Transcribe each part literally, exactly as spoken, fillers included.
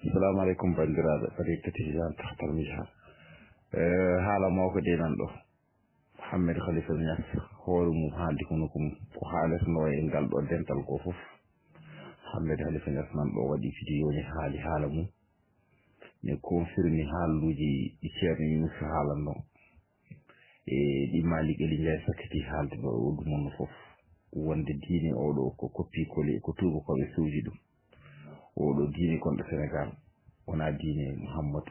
Assalamu aleykum, banndiraaɓe. Kadi tati jan tahtal miha. Eh, haala mawko ɗi nan ɗo. Mohammed Khalifa Niass, hoore mum haaldi kono ko mum. Ko haalata no wayi e ngal ɗo dental ko fof. Mohammed Khalifa Niass nan ɗo waɗi vidéo ni haali haala mum. Ne confirmi haaluuji ɗi Ceerno Yunus haalanno. E ɗi Malik Eli Ndiaye sakkiti haalde ɗo e wuddu mum fof. Wonde diine oɗo ko koppi koli e ko tuubakooɓe sowji ɗum. Oɗo diine gonɗo Senegal, wonaa diine Muhammadu,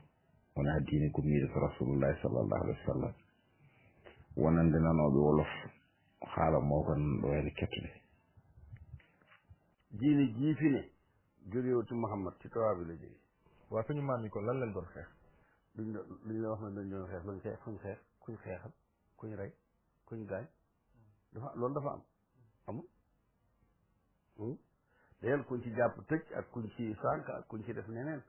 wonaa diine gommiiɗo ko Rasulullahi sallallahu alaihi wasallam. Wonande nanooɓe wolof, haala mawka nan ɗo heen kettude. Diine jiifine, jóge woti Muhammad, ci tawaabi la jóge. Waa suñu maam yi ko lan lañ doon xeex? Duñ do-, duñ la wax ne dañ doon xeex, luñ xeex, fuñ xeex, kuñ xeexal, kuñ rey, kuñ gaañ. Dafa, loolu dafa am? Amul. Hmm? D'ailleurs, kuñ ci jàpp tëj ak kuñ ci sànk ak kuñ ci def neneen.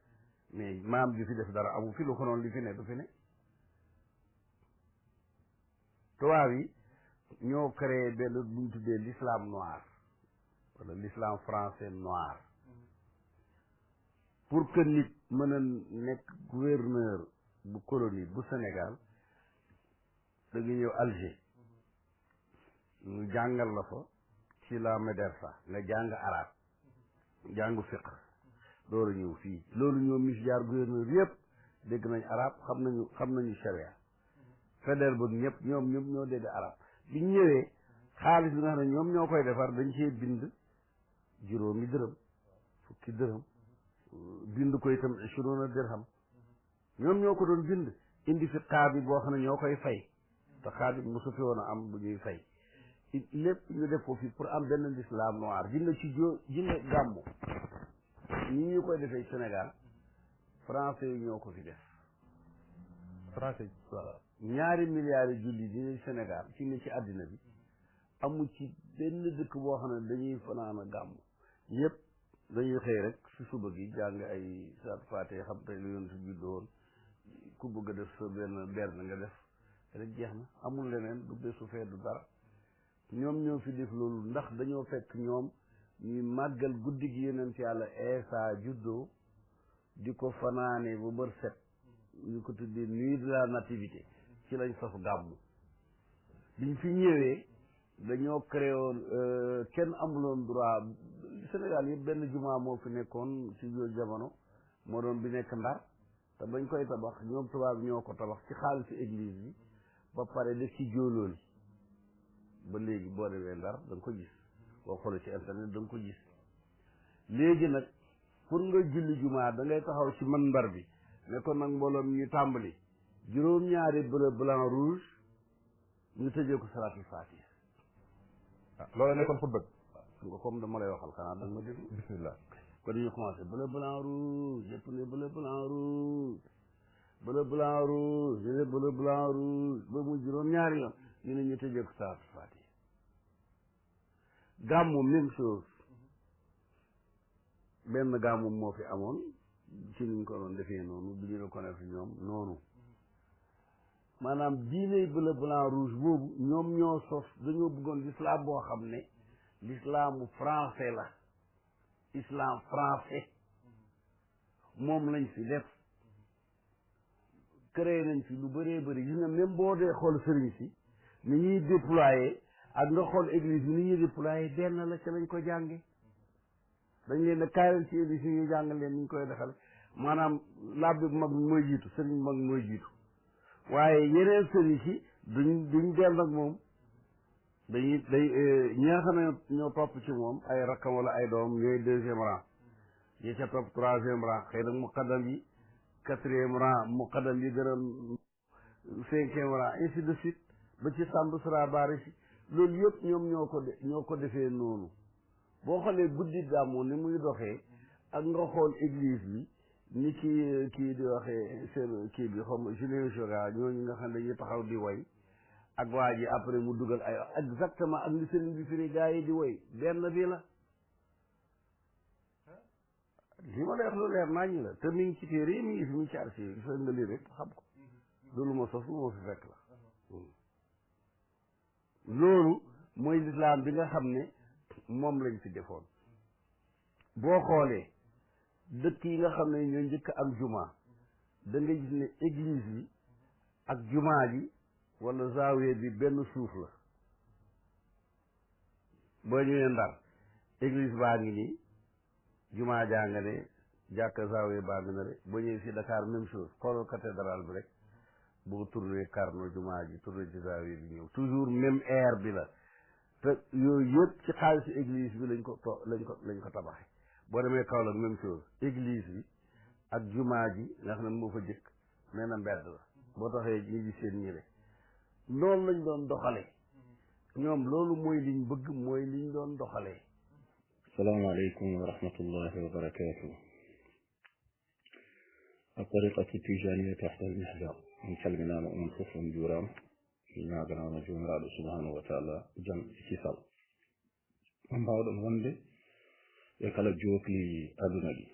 Mais maam ju fi def dara amu fi, lu ko noonu li fi ne du fi ne. Tubaab yi ñoo créé benn buñ tuddee l'islam noir, wala l'islam français noir. Pour que nit mën a nekk gouverneur bu colonie bu Sénégal, da nga ñëw Alger, ñu jàngal la fa ci la médersa, nga jàng arab, jàng fiqh, door a ñëw fii. Loolu ñoom mi fi jaar gouverneur yëpp dégg nañ arab, xam nañu, xam nañu sharia. Faidherbe ba ñëpp, ñoom ñëpp ñoo dégg arab. Biñ ñëwee, xaalis bi nga xam ne ñoom ñoo koy defar, dañ cee bind juróomi dërëm, fukki dërëm, bind ko itam ishruna dirham. Ñoom ñoo ko doon bind, indi fi qaadi boo xam ne ñoo koy fay, te qaadi mosu fi woon a am bu ñuy fay. It lépp ñu def ko fi pour am benn l'islam noir. Gis nga ci jo-, gis nga gàmmu, ñi ñu koy defee Sénégal, français yi ñoo ko fi def. Français yi? Waaw. Ñaari milliards yu julli di Sénégal, ci ne ci àddina bi, amu ci benn dëkk boo xam ne dañuy fanaan a gàmmu. Yëpp dañuy xëy rek si suba gi jàng ay saat faate, xam tey lu yonent bi juddoo woon, ku bëgg a def sa benn berne nga def rek, jeex na. Amul leneen, du bésu fee, du dara. Ñoom ñoo fi def loolu ndax dañoo fekk ñoom ñuy màggal guddi gi yonent Yàlla Eesa juddoo, di ko fanaane ba bër set, ñu ko tuddee nuit de la nativité. Ci lañ sos gàmmu. Biñ fi ñëwee, dañoo créé woon, euh, kenn amuloon droit. Sénégal yëpp benn jumaa moo fi nekkoon ci yooyu jamono, moo doon bi nekk Ndar. Te bañ koy tabax, ñoom tubaab ñoo ko tabax ci xaalisu église bi, ba pare def ci jóolóol. Ba léegi boo demee Ndar da nga ko gis, boo xoolee ci internet da nga ko gis. Léegi nag, pour nga julli jumaa, da ngay taxaw ci minbar bi, ne ko nag mbooloo mi ñu tàmbali, juróom-ñaari bleu blanc rouge, ñu tëjee ko salaatul faatiha. Ah, loolu nekkoon xutba bi. Xam nga, comme dama lay waxal, xanaa da nga ma déglu. Bismillah. Kon ñu commencé bleu blanc rouge, yëpp ne bleu blanc rouge, bleu blanc rouge, ñu ne bleu blanc rouge, ba mu juróom-ñaari yoon, ñu ne ñu tëjee ko salaatul faatiha. Gàmmu, même chose. Benn gàmmu moo fi amoon, ci niñ ko doon defee noonu, bi ñu reconnaître ñoom noonu. Maanaam diine bleu blanc rouge boobu, ñoom ñoo sos, dañoo bëggoon l'islam boo xam ne l'islamu français la. Islam français. Moom lañ fi def. Créé nañ fi lu bëree bëri. Gis nga, même boo dee xool sëriñ si, ni ñuy déployé, ak nga xool église bi ni ñuy déployé, benn la, ca lañ ko jànge. Dañ leen a kaay leen ci église yi, ñu jàngal leen ni ñu koy defal. Maanaam, labbe bu mag bi mooy jiitu, sëriñ bu mag bi mooy jiitu. Waaye yeneen sëriñ si duñ, duñ dend ak moom. Dañuy, day, eh, ñi nga xam ne ñoo topp ci moom, ay rakkam wala ay doom, ñooy deuxième rang. Ñi ca topp troisième rang, xëy na muqaddam yi, quatrième rang, muqaddam yi gën a cinquième rang, ainsi de suite, ba ci Samb Sra Bari si. Loolu yëpp ñoom ñoo ko de-, ñoo ko defee noonu. Boo xoolee guddi gàmmu ni muy doxee, ak nga xool église bi, ni ki, kii di waxee seen kii bi, xaw ma, Julien Joga, ñooñu nga xam ne dañuy taxaw di way, ak waa ji après mu dugal ay, exactement ak ni sëriñ bi firi gaa yi di way, benn bi la. Li ma lay wax lu leer nañ la, te mi ngi ci téere yi, mi ngi fi, mi ngi ci archive yi, fa nga lire rek xam ko. Du lu ma sos, lu ma fi fekk la. Hmm. Loolu mooy lislaam bi nga xam ne moom lañ fi defoon. Boo xoolee, Dëkk yi nga xam ne ñoo njëkk a am juma, da nga gis ne église bi ak juma ji wala zawiya bi benn suuf la. Boo ñëwee Ndar, église baa ngi nii, juma jaa nga ne, jàkka zawiya baa ngi ne rek. Boo ñëwee fii Dakar, même chose, xoolal cathédrale bi rek. Boo tourné Carnot, juma ji, tourné ci zawiya bi, ñëw toujours même air bi la. Te yooyu yëpp ci xaalisu église bi lañ ko to lañ ko lañ ko tabaxee. Boo demee Kaolack, même chose, église bi ak juma ji nga xam ne moo fa jëkk, nee na mbedd la. Boo taxee ñu gis seen ñi rek, noonu lañ doon doxalee. Ñoom loolu mooy liñ bëgg, mooy liñ doon doxalee. Assalamu alaikum wa rahmatullahi wa barakatuh. At-tariqatu tijaniya tahta al-mihjar. On calminaama on fof, on njuuraama. Ñaaganaama Joomiraaɗo subhanahu wa taala jam e kisal. On mbaawɗon wonde e kala jookli aduna ɗi.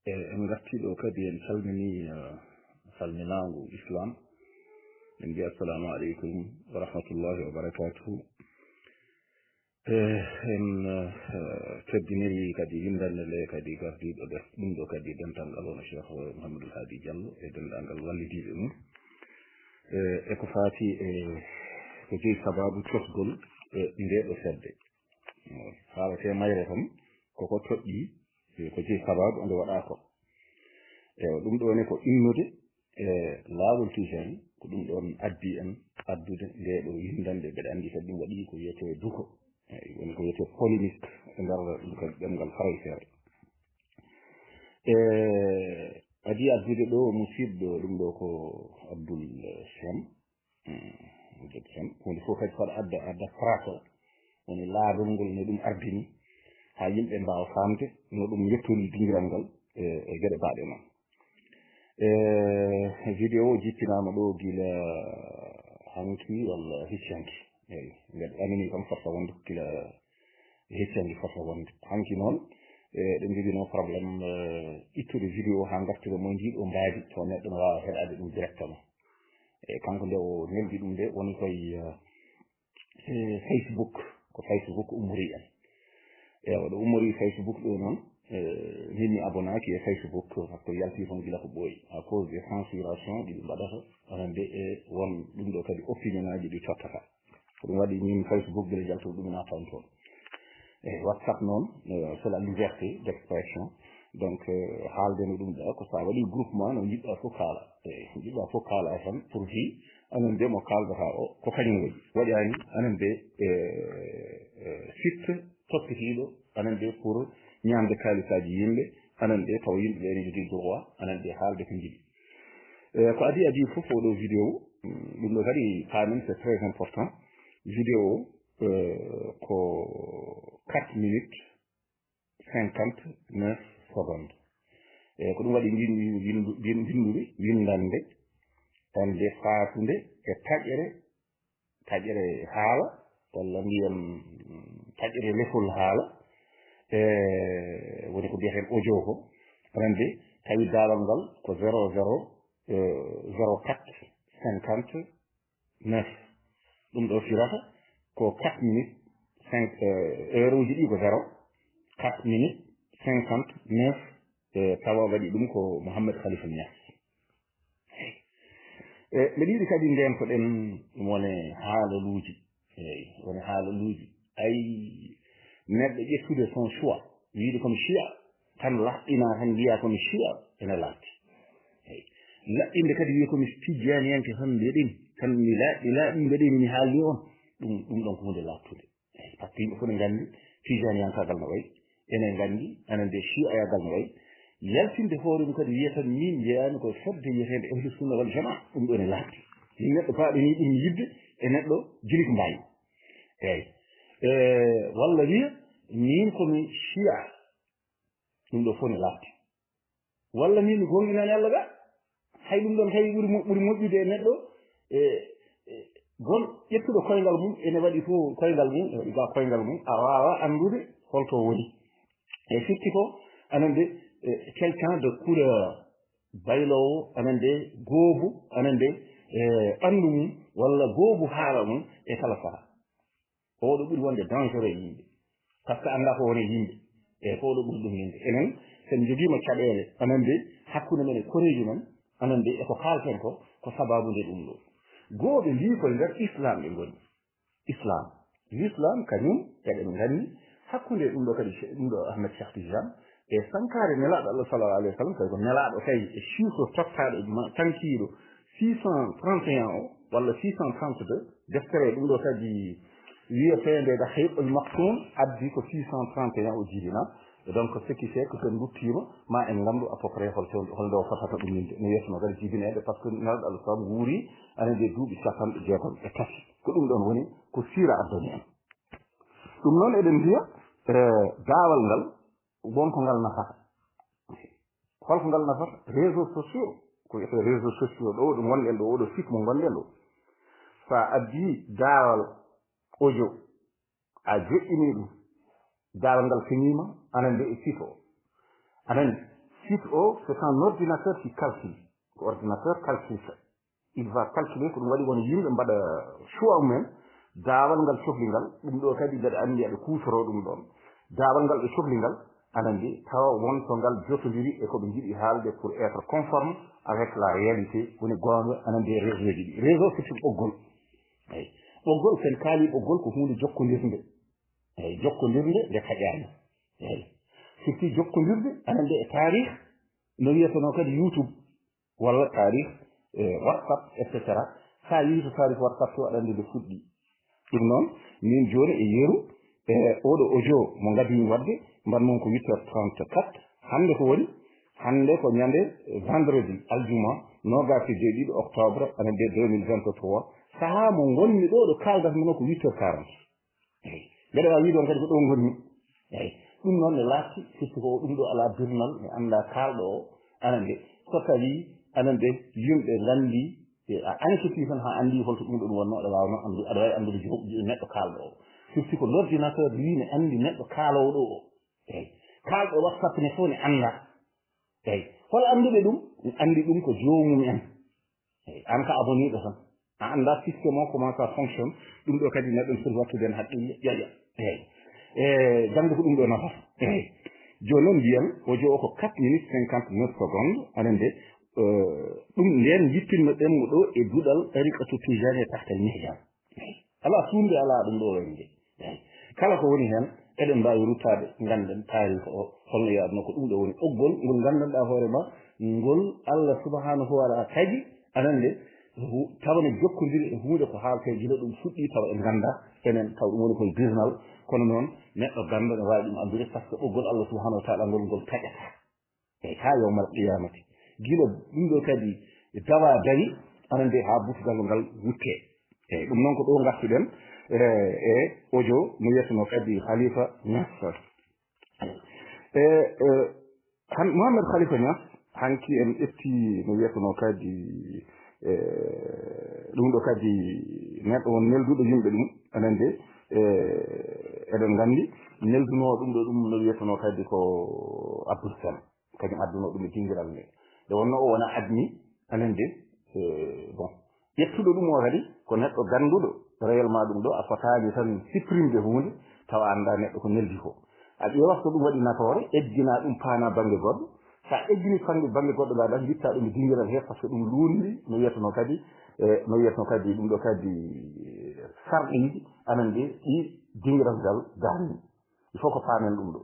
E en ngartii ɗo kadi, en calminii, eh, salminaangu Islam. En mbiya assalamu aleykum wa rahmatullahi wa barakatuhu. E en, eh, teddiniri kadi winndannde nde kadi gardiiɗo des ɗum ɗo kadi dental ngal, wano Cheikh Mouhamadou Hadi Diallo e denndaangal wallidiiɓe mum. E, e ko faati e ko jeyi sabaabu cosgol e ndee ɗo fedde. Haalate mayre tan koko toɗɗii, e ko jeyi sabaabu nde waɗaa ko. E ɗum ɗo ne ko innude e laawol tijani, ko ɗum ɗoon addi en addude ndee ɗo winndannde. Mbeɗa anndi kadi ɗum waɗi ko wiyetee duko, eyi, woni ko wiyetee polémique e nder ɗum kadi ɗemngal farayseere. E adii addude ɗo musiɗɗo, ɗum ɗo ko Abdoul Sem. Hmm, Abdoul Sem. Huunde fof kadi saɗa adda, adda farata, woni laadol ngol no ɗum ardini, haa yimɓe mbaawa faamde no ɗum yettori dingiral ngal e, e geɗe baaɗe noon. E, vidéo o jippinaama ɗo gila hanki walla hecci hanki. Eyi, mbeɗa anini kam fota wonde ko gila hecci hanki fota wonde. Hanki noon, e, ɗen njogino problème, e, ittude vidéo haa ngartira mo e ndiɗo mbaadi, tawa neɗɗo no waawa heɗaade ɗum directement. E, kanko nde o neldi ɗum nde, woni koye, e, e, Facebook, ko Facebook ummori en. Ewa, ɗo ummori Facebook ɗo noon, e, min mi abonaaki e Facebook, par ce que yalti toon gila ko ɓooyi, à cause de censuration ɗi ɓe mbaɗata, aɗa anndi, e won ɗum ɗo kadi opinion aji ɗi tottata. Ko ɗum waɗi min Facebook gila jaltuɗo ɗum naatan toon. E WhatsApp noon, e, c'est la liberté d'expression. Donc, e, haalde no ɗum ɗo, ko sa waɗi groupement no jiɗɗa fof kaala. E, jiɗɗa fof kaala tan pour fi anan de mo kaaldata o ko kañum waɗi. Waɗani anan de, e, e, site toppitiiɗo anan de pour ñaamde kaalisaaji yimɓe, anan de tawa yimɓe ɓe ene jogii droit anan de haalde ko njiɗi. E, ko adii adii fof oɗo vidéo, mm, ɗum ɗo kadi paamen, c'est très important. Vidéo, e, ko quatre minutes cinquante-neuf secondes. E, ko ɗum waɗi mbin-, mbin-, mbin-, mbinnduri, winndannde, wonde faatunde e taƴere, taƴere haala, walla mbiyen taƴere lefol haala, e, woni ko mbiyeten audio ko, aɗa anndi, tawi daalal ngal ko zéro zéro, e, zéro quatre cinquante neuf. Ɗum ɗo firata ko quatre minutes cinq, eh, heure uji ɗi ko zéro, quatre minutes cinquante neuf, eh, tawa waɗi ɗum ko Mohamed Khalifa Niass. E mbeɗa yiɗi kadi ndeen ko ɗen wone haalaluuji. Eyi, woni haalaluuji. Ay, neɗɗo ƴettude son choix, wiide komi Chia, tan laɓɓina tan mbiya komi Chia, ene laaɓti. Eyi. Laɓɓinde kadi wiya komi tijjaniyanke tan mbeɗen, tan mi laaɓi, laaɓi mbeɗen mi haalni on, ɗum, ɗum ɗon ko huunde laaɓtude. Eyi, par ce que yimɓe fof ne nganndi tijjaniyankaagal no wayi, ene nganndi, anen de Chiayagal no wayi. Yaltinde hoore mum kadi wiya tan min njeyaani ko fedde wiyeteende Ahlu Sunna wal Jamaa, ɗum ɗo ene laaɓti. Min neɗɗo paaɗo ni ɗum yidde e neɗɗo julit mbayi. Eyi. E, walla wiya, min komi Chia. Ɗum ɗo fof ne laaɓti. Walla min mi goonɗinaani Allah ga. Hay ɗum ɗon tawi ɓuri mo-, ɓuri moƴƴude e neɗɗo, e, e, gon ƴettuɗo koyngal mum, ene waɗi fof koyngal mum, ene waɗi ga koyngal mum, a waawa anndude holto woni. E firti ko, anen de, e, quelqu'un de couleur, bayloowo, anen de, goobu, anen de, e, ɓanndu mum, walla goobu haala mum, e kala saha. Oɗo ɓuri wonde dangereux e yimɓe. Par ce que annda ko woni yimɓe. E ko oɗo ɓuri ɗum yimɓe. Enen, Sen jogiima caɗeele, anan de, hakkunde men e koreeji men, anan de, e ko kaalten ko, ko sababu nde ɗum ɗo. Goo ɓe mbii koye nder Islam ɓe ngoni. Islam. L'islam kañum, eɗen nganndi, hakkunde ɗum ɗo kadi, ɗum ɗo Ahmed Cheikh Tidiane, e sankaare Nelaaɗo Allah sallallahu alayhi wa sallam, tawi ko Nelaaɗo kay e chiffre tottaaɗo ma tankiiɗo six cent trente et un o, walla six cent trente-deux, deftere ɗum ɗo kadi wiyeteende Rahiqul Maktum addi ko six cent trente et un o jibina. Et donc, ce qui fait que so en nduttiima, ma en nganndu à peu près hol toon, hol nde o fotata ɗum yimde. No yeesuno kadi jibineede, par ce que Nelaaɗo Allah sallam wuuri ana nde duuɓi capanɗe jeegom e tati. Ko ɗum ɗoon woni ko siira addani en. Ɗum noon eɗen mbiya, eh, daawal ngal, won ko ngal nafata. Holko ngal nafata? Réseaux sociaux, ko wiyetee réseaux sociaux ɗo, ɗo ngonɗen ɗo, oɗo site mo ngonɗen ɗo. So a addi daawal audio, a joƴƴini ɗum, daawal ngal feñiima, anan de e site o. Anan, site o, c'est un ordinateur qui calcule. Ko ordinateur calcule. Il va calculer, ko ɗum waɗi won yimɓe mbaɗa choix mumen, daawal ngal cohli ngal, ɗum ɗo kadi mbeɗa anndi aɓe kuutoroo ɗum ɗoon. Daawal ngal ɓe cohli ngal, aɗa anndi, tawa won to ngal jotondiri e ko ɓe njiɗi haalde pour être conforme avec la réalité, woni goonga, aɗa anndi e réseau ji ɗi. Réseau ko tigi ɓoggol. Eyi. Ɓoggol, sen kaali ɓoggol ko huunde jokkondirnde. Eyi, jokkondirnde nde taƴaani. Eyi. Firti jokkondirde, aɗa anndi e taarih, no wiyetenoo kadi YouTube. Walla taarih, e WhatsApp, et cetera. So a yii to taarih WhatsApp to, aɗa anndi nde fuɗɗi. Ɗum noon, min jooni e yeru, e oɗo audio mo ngadimi waɗde, mbaɗ noon ko huit heures trente-quatre. Hannde ko woni? Hannde ko ñande vendredi, aljuma, noogaas e jeeɗiɗi octobre, année de deux mille vingt-trois. Sahaa mo ngonmi ɗo, ɗo kaaldatmi ɗo ko huit heures quarante. Eyi. Mbeɗa waawi wiide on kadi ko ɗo ngonmi. Eyi. Ɗum noon ne laatti, firti ko ɗum ɗo alaa birnal, mi anndaa kaalɗo o, aɗa anndi. So tawii, aɗa anndi, yimɓe nganndi, e a enquêtii tan haa anndii holto ɗum ɗo ɗum wonnoo, aɗa waawnoo anndu-, aɗa waawi anndude joom-, neɗɗo kaalɗo o. Firti ko l'ordinateur wii ne anndi neɗɗo kaaloowo ɗo o. Eyi. Kaalɗo WhatsApp ne fof ne anndaa. Eyi. Hol annduɓe ɗum? Anndi ɗum ko joomum en. Eyi, aan ko abonné ɗo tan. A anndaa système o comment ça fonctionne, ɗum ɗo kadi neɗɗo ne foti wattude heen haqqille, ƴoƴa. Eyi. E, jaŋde ko ɗum ɗo nafata. Eyi. Jooni noon mbiyan, audio o ko quatre minutes cinquante-neuf secondes, aɗa anndi, eh, ɗum ndeen njippinno ɗen mo ɗo e duɗal tariqatu Tijani e tahtal mihjan. Eyi. Alaa suunde, alaa ɗum ɗo wayde. Eyi. Kala ko woni heen, eɗen mbaawi ruttaade, ngannden taariika o, holno yaadnoo, ko ɗum ɗo woni ɓoggol, ngol nganndanɗaa hoore ma, ngol Allah subhanahu wa ta'ala tagi, aɗa anndi, hu-, tawa ne jokkondiri e huunde ko haaltee gila ɗum fuɗɗii, tawa en nganndaa, enen, tawa ɗum woni koye birnal, kono noon, neɗɗo ganndo ne waawi ɗum anndude, par ce que ɓoggol Allah subhanahu wa ta'ala ngol, ngol taƴataa. Eyi, haa yawmal qiyamati. Gila ɗum ɗo kadi dawa dawi, aɗa anndi haa butugal ngal wutte. Eyi, ɗum noon ko ɗo ngartuɗen, e, e audio mo yeesuno kadi Khalifa Niass. E, e, han-, Mohamed Khalifa Niass, hanki en ƴetti no wiyetenoo kadi, e, ɗum ɗo kadi neɗɗo won nelduɗo yimɓe ɗum, aɗa anndi, e, eɗen nganndi neldunoo ɗum ɗo ɗum no wiyetenoo kadi ko Abdou Sène, kañum addunoo ɗum e dingiral nde. Nde wonnoo o wona admi, aɗa anndi, e, bon, ƴettuɗo ɗum o kadi ko neɗɗo gannduɗo, réellement ɗum ɗo a fotaani tan supprimde huunde tawa a anndaa neɗɗo ko neldi ko. A ƴeewat ko ɗum waɗi nafoore, eggina ɗum paana bannge goɗɗo. So a eggini bannge, bannge goɗɗo ngaa ɗan, njitta ɗum e dingiral he, par ce que ɗum luundi no wiyetenoo kadi, e, no wiyetenoo kadi ɗum ɗo kadi, e, sarɗiiji, aɗa anndi ɗi dingiral ngal daani. Il faut ko paamen ɗum ɗo.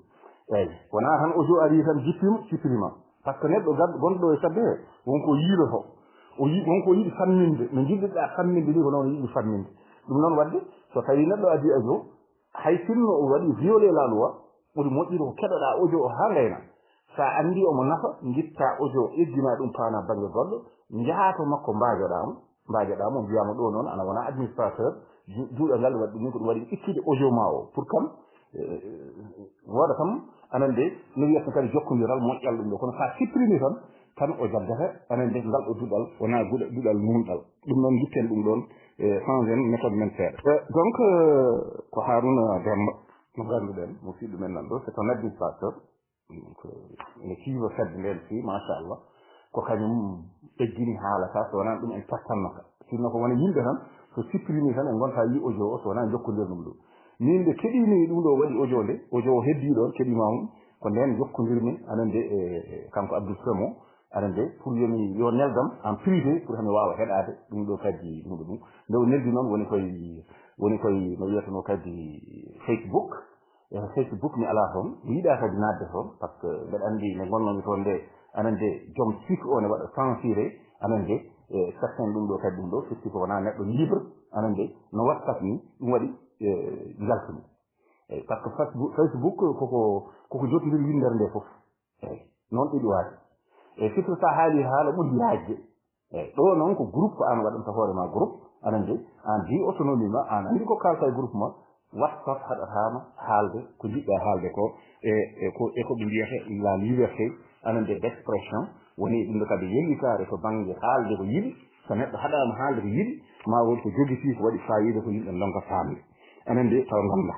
Eyi, wonaa tan audio ari tan jippima, jippinima. Par ce que neɗɗo gad-, gonɗo e fedde he, wonko yiiloto. O yi-, wonko yiɗi famminde. No njiɗirɗa famminde ni, ko noon yiɗi famminde. Ɗum noon waɗde, so tawii neɗɗo adii audio, hay sinno o waɗi violé la loi, ɓuri moƴƴude ko keɗoɗaa audio o haa ngayna. So a anndii omo nafa, njitta audio, eggina ɗum paana bannge goɗɗo, njahaa to makko, mbaajoɗaa mo. Mbaajoɗaa mo, mbiyaa mo ɗo noon, ana wona administrateur, ju-, juuɗe ngal waɗi ɗum ni, ko ɗum waɗi ittude audio ma o. Pour kam, eh, wooda kam, aɗa anndi, no wiyata kadi jokkondiral moƴƴal ɗum ɗo. Kono so a supprimé tan, tan o jaggata, aɗa anndi, ngal ɗo duɗal, wona guɗa-, duɗal nunɗal. Ɗum noon, njutten ɗum ɗoon, eh, changé en méthode men seeɗa. Eh, donc, eh, ko Harouna Demba, mo ngannduɗen, musidɗo men nan ɗo, c'est un administrateur. Ko ene siifa fedde nden fii, machallah. Ko kañum eggini haala ka, so wonaa ɗum en pottanno ka. Sinno ko wona yimɓe tan, so supprimé tan en ngonta yi audio o, so wonaa jokkondir ɗum ɗo. Min nde keɗimi ɗum ɗo waɗi audio nde, audio o heddii ɗon, keɗima on, Ko ndeen jokkondirmi, aɗa anndi, e kanko Abdoul Semo, aɗa anndi, pour yo mi, yo neldam en privé, pour hami waawa heɗaade ɗum ɗo kadi, ɗum ɗo ɗum. Nde o neldi noon, woni koye, woni koye no wiyetenoo kadi Facebook. E Facebook mi alaa toon, mi yiɗaa kadi naatde toon, par ce que mbeɗa anndi nde ngonnoomi toon nde, aɗa anndi, joom site o ne waɗa censuré, aɗa anndi, e certains ɗum ɗo kadi ɗum ɗo, firti ko wonaa neɗɗo libre, aɗa anndi, no WhatsApp ni, ɗum waɗi, e, njaltumi. Eyi, par ce que Facebook, Facebook koko, koko jotondiri winndere nde fof. Eyi, noon ɗiɗi waade. Eyi, surtout sa haali haala ɓuri yaajde. Eyi, ɗo noon ko groupe ko an waɗanta hoore ma groupe, aɗa anndi, an di autonomie ma, an anndi ko kalta e groupe ma, WhatsApp haɗataama haalde ko njiɗɗa haalde ko, e, e ko, e ko ɓe mbiyata la liberté, aɗa anndi, d'expression, woni ɗum ɗo kadi yellitaare to bannge haalde ko yiɗi, so neɗɗo haɗaama haalde ko yiɗi, ma won ko jogitii ko waɗi faayiida ko yimɓe ndonka faamde. Aɗa anndi, tawa ngannda.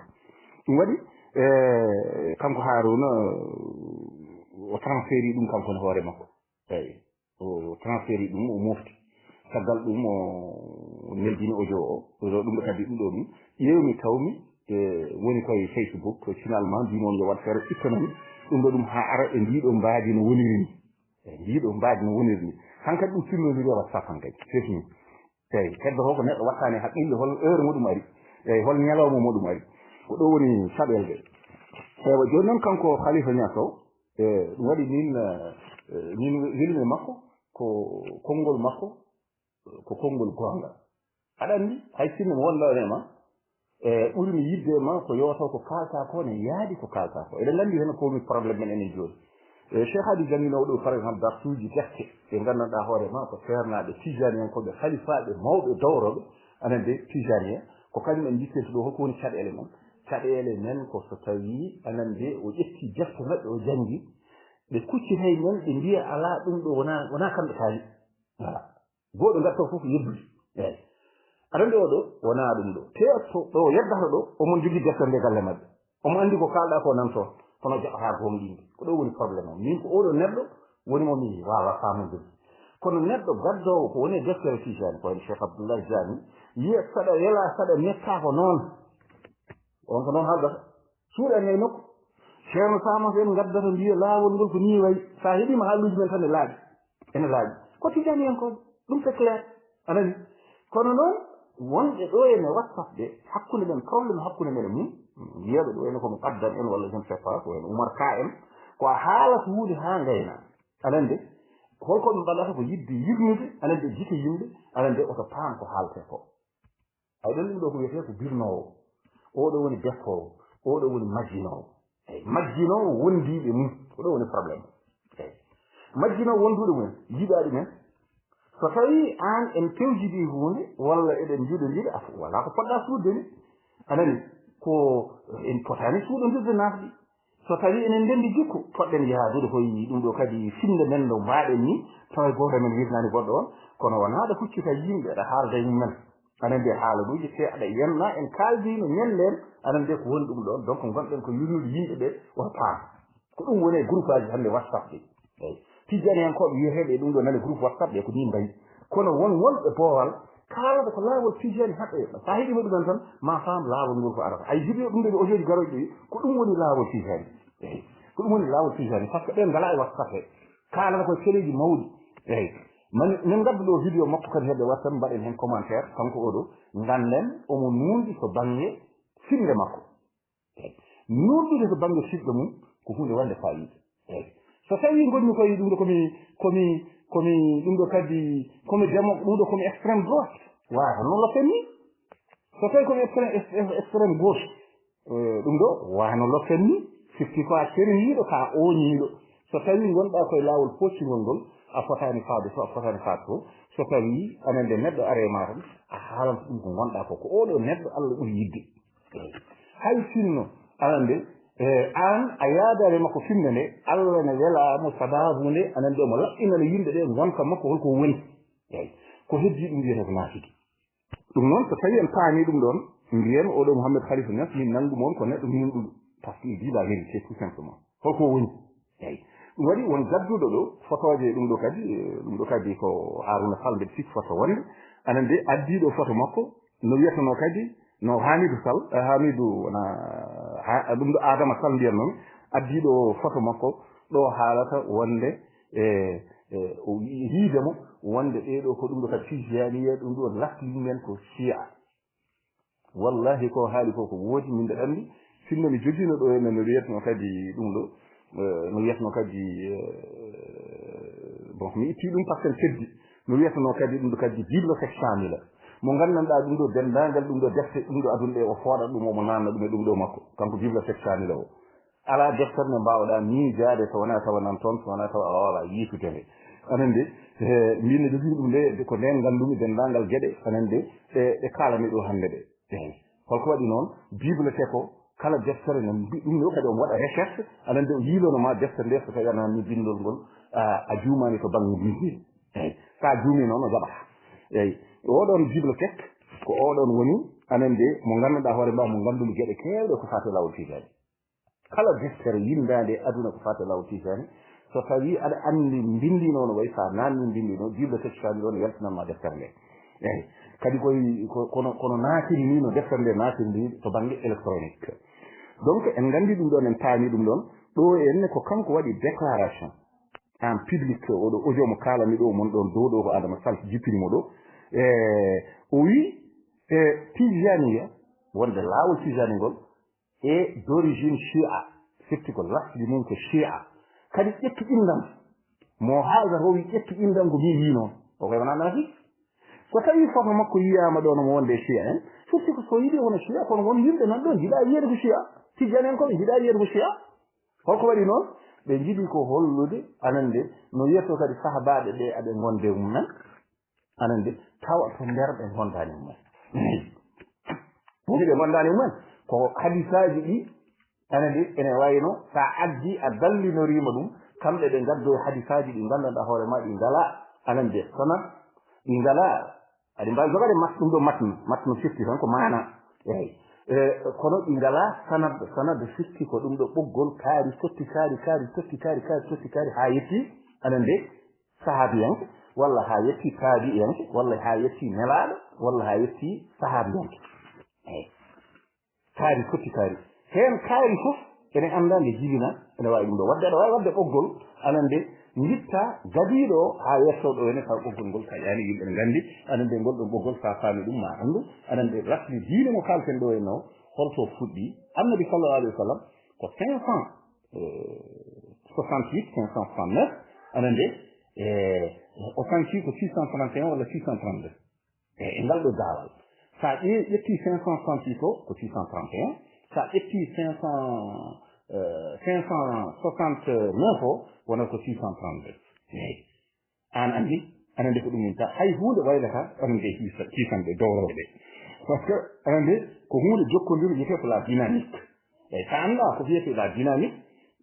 Ɗum waɗi, e, kanko Haaruna, o transferi ɗum kanko ne hoore makko. Eyi. O transferi ɗum, o mofti. Caggal ɗum, o neldini audio o. Ɗo ɗum ɗo kadi ɗum ɗo ɗum. Ƴeewmi, tawmi, e, woni koye Facebook, finalement, mbimomi yo waɗ feere, ittanami. Ɗum ɗo ɗum haa ara e ndiɗo mbaadi no woniri ni. E ndiɗo mbaadi no woniri ni. Hankadi ɗum fillondiri e WhatsApp hankadi. Fefni. Eyi, heddo ko neɗɗo wattani haqqille hol heure mo ɗum ari. Eyi, hol ñalawma mo ɗum ari. Ko ɗo woni saɗelde. Ewa, jooni noon kanko Khalifa Niasso, e, ɗum waɗi min, e, min welmi makko, ko konngol makko, ko konngol goonga. Aɗa anndi, hay sinno mi wonda e ma, e, ɓuri mi yidde e ma ko yooto ko kaalta ko ne yaadi ko kaalta ko. Eɗen nganndi heen ko woni problème men enen jooni. E, Cheikh Hadi jannginoowo ɗo, par exemple, darsuuji defte ɗe nganndanɗaa hoore ma ko seernaaɓe, tijaaniyankooɓe, halifaaɓe, mawɓe, dowroɓe, aɗa anndi, tijaaniya, ko kañum en njittinta ɗo, holko woni caɗeele men? Caɗeele men ko so tawii, aɗa anndi, o ƴetti defte maɓɓe, o janngi, ɓe kuccitay men, ɓe mbiya alaa ɗum ɗo, wonaa, wonaa kamɓe kaali. Voilà. Gooto ngartoo fof yeddude. Eeyi. Aɗa anndi oɗo, wonaa ɗum ɗo. Te to ɗo yeddata ɗo, omon jogii deftere nde galle maɓɓe. Omo anndi ko kaalɗaa ko nan toon, kono jaɓataa goonɗinde. Ko ɗo woni problème o. Min ko oɗo neɗɗo woni mo mi waawa faamude. Kono neɗɗo gaddoowo ko woni e deftere Tijani, ko en Cheikh Abdoulaye Diagne, yiya saɗa wela, saɗa metta ko noon. On ko noon haaldata. Suuɗa en e nokku. Ceerno Samas en ngaddata mbiya laawol ngol ko nii wayi. So a heɗiima haalluuji men tan e laaɓi. Ene laaɓi. Ko Tijaniyankooɓe. Ɗum c'est clair. A nani? Kono noon, wonɓe ɗo ene WhatsApp ɓe, hakkunde men, problème hakkunde men e mum, wiyaɓe ɗo ene ko mo Qaddam en walla je ne sais pas, ko en Oumar Ka en, ko a haalata huunde haa ngayna. A nani de? Holko ɓe mbaɗata ko yiɗde yirnude, a nani de, gite yimɓe, a nani de, oto paam ko haalte ko. Ay ɗon ɗum ɗo ko wiyetee ko birnoowo. Oɗo woni bekkoowo. Oɗo woni majjinoowo. Eyi, majjinoowo wondiiɓe mum. Ko ɗo woni problème. Eyi. Majjinoowo wondude mum. Yiɗaaɗi men. So tawii aan en pewjidii huunde, walla eɗen njuɗondiri, a fu-, wala ko poɗɗa suuɗde ni. A nani? Ko en potaani suuɗondirde naafɗi. So tawii enen ndenndi jikku, poɗɗen yahdude koye ɗum ɗo kadi finnde men no mbaɗen ni, tawa gooto men wirnaani goɗɗo on, kono wonaa ɗo huccita yimɓe, ɗo haalda e mum men. Aɗa anndi haala ɗuuji, te aɗa yenna en kaaldi no ñennden, aɗa anndi ko woni ɗum ɗoon. Donc ngonɗen ko yurnude yimɓe ɓe, wota paam. Ko ɗum woni e groupe aji hannde WhatsApp ɗi. Eyi. Tijaniyankooɓe wiyeteeɓe e ɗum ɗo nane groupe WhatsApp ɗe ko nii mbayi. Kono won wonɓe boowal kaalata ko laawol Tijani haɗɗo yoɓa. So a heɗiima ɗumen tan, ma faam laawol ngol ko arata. Ay vidéo ɗum ɗo ɓe audio ji garooji ɗi, ko ɗum woni laawol Tijani. Eyi. Ko ɗum woni laawol Tijani. Par ce que ɓen ngalaa e WhatsApp he. Kaalata koye teleeji mawɗi. Eyi. Mani, min ngaddu ɗo vidéo makko kadi hedde WhatsApp, mbaɗen heen commentaire, kanko oɗo, ngannden omo nuunɗi to bannge finnde makko. Nuunɗude to bannge siɗɗo mum ko huunde wonde faayiida. Eyi. So tawii ngonmi koye ɗum ɗo komi, komi, komi ɗum ɗo kadi, komi demo, ɗum ɗo komi extrême droite. Waawa no lokken ni. So tawii komi extrême, ex-, ex-, extrême gauche, eh, ɗum ɗo waawa no lokken ni. Firti ko a keriniiɗo, ka a ooñiiɗo. So tawii ngonɗaa koye laawol pooccingol ngol, a fotaani faade to, a fotaani faade to. So tawii aɗa anndi neɗɗo are ma tan, a haalanta ɗum ko ngonɗaa ko. Ko oɗo neɗɗo Allah ɓuri yiɗde. Hay sinno, aɗa anndi, e, aan a yaadaani e makko finnde nde, Allah ne welaa mo sabaabu nde, aɗa anndi omo laɓɓinana yimɓe ɓe ngonka makko holko woni. Eey, ko heddii ɗum wiyetee ko naafiki. Ɗum noon, so tawii en paamii ɗum ɗoon, mbiyen oɗo Mouhamed Khalifa Niass, min nanngu mo on ko neɗɗo nuunɗuɗo. Par ce que il dit la vérité, tout simplement. Holko woni? Eey. Ɗum waɗi won gadduɗo ɗo fotooje ɗum ɗo kadi, eh, ɗum ɗo kadi ko Harouna Sall, mbeɗa sikki foto wonde. Aɗa anndi addiiɗo foto makko, no wiyetenoo kadi, no Hamidou Sall, eh, Hamidou, wona, ha, ɗum ɗo Adama Sall mbiyen noon, Addiiɗo o photo makko ɗo haalata wonde e e o yiide mo wonde ɓeeɗo ko ɗum ɗo ka tijaniya, ɗum ɗo lafti men ko chia. Wallahi ko haali ko ko woodi, min mbeɗa anndi. Sinno mi jogino ɗo henna no wiyatno kadi ɗum ɗo eh, no wiyatno kadi eh, bon, mi itti ɗum par ce que teddi. No wiyatno kadi ɗum ɗo kadi bibliothèque shamila, mo nganndanɗaa ɗum ɗo denndaangal ɗum ɗo defte ɗum ɗo aduna ɗe o fooɗa ɗum, omo nanna ɗum e ɗum ɗo makko, kanko bibliothèque shamila o. Alaa deftere nde mbaawɗaa miijaade so wonaa tawa nan toon, so wonaa tawa a waawaa yiitude nde. Aɗa anndi, eh, mbin ne jogii ɗum nde, ko ndeen nganndumi denndaangal geɗe, aɗa anndi, ɗe, ɗe kaalami ɗo hannde ɗe. Eey. Holko waɗi noon? Bibliothèque o, kala deftere ne mbi-, ɗum ɗo kadi omo waɗa recherche, aɗa anndi o yiilono ma deftere nde so tawi aɗa anndi binndol ngol, a, a juumaani to bannge ndin. Eey. So a juumii noon o jaɓata. Eey. Oɗon bibliothèque, ko oɗon woni, aɗa anndi, mo ngannduɗaa hoore ma, mo nganndumi geɗe keewɗe ko faati e laawol tijani. Kala deftere winndaande e aduna ko faati e laawol tijani, so tawi aɗa anndi mbinndino no wayi, so a naanni mbinndino, bibliothèque shamila o no yaltinanma deftere nde. Eey. Kadi koy ko-, kono, kono naatiri ni no deftere nde naatiri ni to bannge électronique. Donc en nganndi ɗum ɗon, en paami ɗum ɗon. Ɗo enne ko kanko waɗi déclaration en public, oɗo audio mo kaalami ɗo mon ɗon dow ɗo ko Adama Sall jippini mo ɗo. E o wi e tijaniya, wonde laawol tijani ngol, est d'origine chia, firti ko lasli mum ko chia. Kadi ƴettu inndam, mo haalda o wi ƴettu inndam ko min wi noon. O koy wona naafik. So tawi photo makko yiyaama ɗo no mo wonde chia en, firti ko so yiɗi wona chia, kono won yimɓe nan ɗo njiɗa yiyeede ko chia. Tijani en ko ɓe njiɗa yiyeede ko chia. Holko waɗi noon? Ɓe njiɗi ko hollude, aɗa anndi, no wiyatno kadi sahabaaɓe ɓe aɓe ngonde e mum en, aɗa anndi, tawa to nder ɓe ngondaani e mum en. Woni ɓe ngondaani e mum en, ko hadisaaji ɗi, aɗa anndi, ene wayno so a addi a dallinoriima ɗum, kamɓe ɓe ngaddo hadisaaji ɗi nganndanɗaa hoore ma ɗi ngalaa, aɗa anndi, sanad, ɗi ngalaa, aɗi mbaawi jogade mat-, ɗum ɗo matnu, matnu firti tan ko maana. Eey. E, kono ɗi ngalaa sanad, sanad firti ko ɗum ɗo ɓoggol kaari, totti kaari, kaari, totti kaari, kaari, totti kaari, haa yetti, aɗa anndi, sahaabiyanke, walla haa yetti taabi'iyanke, walla haa yetti nelaaɗo, walla haa yetti sahaabiyanke. Eey. Kaari fotti kaari. Heen kaari fof ene anndaa nde jibina, ene waawi ɗum ɗo waɗde, aɗa waawi waɗde ɓoggol, aɗa anndi, njitta gadiiɗo o haa yettoo ɗo ene tawa ɓoggol ngol taƴaani, yimɓe ne nganndi, aɗa anndi, ngol ɗon ɓoggol so a faami ɗum ma anndu, aɗa anndi, rafli diine mo kaalten ɗo en o, holto fuɗɗi? Annabi sallallahu alayhi wa sallam ko cinq cent soixante-huit, cinq cent soixante-neuf, aɗa anndi, e o sanci ko six cent trente et un walla six cent trente-deux. E, e ngal ɗo daawal. So a ƴe-, ƴetti cinq cent soixante-six o, ko six cent trente et un. So a ƴetti cinq cent, euh, cinq cent soixante-neuf o, wonata ko six cent trente-deux. Eey. Aan anndi, aɗa anndi ko ɗum woni ta. Hay huunde waylata, aɗa anndi hiisa-, hiisande dowrowe ɗe. Parce que, aɗa anndi, ko huunde jokkondire wiyetee ko la dynamique. Eey, so a anndaa ko wiyetee la dynamique,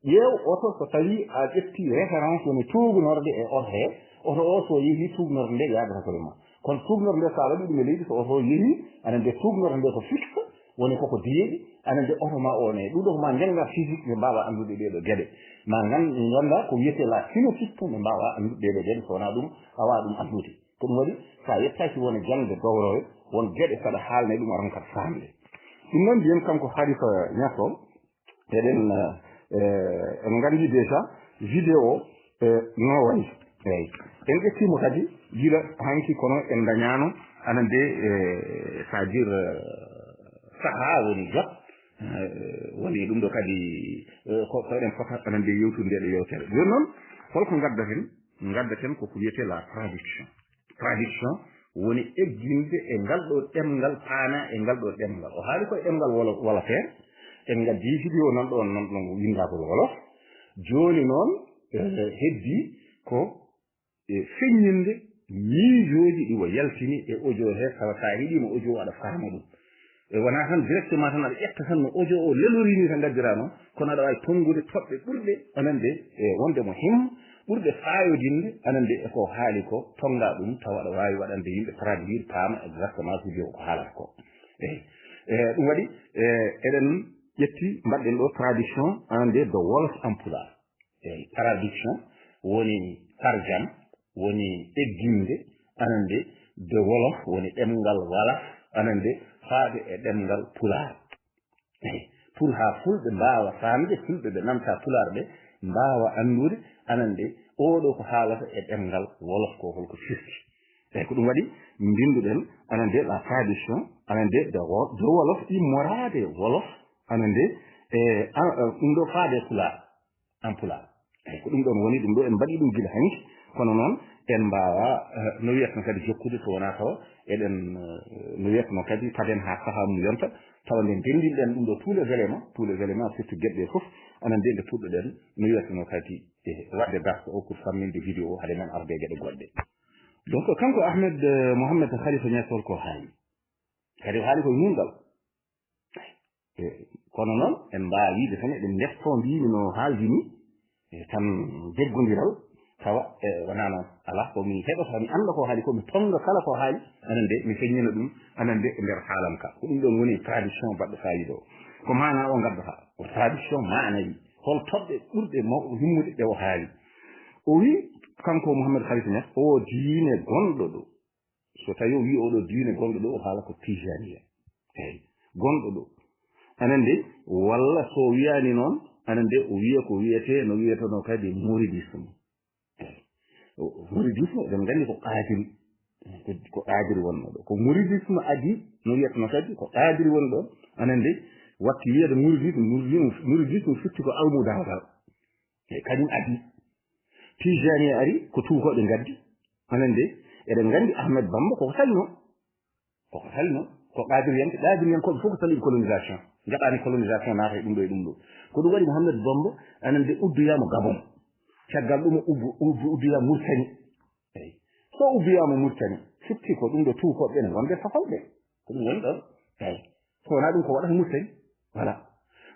ƴeew oto so tawii a ƴettii référence woni tuugnorde e oto he, oto o so yehii tuugnorde nde yahdata ko e ma. Kono tuugnorde nde so a waɗii ɗum e leydi, so oto o yehii, aɗa anndi tuugnorde nde ko fixe, woni koko deeƴi, aɗa anndi oto ma o ne. Ɗum ɗo ko ma njannga physique nde mbaawa anndude ɗee ɗoo geɗe. Ma ngan-, nganndaa ko wiyetee la cinétique nde mbaawa anndude ɗee ɗoo geɗe, so wonaa ɗum a waawaa ɗum anndude. Ko ɗum waɗi, so a yettaaki won e jaŋde dowrowe, won geɗe so aɗa haalne ɗum aɗa ronkat faamde. Ɗum noon mbiyen kanko Khalifa Niass o, eɗen, eh, en nganndi déjà vidéo, eh, no wayi. Eey. En ƴettiimo kadi gila hanki kono en ndañaano aɗa anndi, eh, c'est-à-dire, eh, sahaa woni jot, eh, woni ɗum ɗo kadi, eh, ko, ko eɗen pota aɗa anndi yewtude nde ɗo yewtere. Jooni noon, holko ngaddaten? Ngaddaten ko ko wiyetee la traduction. Traduction woni egginde e ngal ɗo ɗemngal, paana e ngal ɗo ɗemngal. O haali ko e ɗemngal wolo-, wolofeere. En ngaddi vidéo nan ɗo, nan ɗo winndagol wolof. Jooni noon, eh, heddii ko, eh, feññinde miijooji ɗi o yaltini e audio he, tawa so a heɗiima audio o aɗa faama ɗum. E wonaa tan directement tan aɗa ƴetta tan no audio o lelori ni tan ngaddiraa noon, kono aɗa waawi tonngude toɓɓe ɓurɗe, aɗa anndi, e wonde mo himma, ɓurɗe faayodinde, aɗa anndi, e ko haali ko, tonngaa ɗum, tawa aɗa waawi waɗande yimɓe traduire, paama exactement ko video ko haalata ko. Eey. E, ɗum waɗi, e, eɗen ƴetti, mbaɗɗen ɗo traduction, aɗa anndi, de wolof en pulaar. Eey, traduction woni tarjam, woni egginde, aɗa anndi, de wolof woni ɗemngal walaf, aɗa anndi, faade e ɗemngal pulaar. Eey, Pour haa fulɓe mbaawa faamde, fulɓe ɓe namta pulaar ɓe mbaawa anndude, anan de, oo ɗoo ko haalata e ɗemngal wolof ko holko firti. Eeyi, ko ɗum waɗi mbinnduɗen, anan de, la tradition, anan de, de wo-, de wolof, immoraade wolof, anan de, e, a, a, ɗum ɗo faade pulaar, en pulaar. Eeyi, ko ɗum ɗoon woni, ɗum ɗo en mbaɗi ɗum gila hanki, kono noon en mbaawaa, eh, no wiyatno kadi jokkude so wonaa tawa eɗen, eh, no wiyatno kadi paden haa sahaa mum yonta, tawa nde ndenndinɗen ɗum ɗo tous les éléments, tous les éléments, surtout geɗe ɗe fof, anan de nde puɗɗoɗen no wiyatno kadi e waɗde darse o pour famminde vidéo o hade men arde e geɗe goɗɗe. Donc, kanko Ahmed, eh, Mohamed Khalifa Niass holko haali? Kadi o haali koye nunɗal. E, kono noon, en mbaawa wiide tan eɗen ndeftoo mbiimi no haaldi ni, e, tan jeggondiral, tawa, e, wonaa noon. Alaa ko mi heɗoto, mi annda ko haali ko, mi tonnga kala ko haali, anan de, mi feññina ɗum, anan de, e nder haalam ka. Ko ɗum ɗoon woni tradition baɗɗo faayiida o. Ko maanaa o ngaddata, ko tradition maanawi. Hol toɓɓe ɓurɗe mo-, himmude ɗe o haali? O wii, kanko Mouhamed Khalifa Niass, o diine gonɗo ɗo. So tawi o wii oɗo diine gonɗo ɗo, o haala ko tijaniya. Eeyi, gonɗo ɗo. Anan de, walla so wiyaani noon, anan de, o wiya ko wiyetee, no wiyetenoo kadi mouridisme. Eeyi. O, mouridisme, eɗen nganndi ko qaadiri. Ko, ko qaadiri wonnoo ɗo. Ko mouridisme adii, no wiyetenoo kadi, ko qaadiri woni ɗo. Anan de, watti wiyeede mouridisme, mouridisme, mouridisme fitti ko almudaagal. E kañum adii. Tijani ari ko tuukooɓe ngaddi. Anan de, eɗen nganndi Ahmed Bamba koko salino. Koko salino. Ko qaadiriyanke, qaadiriyankooɓe fof ko salii colonisation. Njaɓaani colonisation naata e ɗum ɗo e ɗum ɗo. Ko ɗum waɗi Mouhamed Bamba, anan de uddoyaama Gabon. Caggal ɗum o ubbo-, ubbo-, uddoyaama Murtani. Eyi. So ubbiyaama Murtani, fitti ko ɗum ɗo tuukooɓe ɓe ne ngonde safalɓe. Ko ɗum woni ɗon. Eyi. So wonaa ɗum ko waɗata Murtani. Voilà.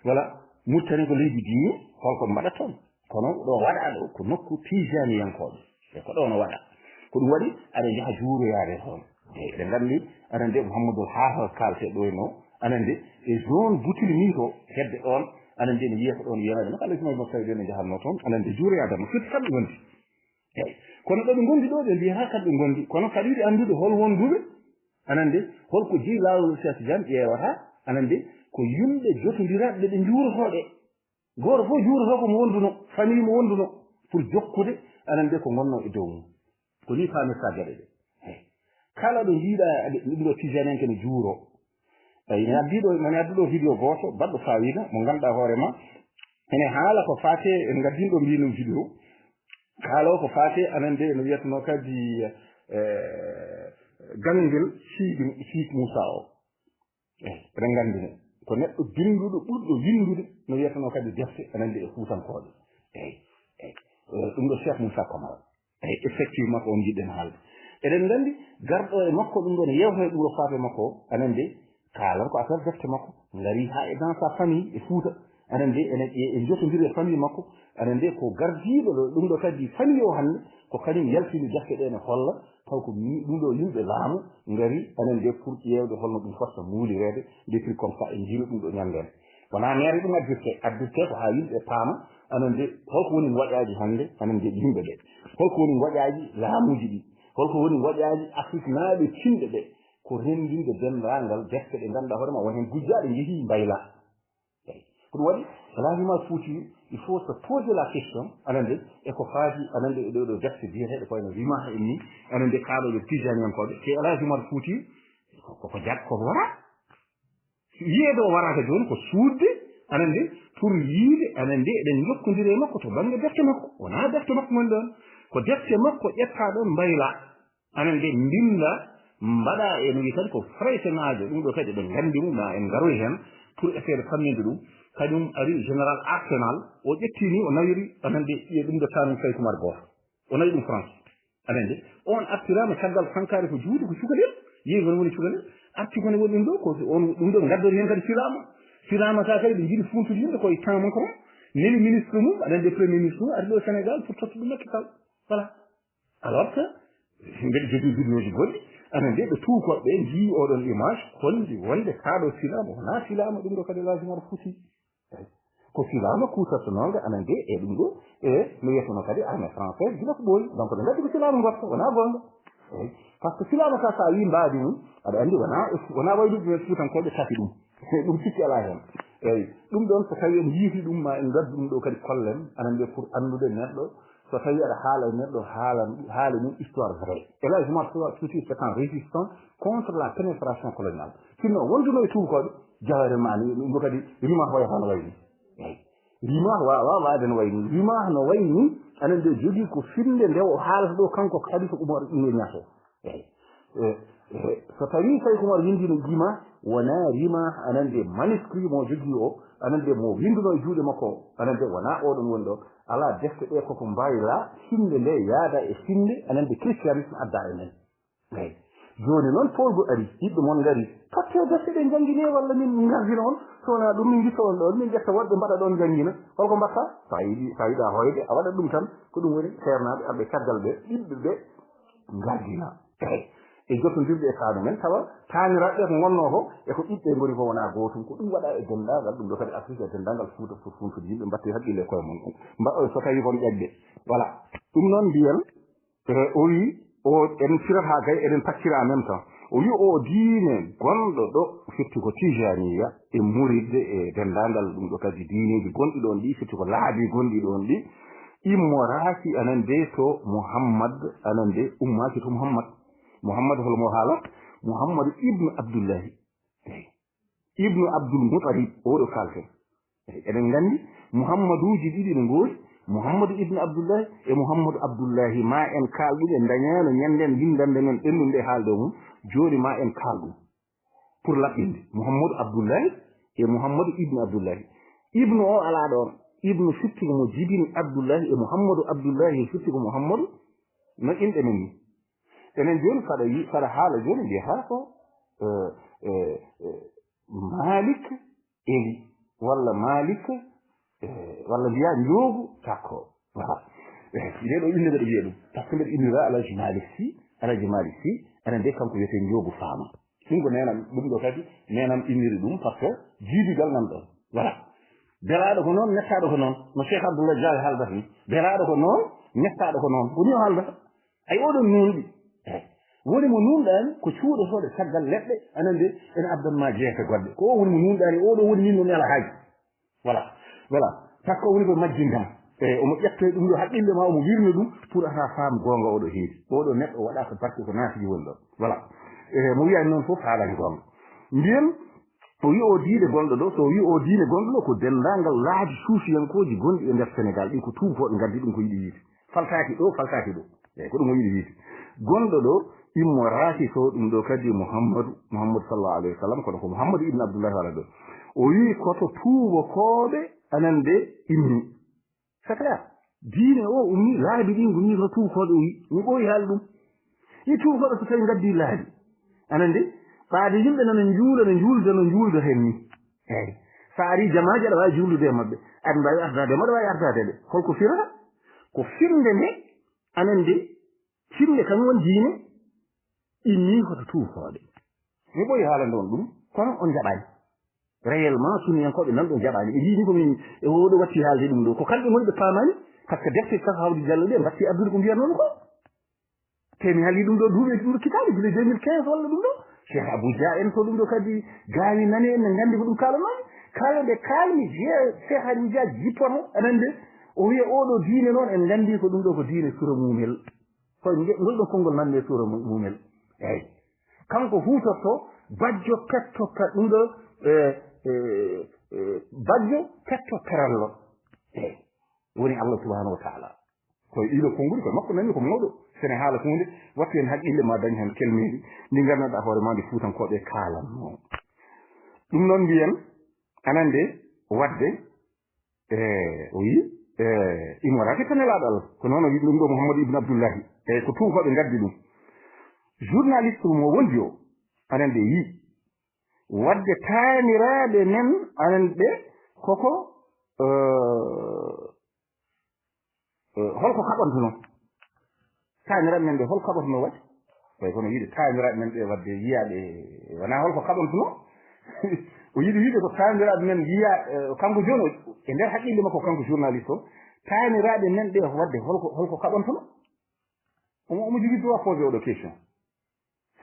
Voilà. Murtani ko leydi diine, holko mbaɗa toon? Kono ɗo waɗa ɗo ko nokku tijaniyankooɓe. E ko ɗo no waɗa. Ko ɗum waɗi aɗa yaha juuroyaade toon. Eyi, eɗen nganndi aɗa nde Mouhamadou Haha kaalte ɗo e no, aɗa nde e zone Boutilimit to, hedde ɗoon, aɗa nde ne wiya ko ɗoon wiyanaade no kala sima mo tawi ɗen ne njahatnoo toon, aɗa nde juuroyaade no firti kamɓe wondi. Eyi. Kono ɗo ɓe ngondi ɗo, ɓe mbiyataa kamɓe ngondi. Kono kaɗa yiɗi anndude hol wonduɓe, anan de, holko jeyi laawol Cheikh Tidiane ƴeewata, anan de, ko yimɓe jotondiraaɓe ɓe njuurotooɓe. Gooto fof juurotoo ko mo wonduno, famille mo wonduno, pour jokkude, anan de, ko ngonno e dow mum. Ko ni faamirta geɗe ɗe. Eyi. Kala ɗo njiiɗa, aɗa, ɗum ɗo Tidiane en kene juuro. Eyi, mi addi ɗo, mi addi ɗo vidéo gooto, baɗɗo faawiida, mo ngannduɗaa hoore ma, ene haala ko faate, en ngaddin ɗo mbiinum vidéo. Haala o ko faate, anan de, no wiyatnoo kadi, eh, ganngel Siidi, Siidi Muusa o. Eyi, eɗen nganndi mo. Ko neɗɗo binnduɗo, ɓurɗo winndude, no wiyatnoo kadi defte, anan de e Fuutankooɓe. Eyi, eyi. Eh, ɗum ɗo Cheikh Moussa Camara. Eyi, effectivement, ko on njiɗɗen haalde. Eɗen nganndi, garɗo e makko, ɗum ɗo ne yewta e ɗum ɗo faate makko o, anan de, kaalan ko affaire defte makko, ngari haa e dans sa famille, e Fuuta, anan de, ene, e, e njotondiri e famille makko, anan de, ko gardiiɗo ɗo, ɗum ɗo kadi famille o hannde, ko kañum yaltini defte ɗe ne holla, taw ko mi-, ɗum ɗo yimɓe laamu ngari, anan de, pour ƴeewde holno ɗum fotata muulireede, des trucs comme ça, en njiino ɗum ɗo ñanndere. Wonaa neere ɗum addirte, addirte ko haa yimɓe paama, anan de, holko woni ngoƴaaji hannde, anan de yimɓe ɓe. Holko woni ngoƴaaji laamuuji ɗi? Holko woni ngoƴaaji Afriknaaɓe tinɓe ɓe? Ko renndinde denndaangal defte ɗe ngannduɗaa hoore ma, won heen gujjaaɗe njehii mbaylaa. Eyi. Ko ɗum waɗi, Alhaji Umar Fuuti, il faut se poser la question, anan de, e ko faati, anan de, e ɗo ɗo defte biyeteeɗe ko wayno Rimah en ni, anan de, kaaɗooɓe Tijaniyankooɓe, te Alhaji Umar Fuuti, ko, ko, ko jag-, ko wara. Wiyeede o waraaka jooni ko suuɗde, anan de, pour yiide, anan de, eɗen njokkondiri e makko to bannge defte makko. Wonaa defte makko ngoni ɗoon. Ko defte makko ƴettaa ɗoon mbaylaa. Anan de, mbinndaa, mbaɗaa e no wiyi kadi ko fraysenaajo. Ɗum ɗo kadi eɗen nganndi mo, ma en ngaroy heen pour essayer de famminde ɗum. Kañum ari général Arsenal, o ƴetti ni, o nawiri, anan de, ɗum ɗo tanum Saykumar gooto. O nawi ɗum France. Aɗa anndi, on artiraama caggal Sankare ko juuti ko cukalel, yehi kono woni cukalel, arti kono woni ɗum ɗo, ko on, ɗum ɗo ngaddori heen kadi silaama. Silaama ka kadi ɓe njiɗi funtude yimɓe koye temps Macron, neli ministre mum, aɗa anndi premier ministre mum, ari ɗo Sénégal pour totta ɗum Macky Sall. Voilà. Alors que, mbeɗa jogii vidéoji goɗɗi, aɗa anndi ɓe tuukooɓe ɓe njii oɗon image, holli wonde kaa ɗo silaama, wonaa silaama ɗum ɗo kadi Alhaji Umar Fuuti. Eyi. Ko silaama kuutortonooga aɗa anndi e ɗum ɗo, e no wiyeteno kadi armée française, gila ko ɓooyi. Donc, ɓe ngaddi ko silaama goɗɗo, wonaa goonga. Eyi. Par ce que silaama ka, so a wii mbaadi mum, aɗa anndi wonaa, wonaa wayluɓe men Fuutankooɓe tafi ɗum. Ɗum sikki alaa heen. Eyyi, ɗum ɗon so tawi en yiiti ɗum, ma en ngaddu ɗum ɗo kadi kollen, aɗa anndi, pour anndude neɗɗo, so tawi aɗa haala e neɗɗo, haala, haala mum histoire vrai. El Hadj Oumar Fouti, c'est un résistant contre la pénétration coloniale. Sinno wonduno e tuubakooɓe, Jawahirul Maani ɗum ɗo kadi, Rimah wayata no wayi ni. Eyyi. Rimah wawa waade no wayi ni. Rimah no wayi ni, aɗa anndi, jogii ko finnde nde o haalata ɗo, kanko Khalifa Oumar Ibn Niass o. Eyyi. Eh, eh, so tawi Cheikh Oumar winndino Rimah, wona Rimah, aɗa anndi, manuscrit mo jogii o, aɗa anndi, mo winnduno e juuɗe makko o, aɗa anndi, wona oɗon woni ɗo. Alaa, defte ɗe koko mbayla, finnde nde yaada e finnde, aɗa anndi, christianisme adda e men. Eyyi. Jooni noon, poolgu ari, ɓiɓɓe mon ngari, totte defte ɗe, njanngine, walla min ngarjina on, so wona ɗum min ngitta on ɗon, min ƴetta woɗɓe mbaɗa ɗon, njanngina. Holko mbaɗta? Sa yiɗi, sa yiɗa hoyde, a waɗat ɗum tan, ko ɗum woni seernaaɓe arɓe caggal ɓe, ɓiɓɓe ɓe ngarjina. Eyyi. E jottondirde e kaano men, tawa taaniraaɓe ko ngonnoo ko, e ko ɓiɓɓe ngoni ko wona gootum, ko ɗum waɗa e denndaangal, ɗum ɗo kadi Afrique, e denndaangal Fuuta, Fuuta, Fuuta, yimɓe mbaɗti haqqille e koye mon. Mba-, so tawi kon ƴaƴde. Voilà. Ɗum noon mbiyen, E, o wi, o, en firata gay, eɗen paccira en même temps. O wi, o diine gonɗo ɗo, firti ko Tijaniya, e Murid, e denndaangal ɗum ɗo kadi diineeji gonɗi ɗon ɗi, firti ko laabi gonɗi ɗon ɗi, immoraaki anan de to Muhammad, anan de ummaaki to Muhammad. Muhammad hol mo haala? Muhammad ibnu Abdullahi. Ibnu Abdul Mutalib, oɗo kalten. Eɗen nganndi Muhammaduuji ɗiɗi no ngoodi, Muhammadu ibnu Abdullahi e Muhammadu Abdullahi, ma en kaal ɗum, en ndañaano ñannden winndannde men ɓenndu nde haalde mum, jooni ma en kaal ɗum. Pour laɓɓinde, Muhammadu Abdullahi e Muhammadu ibnu Abdullahi. Ibnu o alaa ɗoon, ibnu firti ko mo jibini Abdullahi e Muhammadu Abdullahi firti ko Muhammadu, no inɗe men ni. Enen jooni, saɗa yi-, saɗa haala jooni, mbiyata ko, eh, eh, eh, Malik Eli, walla Malik, eh, walla mbiya Njoogu Takko. Voilà. Eh, nde ɗo innde mbeɗa wiya ɗum. Par ce que mbeɗa innira Alhaji Malik Sy, Alhaji Malik Sy, aɗa anndi kanko wiyetee Njoogu Faama. Ɗum ko neenam, ɗum ɗo kadi neenam inniri ɗum, par ce que jiidigal nan ɗon. Voilà. Belaaɗo ko noon, nettaaɗo ko noon. No Cheikh Abdoulaye Diallo haaldata ni. Belaaɗo ko noon, nettaaɗo ko noon. Ko ni o haaldata. Ay, oɗon nuunɗi. Eey. Woni mo nuunɗaani ko cuuɗotooɗo caggal leɗɗe, aɗa anndi, ene addan ma jeese goɗɗe. Ko o woni mo nuunɗaani, oɗo woni min mo nela hay. Voilà. Voilà. Par ce que o woni ko majjintam. Eey, omo ƴetta ɗum ɗo haqqille ma, omo wirna ɗum pour ata faam goonga oɗo heedi. Oɗo neɗɗo waɗa ko barke ko naatiji woni ɗo. Voilà. Eey, mo wiyaani noon fof haalani goonga. Mbiyen, o wi o diine gonɗo ɗo, so o wi o diine gonɗo ɗo, ko denndaangal laabi suufiyankooji gonɗi e nder Senegaal ɗi, ko tuubakooɓe ngaddi ɗum ko yiɗi yiide. Faltaaki ɗo, faltaaki ɗo. Eey, ko ɗum o yiɗi wiide. Gonɗo ɗo, immoraaki so ɗum ɗo kadi Muhammadu, Muhammadu sallallahu alayhi wa sallam, kono ko Muhammadu ibn Abdullahi wala ɗo. O wii ko to tuubakooɓe anan de immi. C'est clair. Diine o ummi, laabi ɗi ngummi ko tuubakooɓe o wi. Mi ɓooyi haali ɗum. Ɗi tuubakooɓe so tawi ngaddi laabi. Anan de, ɓaade yimɓe nana njuula, no njuulda, no njuulda heen ni. Eey. So a ari jamaaji, aɗa waawi juuldude e maɓɓe. Aɗa mbaawi ardaade e maɓɓe, aɗa waawi ardaade ɓe. Holko firata? Ko firnde nde, anan de, firnde kan won diine, immii ko to tuubakooɓe. Mi ɓooyi haalande on ɗum, kono on njaɓaani. Réellement, sunniyankooɓe nan ɗo njaɓaani. Ɓe mbiyi ni ko min, e oɗo watti haalde ɗum ɗo. Ko kamɓe ngoni ɓe paamaani, par ce que defte Cheikh Hawdi Diallo ɗe mbatti addude ko mbiyanoomi ko. Te mi haalii ɗum ɗo duuɓi e ɗum ɗo kitaabe, gila deux mille quinze walla ɗum ɗo. Cheikh Abou Dia en to ɗum ɗo kadi gaawi nane en, ne nganndi ko ɗum kaalanoomi. Kala nde kaalmi je-, Cheikh Abou Dia jippoto, aɗa anndi, o wiya oɗo diine noon, en nganndi ko ɗum ɗo ko diine sura mumel. Ko nge-, ngol ɗo konngol nannde sura mu-, mumel. Eey. Kanko huutorto bajjo petto pe-, ɗum ɗo, e, e, e, bajjo petto perallo. Eey. Woni Allah subhanahu wa ta'ala. Koye ɗiɗo konguɗi, koye makko nanni ko mawɗo. Sene haala ko hunde, wattu hen haqqille ma dañ hen kelmeeli, ndi nganndanɗaa hoore ma ndi Fuutankooɓe kaalanno. Ɗum noon mbiyen, aɗa anndi, waɗde, e, o wi, e, immoraaki to nelaaɗo Allah. Ko noon o wi ɗum ɗo Muhammadu ibn Abdullahi. E, ko tuubakooɓe ngaddi ɗum. Journaliste mo wondi o, aɗa anndi, wi, waɗde taaniraaɓe men, aɗa anndi, koko, e, Eh, holko kaɓantuno? Taaniraaɓe men ɓe, hol kaɓantuno waɗi? Tawi kono yiide taaniraaɓe men ɓe waɗde yiyaaɓe, wonaa holko kaɓantuno? O yiɗi wiide ko taaniraaɓe men yiya, eh, kanko jooni o, e nder haqqille makko kanko journaliste o, taaniraaɓe men ɓe waɗde holko, holko kaɓantuno? Omo, omo jogii droit poser oɗo question.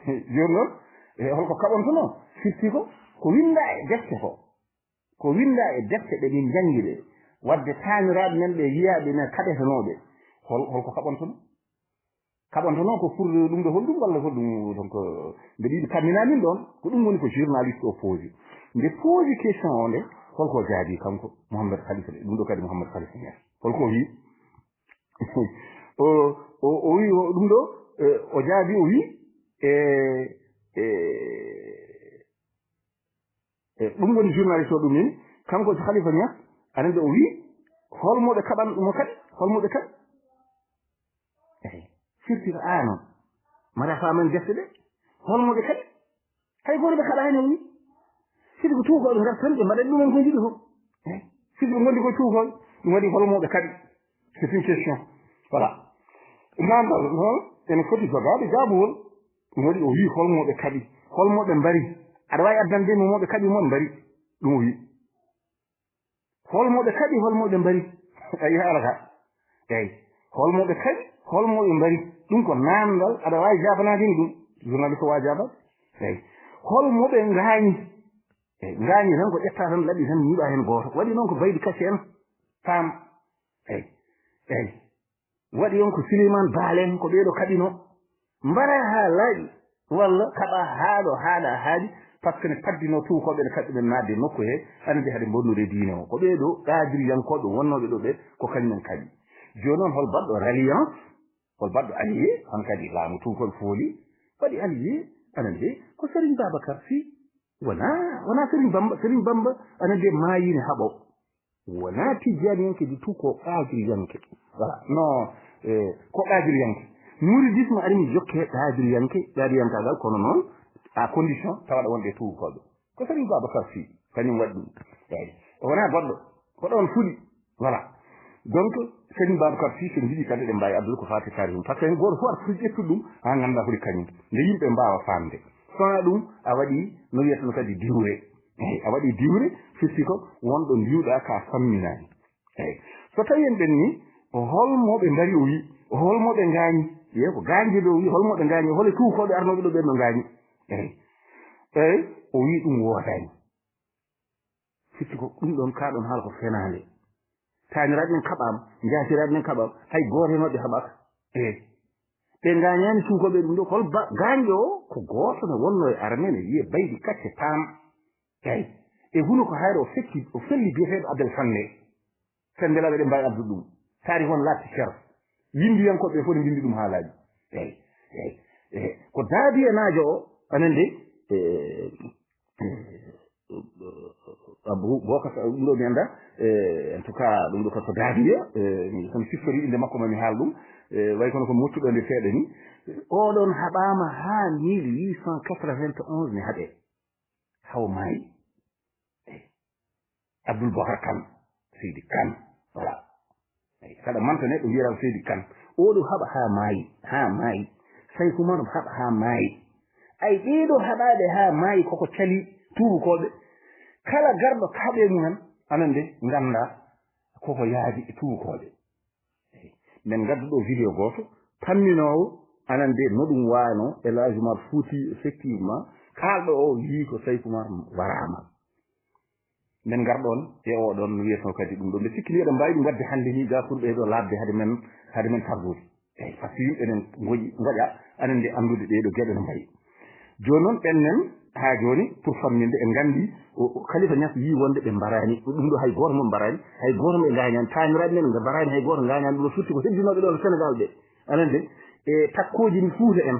Jooni noon, e holko kaɓantuno? Firti ko, ko winnda e defte ko. Ko winndaa e defte ɗe min njanngi ɗe, waɗde taaniraaɓe men ɓe yiyaaɓe men kaɓetenooɓe, hol, hol ko kaɓontono? Kaɓontono ko furde ɗum ɗo, hol ɗum walla hol ɗum? Donc, nde ɗiɗi kammina min ɗoon, ko ɗum woni ko journaliste o poosi. Nde poosi question o nde, hol ko jaabi kanko Mouhamed Khalifa, ɗum ɗo kadi Mouhamed Khalifa Niass? Hol ko o wi? O, o, o wi o, ɗum ɗo, eh, o jaabi, o wi, e, e, e, ɗum woni journaliste o ɗum nini, kanko Khalifa Niass, aɗa nde o wi, holmo ɓe kaɓan mo kadi, holmo ɓe kaɓi? Eyi, firti ko a noon. Mbaɗa famen defte ɗe, holmo ɓe kaɓi? Hay gooto ɓe kaɗaani o ni. Sidi ko tuukooɓe ngartan ɓe mbaɗa ɗumen ko njiɗi fof. Eh, sidi ɓe ngondi ko tuukooɓe, ɗum waɗi hol mo ɓe kaɗi? C'est une question. Voilà. Namdal noon ene foti jogaade jaabugol. Ɗum waɗi o wii hol mo ɓe kaɗi, hol mo ɓe mbari. Aɗa waawi addande mo mo ɓe kaɗi mo mbari. Ɗum o wii. Holmo ɓe kaɗi, holmo ɓe mbari? A yiya alaka. Eyi. Holmo ɓe kaɗi, holmo ɓe mbari? Ɗum ko namdal, aɗa waawi jaabanaade ni ɗum. Journaliste o waawi jaabaade. Eyi. Holmo ɓe ngaañi? Eyi. Ngaañi tan ko ƴetta tan laɓi tan ñiiɓa heen gooto. Waɗi noon ko baydi kacce en. Paam. Eyi. Eyi. Waɗi on ko Sileyman Baal en, ko ɓeeɗo kaɓino. Mbara haa laaɓi, walla kaɓa haa ɗo haaɗa haaɗi, par ce que ne paddino tuukooɓe ne kaɓɓi men naatde nokku he, anndi hade bonnude diine o. Ko ɓeeɗo qaadiriyankooɓe wonnooɓe ɗo ɓe, ko kañumen kaɓi. Jooni noon hol baɗɗo ralliance, hol baɗɗo allié, hankadi laamu tuukooɓe fooli, waɗi allié, anande ko Serigne Babacar Sy, wona, wona Serigne Bamba, Serigne Bamba, anande maayini haɓo. Wonaa tijjaaniyanke du tout, ko qaadiriyanke. Voilà. No, eh, ko qaadiriyanke. Muridisme ari mi jokke qaadiriyanke, qaadiriyankaagal, kono noon, à condition, tawaɗa wonde tuubakooɓe. Ko Serigne Babacar Sy, kañum waɗi ɗum. Eyi. O wonaa goɗɗo. Ko ɗoon fuɗi. Voilà. Donc, Serigne Babacar Sy, so en njiɗi kadi, eɗen mbaawi addude ko faati taarihum. Par ce que gooto fof aɗa foti ƴettude ɗum, haa ngannda holi kañum. Nde yimɓe mbaawa faamde. So wonaa ɗum, a waɗi, no wiyatnoo kadi, diwre. Eyi, a waɗi diwre, firti ko wonɗo ndiwɗa ka famminaani. Eyi. So tawi en ɓenni, holmo ɓe mbari o wi, holmo ɓe ngaañi? Ye ko gaañde ɗo o wi, holmo ɓe ngaañi? Hole tuukooɓe arnooɓe ɗo ɓen no ngaañi? Eyi. Eyi, o wi ɗum woodaani. Firti ko ɗum ɗon, kaa ɗon haala ko fenaande. Taaniraaɓe men kaɓaama, njaasiraaɓe men kaɓaama, hay gooto heen maɓɓe haɓaaka. Eyi. Ɓe ngaañaani suukooɓe ɗum ɗo, hol ba-, gaañɗo o ko gooto ne wonnoo e armée ne wiyee Baydi Kacce Paam. Eyi. E hunuko hayre o fekki, o felli biyeteeɗo Abel Fannde. Fendelaaɓe ɗe mbaawi addude ɗum. Taari won laatti cer. Winndiyankooɓe fof ne mbinndi ɗum haalaaji. Eyi. Eyi. Eyi. Ko daabiyanaajo o, anen de, e, Abou Bokar, ɗum ɗo mi annda, eh, en tout cas, ɗum ɗo ko, ko Daadiya, eh, mi, so mi siftori innde makko, ma mi haal ɗum, eh, way kono ko mi wottuɗo nde seeɗa ni. Oɗon haɓaama haa mille huit cent quatre-vingt-onze ne haɓe. Haw maayi. Eh, Abdoul Bokar Kane, Seydi Kane, voilà. Eyi, saɗa manta neɗɗo mbiyata ko Seydi Kane. Oɗo haɓa haa maayi, haa maayi. Sayku Umar haɓa haa maayi. Ay, ɓeeɗo haɓaaɓe haa maayi koko cali tuubakooɓe. Kala garɗo kaɓe mumen, anan de, ngannda koko yaadi e tuubakooɓe. Eyi. Men ngaddu ɗo vidéo gooto, pamminoowo, anan de, no ɗum waano, El Hadj Umar Fuuti, effectivement, kaalɗo o yii ko Sayku Umar waraama. Men ngar ɗoon e oo ɗoon no wiyetnoo kadi ɗum ɗo. Mbe sikki ni eɗen mbaawi ɗum waɗde hannde ni, gaakurɓe e ɗo laaɓde hade men, hade men tardude. Eyi, par ce que yimɓe enen ngoƴi, ngoƴa, anen nde anndude ɗee ɗo geɗe no mbayi. Jooni noon, ɓen nen, haa jooni, pour famminde, en nganndi, o, o, Khalifa Niass yii wonde ɓe mbaraani, ɗum ɗo hay gooto mum mbaraani, hay gooto mum ɓe ngaañaani, taaniraaɓe men ɓe mbaraani, hay gooto ngaañaani, ɗum ɗo firti ko heddinooɓe ɗoon Senegal ɓe. Anen de, e takkooji ni Fuuta en,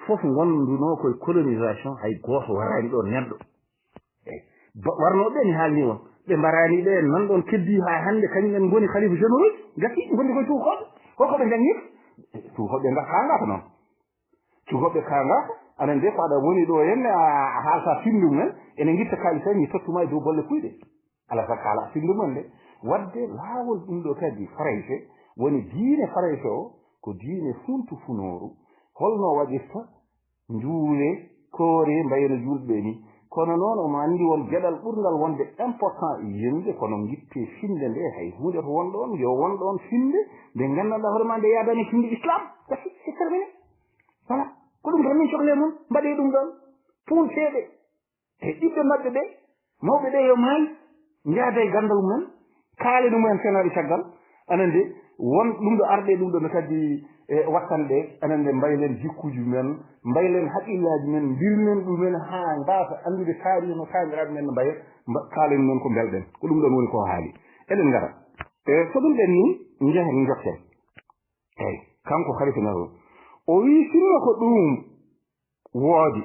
fof ngondunoo koye colonisation, hay gooto waraani ɗoon neɗɗo. Eyi. Ba-, warnooɓe ɓe mi haalni on. Ɓe mbaraani ɓe, nan ɗoon keddi haa hannde, kañum en ngoni khalifa généraux, gasi, ngondi koye tuukooɓe. Holko ɓe njaŋŋi? Tuukooɓe ngaka haa ngaka noon. Tuukooɓe kaa ngaka, anen de ko aɗa woni ɗo henne, a, a haalta fimndu men, ene ngitta kaalis tan, mi tottu ma e dow bolle kuyɗe. Ala ka kaala fimndu men de. Waɗde laawol ɗum ɗo kadi Farayse, woni diine Farayse o, ko diine funtu funooru. Holno waɗirta? Njuule, koore, mbayno juulɓe ni. Kono noon, omo anndi won geɗal ɓurngal wonde important e yiyande, kono ngitte finde nde, hay huunde to won ɗoon, yo won ɗoon finde nde nganndanɗaa hoore ma nde yaadani finde Islam. Gasi, c'est terminé. Voilà. Ko ɗum tan min cohli e mon, mbaɗee ɗum ɗoon. Puunteeɓe e ɓiɓɓe maɓɓe ɓe, mawɓe ɓe yo maay. Njaada e ganndal mumen, kaale ɗum en fenaaɗi caggal. Aɗa anndi, won ɗum ɗo arde ɗum ɗo no kadi e wattanɗe, aɗa anndi, mbaylen jikkuuji men, mbaylen haqqillaaji men, mbirnen ɗumen haa mbaasa anndude taarihi no kaaniraaɓe men no mbaye, mba-, kaalen men ko mbelɗen. Ko ɗum ɗon woni ko haali. Eɗen ngara. E so ɗum ɓenni, njehen njokken. Eyi, kanko Khalifa Niass o, o wii sinno ko ɗum woodi.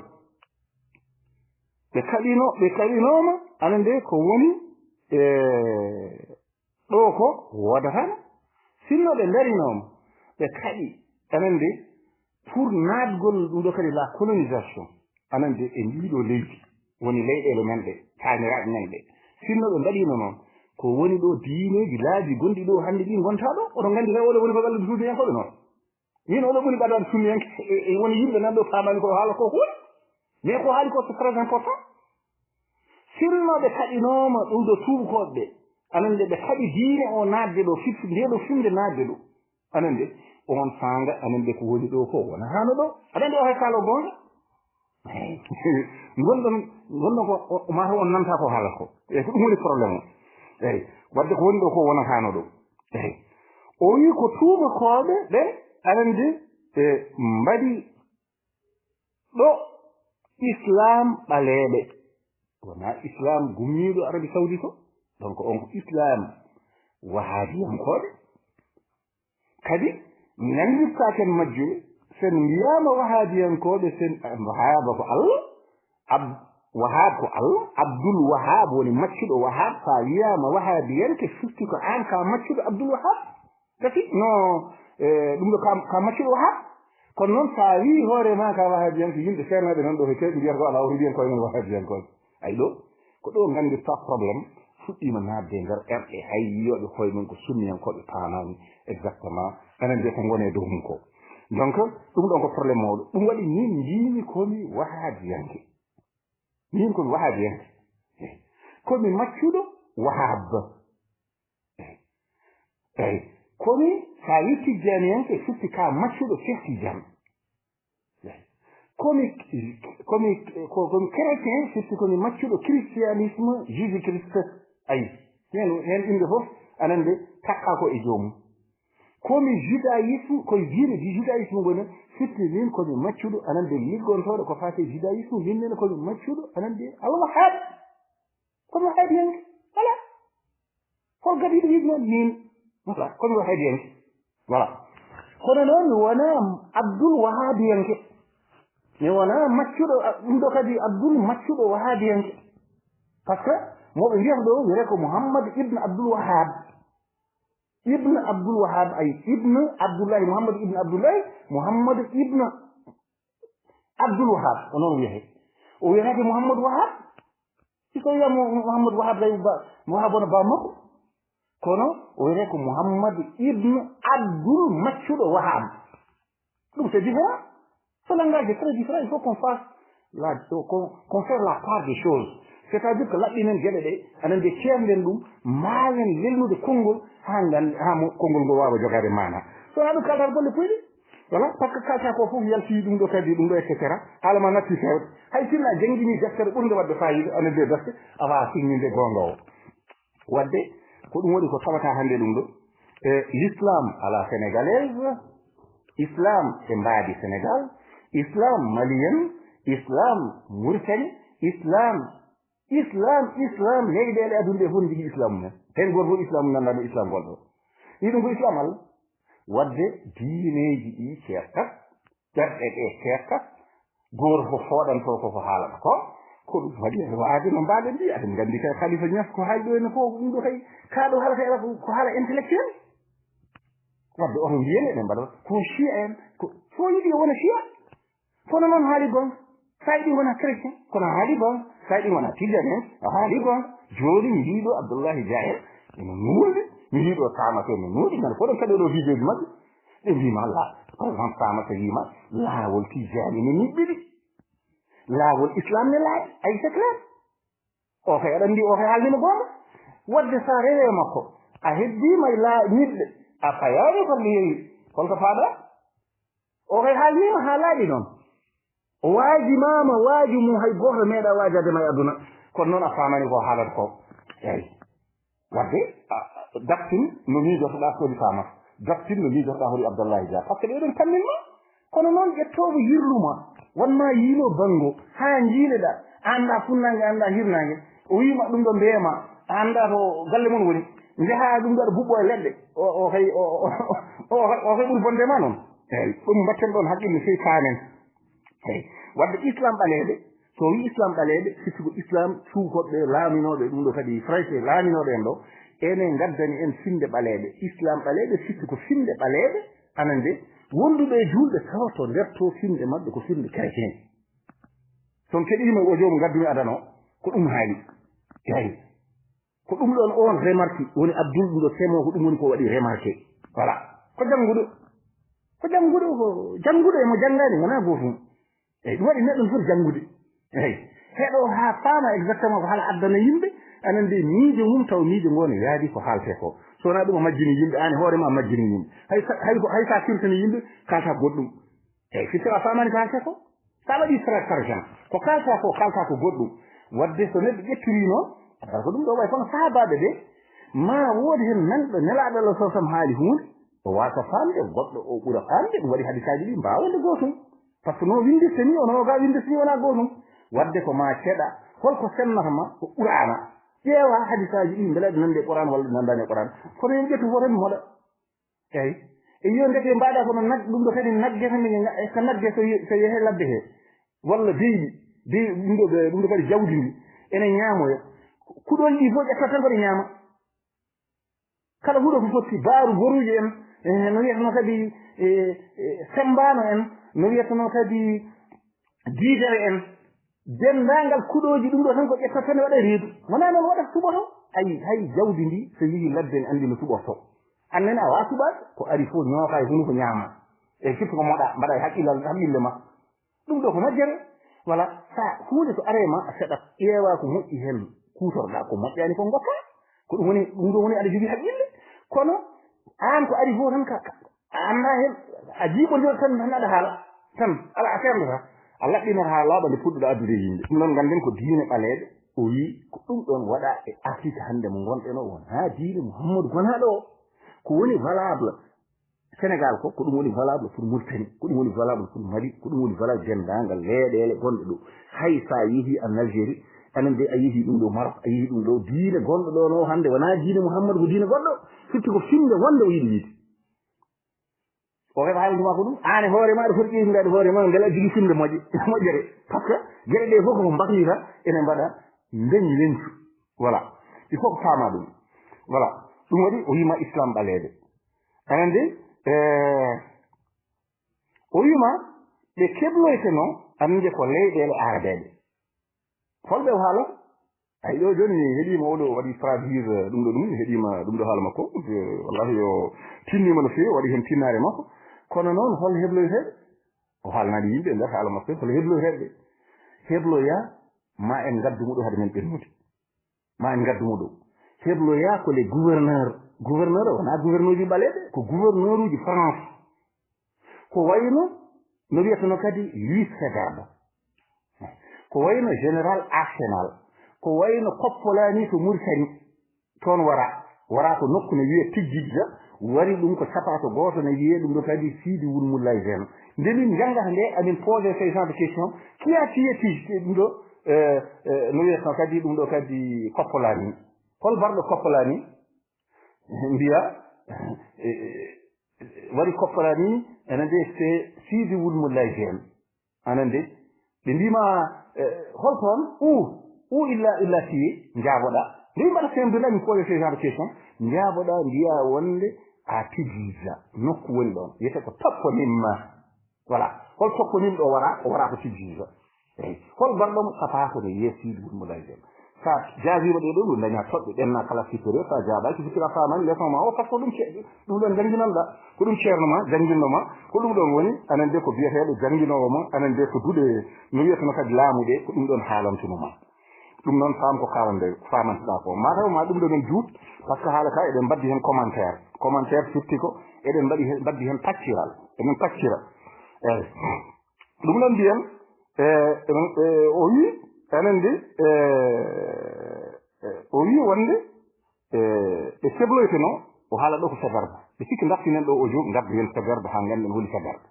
Ɓe kaɗino, ɓe kaɗinooma, aɗa anndi ko woni, e, ɗo ko woodataano. Sinno ɓe ndarinooma, ɓe kaɗi, aɗa anndi, pour naatgol ɗum ɗo kadi la colonisation, aɗa anndi, e ndii ɗo leydi, woni leyɗeele men ɗe, kaaniraaɓe men ɗe. Sinno ɓe mbaɗiino noon, ko woni ɗo diineeji laabi gonɗi ɗo hannde ɗi ngontaa ɗo, oɗon nganndi kay oɗo woni ko ɓallude sunniyankooɓe noon. Min oɗo ɓuri ɓadaade sunniyanke, e, e woni yimɓe nan ɗo paamaani ko haala ko huuɗi. Mais ko haali ko c'est très important. Sinno ɓe kaɗinooma ɗum ɗo tuubakooɓe ɓe. Aɗa anndi ɓe kaɗi diine o naatde ɗo, fif-, nde ɗo fiɓnde naatde ɗo. Aɗa anndi on saanga, aɗa anndi ko woni ɗo ko wona hano ɗo. Aɗa anndi o hay kaalo goonga. Eyi. Ngonɗon, ngonɗon ko, o, o mataw on nanta ko haala ko. Eyi, ko ɗum woni problème o. Eyi. Wadde ko woni ɗo ko wona hano ɗo. Eyi. O wii ko tuubakooɓe ɓe, aɗa anndi, ɓe mbaɗi ɗo Islam ɓaleeɓe. Wonaa Islam gummiiɗo Arabie Saoudite o. Donc, on ko Islam wahabiyankooɓe. Kadi, nanngirtaa ken majjuɓe, sen mbiyaama wahabiyankooɓe, sen, Wahaba ko Allah, Ab-, Wahab ko Allah, Abdul Wahab woni maccuɗo Wahab, so a wiyaama wahabiyanke, firti ko aan ka maccuɗo Abdul Wahab. Gasi, no, e, ɗum ɗo ka, ka maccuɗo Wahab. Kono noon, so a wii hoore ma ka wahabiyanke, yimɓe seernaaɓe nan ɗo he keeɓi mbiyata ko alaa, o heɓi en koye men wahabiyankooɓe. Ay ɗo, ko ɗo nganndirta problème fuɗɗiima naatde e nder ɓerɗe, hay yiyooɓe koye mum ko sunniyankooɓe paamaani exactement, aɗa anndi ko ngoni e dow mum ko. Donc, ɗum ɗon ko problème mawɗo. Ɗum waɗi min mbiimi ko mi wahabiyanke. Min ko mi wahabiyanke. Ko mi maccuɗo Wahab. Eyi. Komi, so a wii tijjaaniyanke, firti ka maccuɗo Cheikh Tidiane. Eyi. Komi, komi, ko, komi chrétien, firti komi maccuɗo christianisme, Jésus Christ. Ayi. Heen, heen innde fof, aɗa anndi, takka ko e joomum. Komi judaïsme, ko diine di judaïsme ngoni, firti min komi maccuɗo, aɗa anndi, liggontooɗo ko faati e judaïsme, min nene komi maccuɗo, aɗa anndi, Al-Wahhab. Komi wahabiyanke. Voilà. Hol gadiiɗo wiide noon min? Voilà. Komi wahabiyanke. Voilà. Kono noon mi wonaa Abdul Wahabiyanke. Mi wonaa maccuɗo, ɗum ɗo kadi Abdul maccuɗo wahabiyanke. Par ce que mo ɓe mbiyata ɗo wiyete ko Muhammad ibn Abdul Wahab. Ibn Abdul Wahab, ay, ibn Abdullahi, Muhammad ibn Abdullahi, Muhammad ibn Abdul Wahab, ko noon o wiyetee. O wiyetaake Muhammad Wahab. Si ko wiya Mu-, Muhammad Wahab, tawi ba, Wahab wona ba makko. Kono o wiyetee ko Muhammad ibn Abdul maccuɗo Wahab. Ɗum c'est différent. Ce langage est très différent. Il faut qu'on fasse la, qu'on, qu'on fait la part des choses. C'est-à-dire que laɓɓinen geɗe ɗe, aɗa anndi, ceernden ɗum, mbaawen lelnude konngol, haa ngan-, haa mo, konngol ngol waawa jogaade maana. So wonaa ɗum, kalɗa golle puyɗe. Voilà, par ce que kalɗa ko fof yalti ɗum ɗo kadi, ɗum ɗo, et cetera. Haala ma natti feewde. Hay sinno a janngini deftere ɓurnde waɗde faayiida, aɗa anndi, defte, a waawaa signinde goonga o. Wadde, ko ɗum waɗi ko tawata hannde ɗum ɗo. E, l'islam à la sénégalaise, islam e mbaadi Sénégal, islam malien, islam Mauritanie, islam, islam, islam, leyɗeele aduna ɗe fof njogii islam mum en. Heen gooto fof islam mum ngannduɗaa ko islam gonɗo. Ɗiɗum ko islam Allah. Wadde diineeji ɗi ceertat, ɓerɗe ɗe ceertat, gooto fof fooɗantoo ko ko haalata ko, ko ɗum waɗi en waade no mbaaɗen mbiya. Aɗen nganndi kay Khalifa Niass ko haali ɗo henne fof, ɗum ɗo kay, kaa ɗo haala kay ko, ko haala intellectuel. Wadde oto mbiyen eɗen mbaɗa ko Shia en, ko, so yiɗi o wona Shia. Kono noon haali goonga, so a yiɗi ngona chrétien, kono a haali goonga, so a yiɗi ngona tijaan en, a haali goonga. Jooni mi yii ɗo Abdullahi Dia en, ene nuunɗi, mi yii ɗo Samata en no nuunɗi, mbeɗa fof ɗon kaɗo ɗo vidéo ji maɓɓe. Ɓe mbiima la, par exemple, Samata wiima laawol tijjaani ne niɓɓiɗi. Laawol islam ne laaɓi, ay c'est clair. O kay aɗa anndi, o kay haalniima goonga. Wadde so a rewii e makko, a heddiima e laa-, niɓɓe, a fayaani ko yeewi, holko faaɗaa? O kay haalniima haa laaɓi noon. O waajimaama waaju mum hay gooto meeɗaa waajaade ma e aduna. Kono noon a faamaani ko haalata ko. Eey. Wadde, a, a, dartin no miijotoɗaa Soli Samat, dartin no miijotoɗaa Hori Abdallahi Dia, par ce que ɓe eɗen kammin ma. Kono noon, ƴettoowo yirluma, wonma yiino banngo, haa njiileɗaa, a anndaa funnaange, a anndaa hirnaange, o wiima ɗum ɗo mbeema, a anndaa to galle mon woni, njahaa ɗum ɗo aɗa buɓɓo e leɗɗe, o, o kay, o, o, o, o kay ɓuri bonde ma noon. Eeyi, ɗum mbatten ɗoon haqqille, sey paamen. Eeyi, wadde Islam ɓaleeɓe, so o wii Islam ɓaleeɓe, firti ko Islam suukooɓe, laaminooɓe ɗum ɗo kadi, Français laaminooɓe en ɗo, ene ngaddani en finde ɓaleeɓe. Islam ɓaleeɓe, firti ko finde ɓaleeɓe, anan de, wonduɓe e juulɓe tawa to nder to finde maɓɓe ko finde chrétien. So on keɗiima o joom ngaddumi adano, ko ɗum haali. Eeyi. Ko ɗum ɗoon oon remarque woni Abdul ɗum ɗo semo, ko ɗum woni ko waɗi remarqué. Voilà. Ko jannguɗo. Ko jannguɗo, ko jannguɗo e mo janngaani wonaa gootum. Eeyi, ɗum waɗi neɗɗo no foti janngude. Eeyi. Heɗo haa faama exactement ko haala addana yimɓe, anan de miijo mum taw miijo ngoo ne yaadi ko haaletee ko. So wonaa ɗum a majjini yimɓe, aan e hoore ma a majjini yimɓe. Hay sa, hay ko, hay sa kirtini yimɓe, kaalta goɗɗum. Eeyi, firti a faamaani ko haaletee ko. Sa waɗi traduction, ko kaalta ko, kaalta ko goɗɗum. Wadde so neɗɗo ƴettiriino, aɗa ko ɗum ɗo wayi kono sahaabaaɓe ɓe, ma woodi heen nanɗo Nelaaɗo Allah sallallahu alaihi wasallam haali huunde, o waasa faamde, goɗɗo o ɓura faamde, ɗum waɗi hadisaaji ɗi mbaawa wonde gootum. Par ce que no winndiste ni, ono ga winndiste ni wonaa gootum. Wadde ko ma ceɗa, holko sennata ma ko Qur'aana. Ƴeewa hadisaaji ɗi, mbela ɗi nande e Qur'aana walla ɗi nandaani e Qur'aana. Kono en ƴettu fof tan mi moɗa. Eeyi. E yo ndeke mbaɗa kono nag-, ɗum ɗo kadi nagge tan, e ko nagge so ye-, so yehe ladde he. Walla beyɗi, bey-, ɗum ɗo, ɗum ɗo kadi jawdi ndi. Ene ñaamoya. Kuɗol ɗi fof ƴetta tan koɗe ñaama. Kala huɗo ko fotti baaru boruuji en, e, no wiyatno kadi, e, e, sembaano en, no wiyatno kadi diidere en, denndaangal kuɗooji ɗum ɗo tan ko ƴettata tan waɗa reedu. Wonaa noon waɗata suɓoto. Ayi, hay jawdi ndi so yehi ladde en anndi no suɓorto. Annen a waasuɓaade, ko ari fof ñooka e hunuko ñaama. E firti ko moɗa, mbaɗa e haqqillal, haqqille ma. Ɗum ɗo ko majjere. Wala, sa huunde so are ma, a seɗat, ƴeewa ko moƴƴi heen, kuutorɗa, ko moƴƴaani ko ngoppa. Ko ɗum woni, ɗum ɗo woni aɗa jogii haqqille. Kono aan ko ari fof tan ka, ka, a anndaa heen, a jiiɓondirat tan, tan aɗa haala. Tan, ala a seerndataa. A laɓɓinat haa laaɓa nde puɗɗuɗa addude e yimɓe. Ɗum noon ngannden ko diine ɓaleeɓe. O wii ko ɗum ɗoon waɗa e Afrique hannde mo ngonɗen o, wonaa diine Muhammadu gonaaɗo o. Ko woni valable Sénégal ko, ko ɗum woni valable pour Mauritanie, ko ɗum woni valable pour Mali, ko ɗum woni valable denndaangal leyɗeele gonɗe ɗo. Hay so a yehii en Algérie, anen de a yehii ɗum ɗo Maroc, a yehii ɗum ɗo, diine gonɗo ɗo no hannde wonaa diine Muhammadu, ko diine goɗɗo, firti ko finde wonde o yiɗi wiide. O heɓa haalde ma ko ɗum, aan e hoore ma aɗa foti ƴeewtinde hoore ma, mbela aɗa jogii finde moƴƴe, moƴƴere. Par ce que geɗe ɗe fof ko mbakliita, ene mbaɗa mbeñi weñcu. Voilà. Il faut ko faama ɗum. Voilà. Ɗum waɗi o wiima Islam ɓaleeɓe. Aɗa anndi, eh, o wiima ɓe kebloytenoo, aɗa anndi ko leyɗeele arabeeɓe. Holɓe o haala? Ay, ɗo jooni mi heɗiima oɗo waɗi traduire, eh, ɗum ɗo ɗum, mi heɗiima ɗum ɗo haala makko. Eh, wallahi o tinniima no feewi, o waɗi heen tinnaare makko. Kono noon, hol hebloyteeɓe? O haalnaani yimɓe e nder haala makko, hol hebloyteeɓe? Hebloya, ma en ngaddu mo ɗo hade men ɓennude. Ma en ngaddu mo ɗo. Hebloya ko les gouverneurs. Gouverneur o wonaa gouverneur uji ɓaleeɓe, ko gouverneur uji France. Ko wayno, no wiyatano kadi Louis Faidherbe. Ko wayno général Arsenal. Ko wayno Koppolaani to Mauritanie. Toon wara. Wara ko nokku ne wiyee Tijjijja. Wari ɗum ko capaato gooto ne wiyee ɗum ɗo kadi Sidi Wul Moulay Gène. Nde min njanngata nde, amin poser ces genres de questions. Qui a tué Tij-, ɗum ɗo, eh, eh, no wiyatno kadi ɗum ɗo kadi Koppolaani? Hol barɗo Koppolaani? Mbiya, eh, eh, wari Koppolaani, ene nde c'est Sidi Wul Moulay Gène. Aɗa anndi? Ɓe mbiima, eh, hol toon? Où? Où il a, il a tué? Njaaboɗaa. Nde mbaɗa sembinde mi poser ce genre de question. Njaaboɗaa mbiya wonde à Tidjidja. Nokku woni ɗoon. Wiyetee ko toponymie. Voilà. Hol toponymie ɗo wara? O wara ko Tidjidja. Eyi. Hol gonɗo mo? Safa ko no wiyee Sidi Wul Moulay Gène. Sa jaabiima ɗee ɗoo, ɗum dañaa toɓɓe, ɓenna classe supérieure, sa jaabaaki, firti a faamaani leçon ma o, par ce que ɗum ce-, ɗum ɗoon jannginanɗaa. Ko ɗum ceerno ma, jannginɗo ma, ko ɗum ɗoon woni, aɗa anndi ko biyeteeɗo jannginoowo ma, aɗa anndi ko duɗe, no wiyeteno kadi laamu ɗe, ko ɗum ɗoon haalantuno ma. Ɗum noon faam ko kaalande, faamanteɗaa ko. Mataw ma ɗum ɗo men juut, par ce que haala ka eɗen mbaddi heen commentaire. Commentaire firti ko eɗen mbaɗi heen, mbaddi heen pacciral. Eɗen paccira. Eeyi. Ɗum noon mbiyen, e, e, e, o wii, enen de, e, e, o wii wonde, ɓe kebloyteno o haala ɗo ko Faidherbe. Ɓe sikki dartinen ɗo audio, ngaddoyen Faidherbe haa ngannden holi Faidherbe.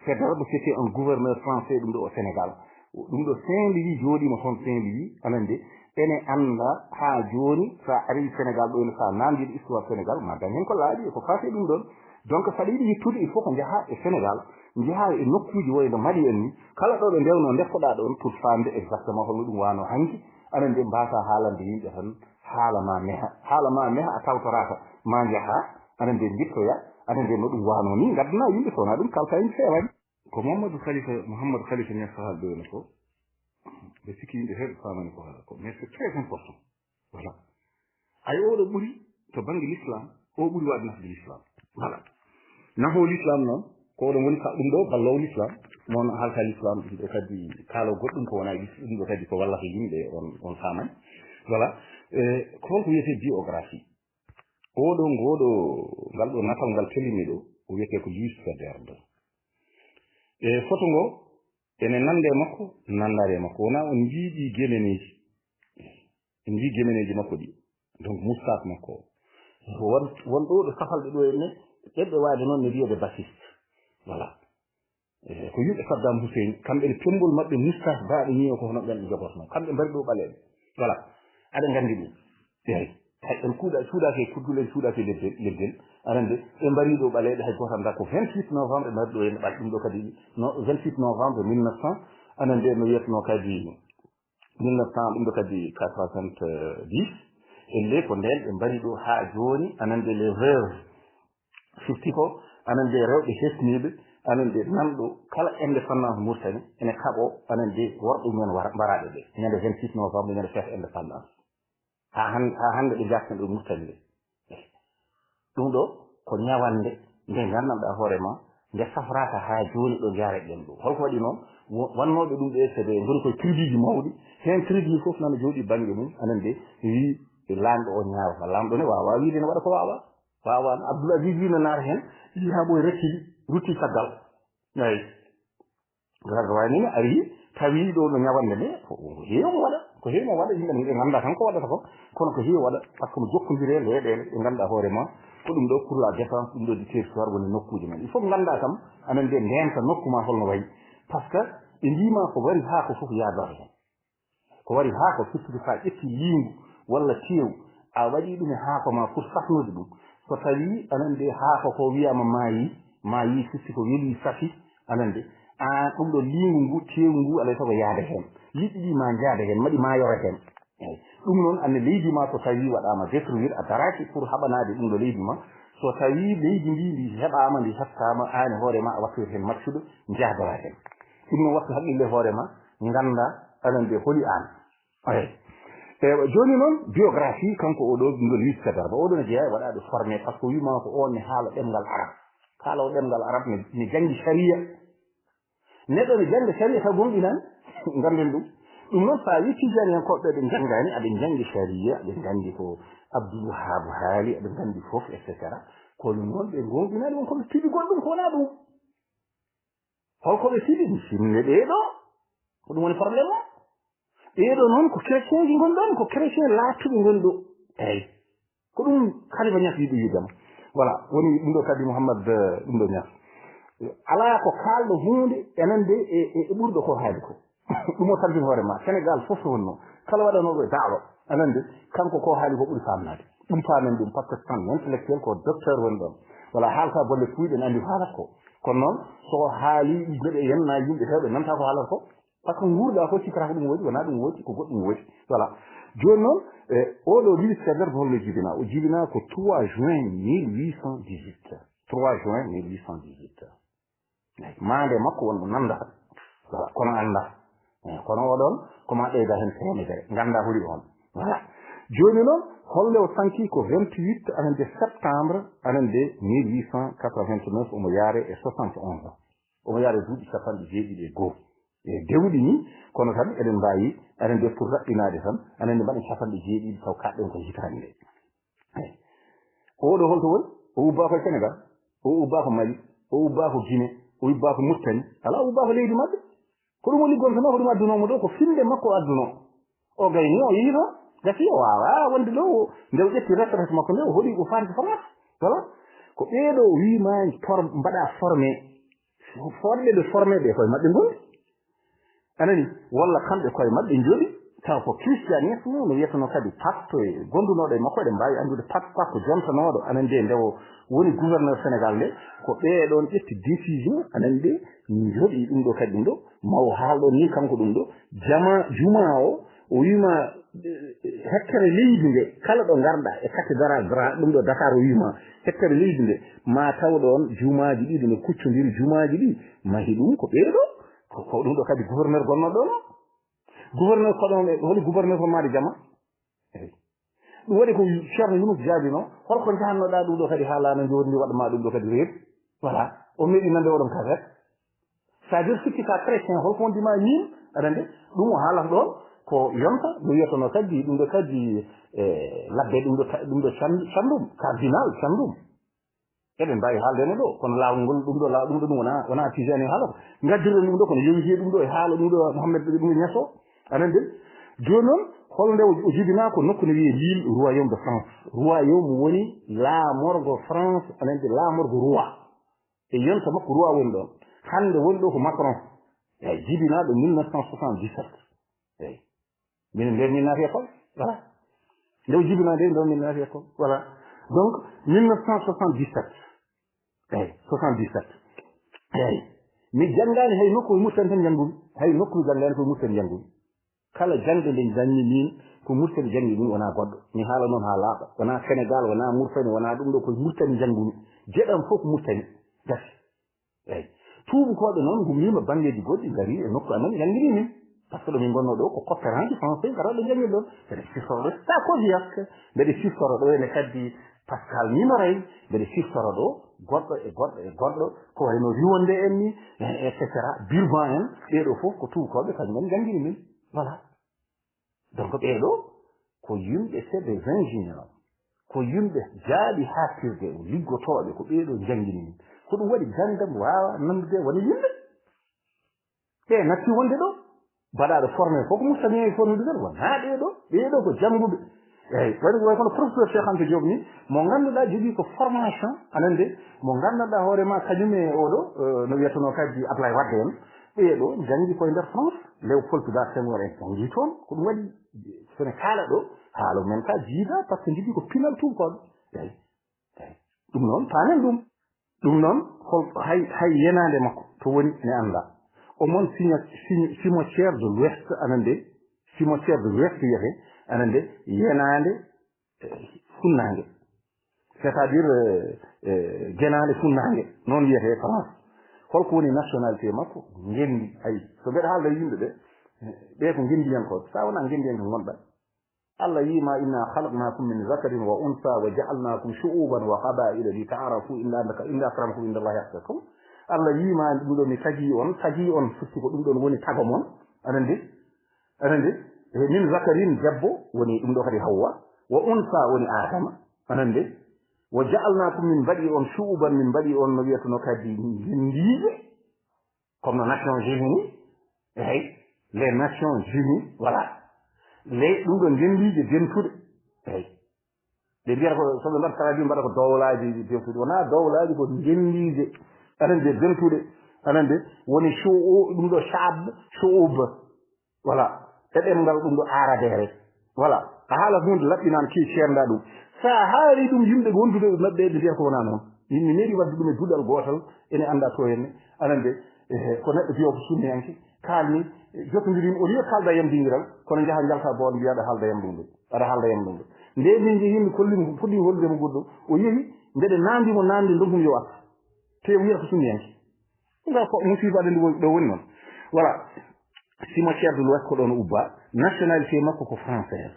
Faidherbe, c'était un gouverneur français ɗum ɗo o Sénégal. Ɗum ɗo Saint-Louis jooɗiima toon, Saint-Louis, aɗa anndi, ene annda haa jooni, so a arii Sénégal ɗo ene, so a naamndiiɗo histoire Sénégal, ma dañ heen ko laaɓi e ko faati e ɗum ɗoon. Donc, so aɗa yiɗi yettude, il faut ko njahaa e Sénégal, njahaa e nokkuuji wayno Mali en ni, kala ɗo ɓe ndewnoo, ndeftoɗaa ɗoon pour faamde exactement holno ɗum waanoo hanki, aɗa anndi, mbaasaa haalande yimɓe tan, haala ma meha, haala ma meha a tawtoraaka, ma njahaa, aɗa anndi, mbittoyaa, aɗa anndi, no ɗum waanoo ni, ngaddanaa yimɓe, so wonaa ɗum, kaltaa yimɓe feewaani. Ko Mamadou Khalifa, Mouhamadou Khalifa Niass haalɗo ene ko, ɓe sikki yimɓe heewɓe faamani ko haala ko, mais c'est très important. Voilà. Ay, oɗo ɓuri to bannge l'islam, o ɓuri waɗde nafde l'islam. Voilà. Nafo l'islam noon, ko oɗon woni ka-, ɗum ɗo balloowo l'islam, mo won haalta l'islam, ɗum ɗo kadi kaalo goɗɗum ko wona lis-, ɗum ɗo kadi ko wallata yimɓe, on, on faamani. Voilà. E, ko holko wiyetee biographie? Oɗo, ngoɗo, ngal ɗo natal ngal tellini ɗo, o wiyetee ko Louis Faidherbe. E, photo ngo, ene nande e makko, nandaade e makko. Wona on njii ɗi gemeneeji. En njii gemeneeji makko ɗi. Donc, moustache makko o. Won, won ɗo ɗo safalɓe ɗo en ne, ɓeɓɓe waade noon ne wiyede bassiste. Voilà. E, ko yimɓe Saddam Hussein, kamɓe ne pemmbol maɓɓe moustache baaɗo nii o ko hono ɓen ɓe jogotnoo. Kamɓe mbari ɗo ɓaleeɓe. Voilà. Aɗa nganndi ɗum. Eey. Hay en kuuɗa-, cuuɗaaki e kuddule, en cuuɗaaki e leggel, leggel. Aɗa anndi, ɓe mbari ɗo ɓaleeɓe hay gooto anndaa ko vingt-huit novembre ɓe mbari ɗo en ɓal-, ɗum ɗo kadi, no, vingt-huit novembre mille neuf cents, aɗa anndi, no wiyetnoo kadi mille neuf cents, ɗum ɗo kadi quatre-vingt-dix. Elle ko ndeen ɓe mbari ɗo haa jooni, aɗa anndi, les veuves. Firti ko, aɗa anndi, rewɓe hesniiɓe, aɗa anndi, nanɗo kala indépendance Mauritanie, ene kaɓoo, aɗa anndi, worɓe mum en wara-, mbaraaɓe ɓe. Ñande vingt-huit novembre, ñande fête indépendance. Haa han-, haa hannde ɓe njaarten ɗo Mauritanie nde. Ɗum ɗo ko ñawannde nde nganndanɗaa hoore ma, nde safraaka haa jooni ɗo njaareten ɗo. Holko waɗi noon? Wo-, wannooɓe ɗum ɓe, c'est des, ngoni koye tribuji mawɗi. Heen tribu fof nana jooɗii bannge mum, aɗa anndi, wii laamɗo o ñaawata. Laamɗo ne waawaa wiide ne waɗa ko waawaa. Waawaa. Abdoul Aziz wii no naata heen, yaa ɓooy recci, rutti caggal. Eey. Garga wawi nene ari tawi ɗo no ñawande nde, ko, ko heewi mo waɗa, ko heewi mo waɗa, yimɓe ne ɓe ngannda tan ko waɗata ko, kono ko heewi waɗa, par ce que mo jokkondire leyɗeele, ɓe ngannda hoore ma, ko ɗum ɗo pour la défense, ɗum ɗo di territoire woni nokkuuji men. Il faut ngannda kam, aɗa anndi ndenta nokku ma holno wayi. Par ce que ɓe mbiima ko wari haa ko fof yaadata heen. Ko wari haako, firti ko so a ƴetti liingu walla teewu, a waɗi ɗum e haako ma pour safnude ɗum. So tawii aɗa anndi haako ko wiyaama maayi, maayi firti ko welii safi, aɗa anndi. Aan ɗum ɗo liingu ngu, teewu ngu, alaa e sago yaada heen. Liɗɗi ɗi ma njaada heen, maɗi ma yora heen. Eey. Ɗum noon, anndi leydi ma so tawii waɗaama détruire, a daraaki pour haɓanaade ɗum ɗo leydi ma. So tawii leydi ndi, ndi heɓaama, ndi heɓtaama, aan e hoore ma a wattoyta heen maccuɗo, njahdoraa heen. Ɗum noon wattu haqqille hoore ma, ngannda aɗa anndi holi aan. Eey. E, jooni noon, biographie, kanko oɗo, ɗum ɗo Louis Faidherbe, oɗo ne jeyaa e waɗaade formé, par ce que o wiima ko oon ne haala ɗemngal arab. Kaaloowo ɗemngal arab ne, ne janngi sariya. Neɗɗo ne jannga sariya taw gomɗinaani, ngannden ɗum. Ɗum noon, so a wii Tijaani en koɓe ɓe njanngaani, aɓe njanngi sariya, aɓe nganndi ko Abdul Wahaabu haali, aɓe nganndi fof, et cetera. Kono noon, ɓe gomɗinaani, won ko ɓe piɓi goɗɗum ko wonaa ɗum. Holko ɓe fili? Ɗi finne ɗee ɗo. Ko ɗum woni problème o. Ɗee ɗo noon ko chrétienji ngoni ɗoon, ko chrétien laaɓtuɓe ngoni ɗo. Eey. Ko ɗum Khalifa Niass yiɗi wiide ma. Voilà, woni ɗum ɗo kadi Mouhammad, eh, ɗum ɗo Niass. Alaa ko kaalɗo huunde enande e, e, e ɓurɗo ko haali ko. Ɗum o tampini hoore ma. Sénégal fof so wonno. Kala waɗanooɗo da'wa, aɗa anndi, kanko ko haali ko ɓuri faamnaade. Ɗum paamen ɗum, parce que c'est un intellectuel, ko docteur woni ɗoon. Wala haalta bolle puuyɗe, ne anndi ko haalata ko. Kono noon, so o haali, yimɓe ɓe yenna, yimɓe heewɓe nanta ko haalata ko. Par ce que nguurɗaa ko, cikkata ko ɗum woodi, wonaa ɗum woodi, ko goɗɗum woodi. Voilà. Jooni noon, e, oɗo Louis Faidherbe holno jibinaa? O jibinaa ko trois juin mille huit cent dix-huit. Trois juin mille huit cent dix-huit. Eey, maande makko won mo nanndata. Voilà, kono annda. Eey, kono oɗon, ko ma ɓeyda heen teemedere, ngannda holi on. Voilà. Jooni noon, holnde o sanki ko vingt-huit anen de septembre, anen de mille huit cent quatre-vingt-neuf, omo yaare e soixante-onze ans. Omo yaare duuɓi capanɗe jeeɗiɗi e goo. E dewɗi ni, kono tan eɗen mbaawi, anen de pour raɓɓinaade tan, anen de mbaɗen capanɗe jeeɗiɗi taw kaɗɗen ko hitaande nde. Eey. Oɗo holto woni? O ubbaa ko e Sénégal. O ubbaa ko Mali. O ubbaa ko Guinée. O ubbaa ko Mauritanie. Alaa, o ubbaa ko leydi maɓɓe. Ko ɗum o liggontonoo, ko ɗum addunoo mo ɗo, ko finnde makko o addunoo. O gayni, o yehi toon. Gasi o waawaa wonde ɗo, nde o ƴetti retraite makko nde, o hoɗi o faati ko France. Voilà. Ko ɓeeɗo o wiima por-, mbaɗa formé. Fodɓe ɓe formé ɓe koye maɓɓe ngondi. Anani, walla kamɓe koye maɓɓe njooɗi, taw ko christianisme no wiyatano kadi pacte e gondunooɗo e makko, eɗen mbaawi anndude pacte ko jontanooɗo, anan de nde o woni gouverneur Sénégal nde, ko ɓee ɗoon ƴetti décision, anan de njooɗi ɗum ɗo kadi ɗum ɗo, maw haalɗo ni kanko ɗum ɗo, jama, juma o, o wiima, eh, hectare leydi nde, kala ɗo ngarɗa e cathédrale Dra-, ɗum ɗo Dakar o wiima, hectare leydi nde, ma taw ɗoon jumaaji ɗiɗi no kuccondiri jumaaji ɗi, mahi ɗum ko ɓee ɗo, ko, ko ɗum ɗo kadi gouverneur gonnoo ɗoon o. Gouverneur ko ɗoon, holi gouverneur ko Madi Jama? Eey. Ɗum waɗi ko Ceerno Yunus jaabino, holko njahannoɗaa ɗum ɗo kadi haa laana njoorndi waɗ ma ɗum ɗo kadi reedu? Voilà. O meeɗi nande oɗon kaset. C'est-à-dire, sikki ka chrétien, holko wondi ma yiin? Aɗa anndi, ɗum o haalata ɗoon, ko yonta, no wiyatano kadi, ɗum ɗo kadi, e, labbe ɗum ɗo ta-, ɗum ɗo can-, canndum, cardinal canndum. Eɗen mbaawi haalde no ɗo, kono laawol ngol, ɗum ɗo laaw-, ɗum ɗo ɗum wona, wona Tijani haalata. Ngaddirɗen ɗum ɗo, kono yewti ɗum ɗo e haala ɗum ɗo Mohammed ɗum Ñaso. Aɗa anndi? Jooni noon, hol nde o, o jibinaa ko nokku ne wiyee Lille, Royaume de France. Royaume woni laamorgo France, aɗa anndi, laamorgo roi. E yonta makko roi woni ɗoon. Hannde woni ɗo ko Macron. Eey, jibinaaɗo mille neuf cent soixante-dix-sept. Eey. Minen mbiyen min naati école. Voilà. Nde o jibinaa nde, nden min naati école. Voilà. Donc, mille neuf cent soixante-dix-sept. Eey, soixante-dix-sept. Eey. Mi janngaani hay nokku e Mauritanie tan njanngumi. Hay nokku mi janngaani ko e Mauritanie njanngumi. Kala jaŋde nde njanngi min, ko Mauritanie janngi ɗum, wonaa goɗɗo. Mi haala noon haa laaɓa. Wonaa Sénégal, wonaa Mauritanie, wonaa ɗum ɗo, ko e Mauritanie njanngumi. Geɗam fof ko Mauritanie. Gasi. Eey. Tuubakooɓe noon ngummiima banngeeji goɗɗi, ngarii e nokku amen, njanngini min. Par ce que ɗo min ngonnoo ɗo ko coopérant français, ngara ɗo njanngir ɗoon. Mbeɗa siftora ɗo Stacoviac, mbeɗa siftora ɗo ene kadi Pascal Minoret, mbeɗa siftora ɗo goɗɗo e goɗɗo e goɗɗo, ko wayno Riwonde en ni, e, et cetera, Burban en, ɓee ɗo fof ko tuubakooɓe, kañum en njanngini min. Voilà. Donc, ɓee ɗo ko yimɓe, c'est des ingénieurs. Ko yimɓe jaaɓi haaɗtirde, liggotooɓe, ko ɓee ɗo njanngini min. Ko ɗum waɗi ganndam waawaa nanndude wona yimɓe. Ɓe natti wonde ɗo, mbaɗaaɗo formé fof ko Mauritanie e formé ɗumen, wonaa ɓee ɗo. Ɓee ɗo ko jannguɓe. Eey, waɗi ko wayi kono professeur Cheikh Anta Diop ni, mo ngannduɗaa jogii ko formation, aɗa anndi, mo ngannduɗaa hoore ma kañum e oo ɗo, eh, no wiyatanoo kadi Ablaye Wade en, ɓee ɗo njanngi koye nder France, Léopold Sédar Senghor en njanngi toon, ko ɗum waɗi, so ne kaala ɗo, haala men ka jiida, par ce que njogii ko pinal tuubakooɓe. Eey, eey. Ɗum noon, paamen ɗum. Ɗum noon, hol, hay, hay yenaande makko to woni ne anndaa. Omon cime-, cime-, cimetière de l'Ouest, aɗa anndi, cimetière de l'Ouest wiyetee, aɗa anndi, yenaande, eh, funnaange. C'est-à-dire, eh, eh, genaande funnaange, noon wiyetee France. Holko woni nationalité makko? Ngenndi. Ay, so mbeɗa haalda e yimɓe ɓe, eh, ɓe ko ngenndiyankooɓe. So a wonaa ngenndiyanke ngonɗaa. Allah wiima, "Inna khalaqnakum min zakarin wa unsa wa ja'alnakum shu'uban wa qaba'ila li ta'arafu, inna, inna akramakum inda Allahi atqakum." Allah wiima, "Ɗum ɗo mi tagi on, tagi on, firti ko ɗum ɗon woni tago mon." Aɗa anndi? Aɗa anndi? E min zakarin, debbo, woni ɗum ɗo kadi Hawwa, wa unsa, woni Adama. Aɗa anndi? "Wa ja'alnakum", min mbaɗi on shu'uban, min mbaɗi on no wiyatano kadi ngenndiije. Comme no Nations Unies ni, eey, les Nations Unies, voilà. Les, ɗum ɗo ngenndiije dentuɗe, eey. Ɓe mbiyata ko, so ɓe mbaɗa traduit, mbaɗa ko dowlaaji dentuɗe. Wonaa dowlaaji, ko ngenndiije, aɗa anndi, dentuɗe, aɗa anndi, woni shu'u-, ɗum ɗo shaab, shu'ub. Voilà. E ɗemngal ɗum ɗo aarabeere. Voilà. A haalat huunde laɓɓinaan kii ceerndaa ɗum. So a haali ɗum yimɓe wonduɓe e maɓɓe, ɓe mbiyata ko wonaa noon. Min mi meeɗi waɗde ɗum e duɗal gootal, ene anndaa to henne. Aɗa anndi, eh, ko neɗɗo biyo ko sunniyanke, kaalmi, eh, jotondirin, au lieu kaalda yam dingiral, kono njaha njalta boon mbiya aɗa haalda yam ɗum ɗo. Aɗa haalda yam ɗum ɗo. Nde min njehi mi kolli mo, fuɗɗi hollude mo goɗɗo. O yehi, mbeɗe naandi mo naande, ndogumi yo artu. Te o wiyata ko sunniyanke. Nga ko musiba ɗen ɗo woni noon. Voilà. Cimetière de l'Ouest ko ɗoon o ubba. Nationalité makko ko française.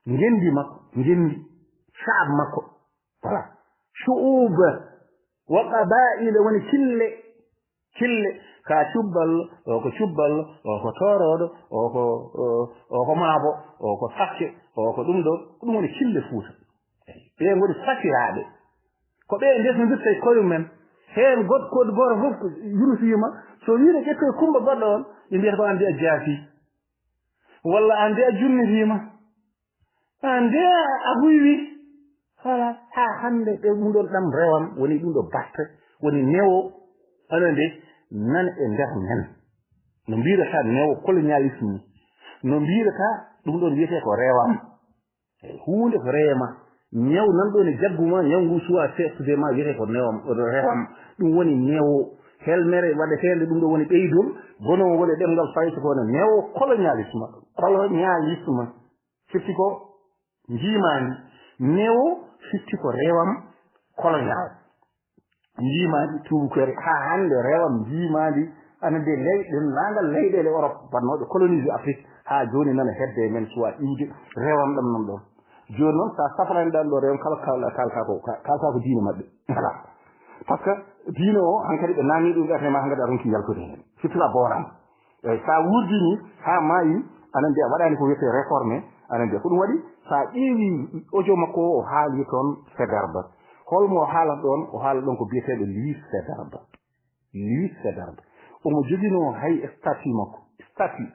Ngenndi makko, ngenndi. Shaab makko. Voilà. Shu'ub wa qaba'il woni kille. Kille. Ka cubbal, o ko cubbal, o ko toorooɗo, o ko, o, o ko maabo, o ko sakke, o ko ɗum ɗo. Ɗum woni kille Fuuta. Ɓe ngoni fasiraaɓe. Ko ɓe ndesndirta e koye mumen. Heen goɗ-, ko gooto fof ko Yunus wiima, so wiide ƴettoy Kummba goɗɗo on, ɓe mbiyata ko an mbiya jaasi. Walla aan de a junnitiima. Aan de a huywi. Voilà, haa hannde ɓe ɗum ɗoon ɗam rewam, woni ɗum ɗo batte, woni newo, aɗa anndi, nan e nder men. No mbiirata newo colonialisme, no mbiirata ɗum ɗoon wiyetee ko rewam. Eey, huunde ko reema. Ñaw nan ɗoon e jaggu ma, ñaw ngu suwaa seeɗtude ma, wiyetee ko newam, rewam. Ɗum woni newo. Helmere waɗeteende ɗum ɗo woni ɓeydol, gonowol e ɗemngal Farayse ko woni neo-colonialisme. Colonialisme. Firti ko njiimaandi. Neo firti ko rewam colonial. Njiimaandi tuubakere. Haa hannde rewam njiimaandi ana nde ley-, denndaangal leyɗeele Europe mbaɗnooɗe colonisé Afrique. Haa jooni nana hedde e men suwaa iwde rewam ɗam nan ɗoon. Jooni noon, so a safraani ɗam ɗo rewam, kala kaalɗa, kaalta ko, ka-, kaalta ko diine maɓɓe. Voilà. Par ce que diine o, hankadi ɓe naamni ɗum, ɓe ma hankadi a ronki yaltude heen. Surtout a booraama. Eey, so a wuurdini haa maayi, aɗa anndi a waɗaani ko wiyetee réforme, aɗa anndi ko ɗum waɗi, so a ƴeewi audio makko o, o haali toon Faidherbe. Holmo o haalata ɗoon? O haala ɗoon ko biyeteeɗo Louis Faidherbe. Louis Faidherbe. Omo joginoo hay statut makko. Statut.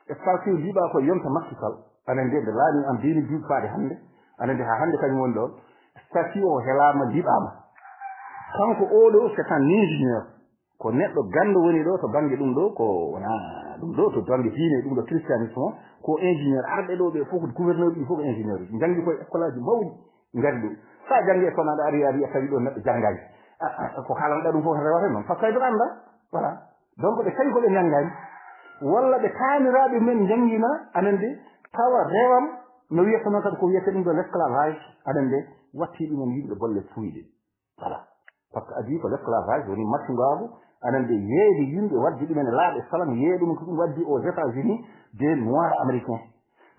Statut liɓaa ko yonta Macky Sall. Aɗa anndi nde laami en deux mille douze faade hannde. Aɗa anndi haa hannde kañum woni ɗoon. Statut o helaama, liɓaama. Kanko oo ɗoo, c'est un ingénieur. Ko neɗɗo ganndo woni ɗo to bannge ɗum ɗo, ko wonaa ɗum ɗo, to bannge diine, ɗum ɗo christianisme o, ko ingénieur. Arɓe ɗo ɓe fof ko gouverneur, ɗi fof ko ingénieur uji. Njanngi koye école aji mawɗi, ngari ɗo. So a janngi école aɗa ari, ari a tawi ɗo neɗɗo janngaani. A, a, ko kaalanɗa ɗum fof rewata noon. Par ce que ɓe annda. Voilà. Donc ɓe tawi ko ɓe njanngaani. Walla ɓe kaamiraaɓe men njanngina, aɗa anndi, tawa rewam, no wiyata noon kadi ko wiyata ɗum ɗo l'esclavage, aɗa anndi, watti ɗumen yimɓe bolle puuyɗe. Voilà. Par ce que adii ko l'esclavage, woni maccungaagu, aɗa anndi, yeeyde yimɓe, waɗde ɗumen e laaɗe salam, yeeya ɗum ko ɗum waddi aux États-Unis des Noirs américains.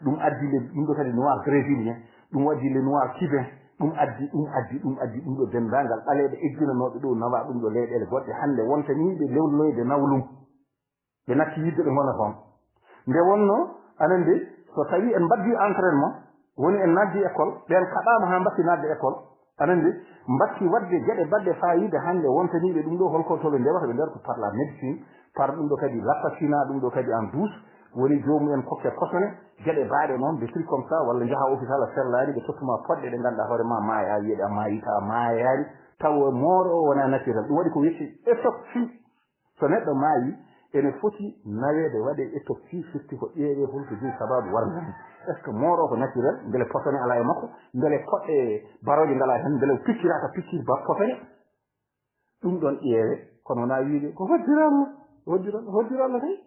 Ɗum addi le, ɗum ɗo kadi Noir brésilien, ɗum waddi le Noir cubain, ɗum addi, ɗum addi, ɗum addi, ɗum ɗo denndaangal ɓaleeɓe egginanooɓe ɗo, nawa ɗum ɗo leyɗeele goɗɗe. Hannde wontaniiɓe lewloyde nawlum. Ɓe natti yidde ɓe ngona toon. Nde wonnoo, aɗa anndi, so tawii en mbaɗdii entraînement, woni en naatdii école, ɓeen kaɗaama haa mbatti naatde école, aɗa anndi, mbatti waɗde geɗe baɗɗe faayiida hannde wontaniiɓe ɗum ɗo, holko to ɓe ndewata, ɓe ndewata ko par la médecine, par ɗum ɗo kadi l'assassinat, ɗum ɗo kadi en douce, woni joomum en kokke posone, geɗe baaɗe noon, des trucs comme ça, walla njaha hôpital a sellaani, ɓe tottuma poɗɗe ɗe ngannduɗaa hoore ma maayaa, wiyeɗaa maayi, tawa maayaani, tawa mooro o wonaa naturel. Ɗum waɗi ko wiyetee autopsie. So neɗɗo maayi, ene foti naweede waɗee autopsie, firti ko ƴeewee hol ko jeyi sabaabu warngo mum. Est-ce que mooro ko naturel, mbele posone alaa e makko, mbele poɗɗe barooje ngalaa heen, mbele picciraaka piccir ba posone? Ɗum ɗoon ƴeewee, kono wonaa wiide ko hoddira Allah, hoddira Allah, hoddira Allah kay.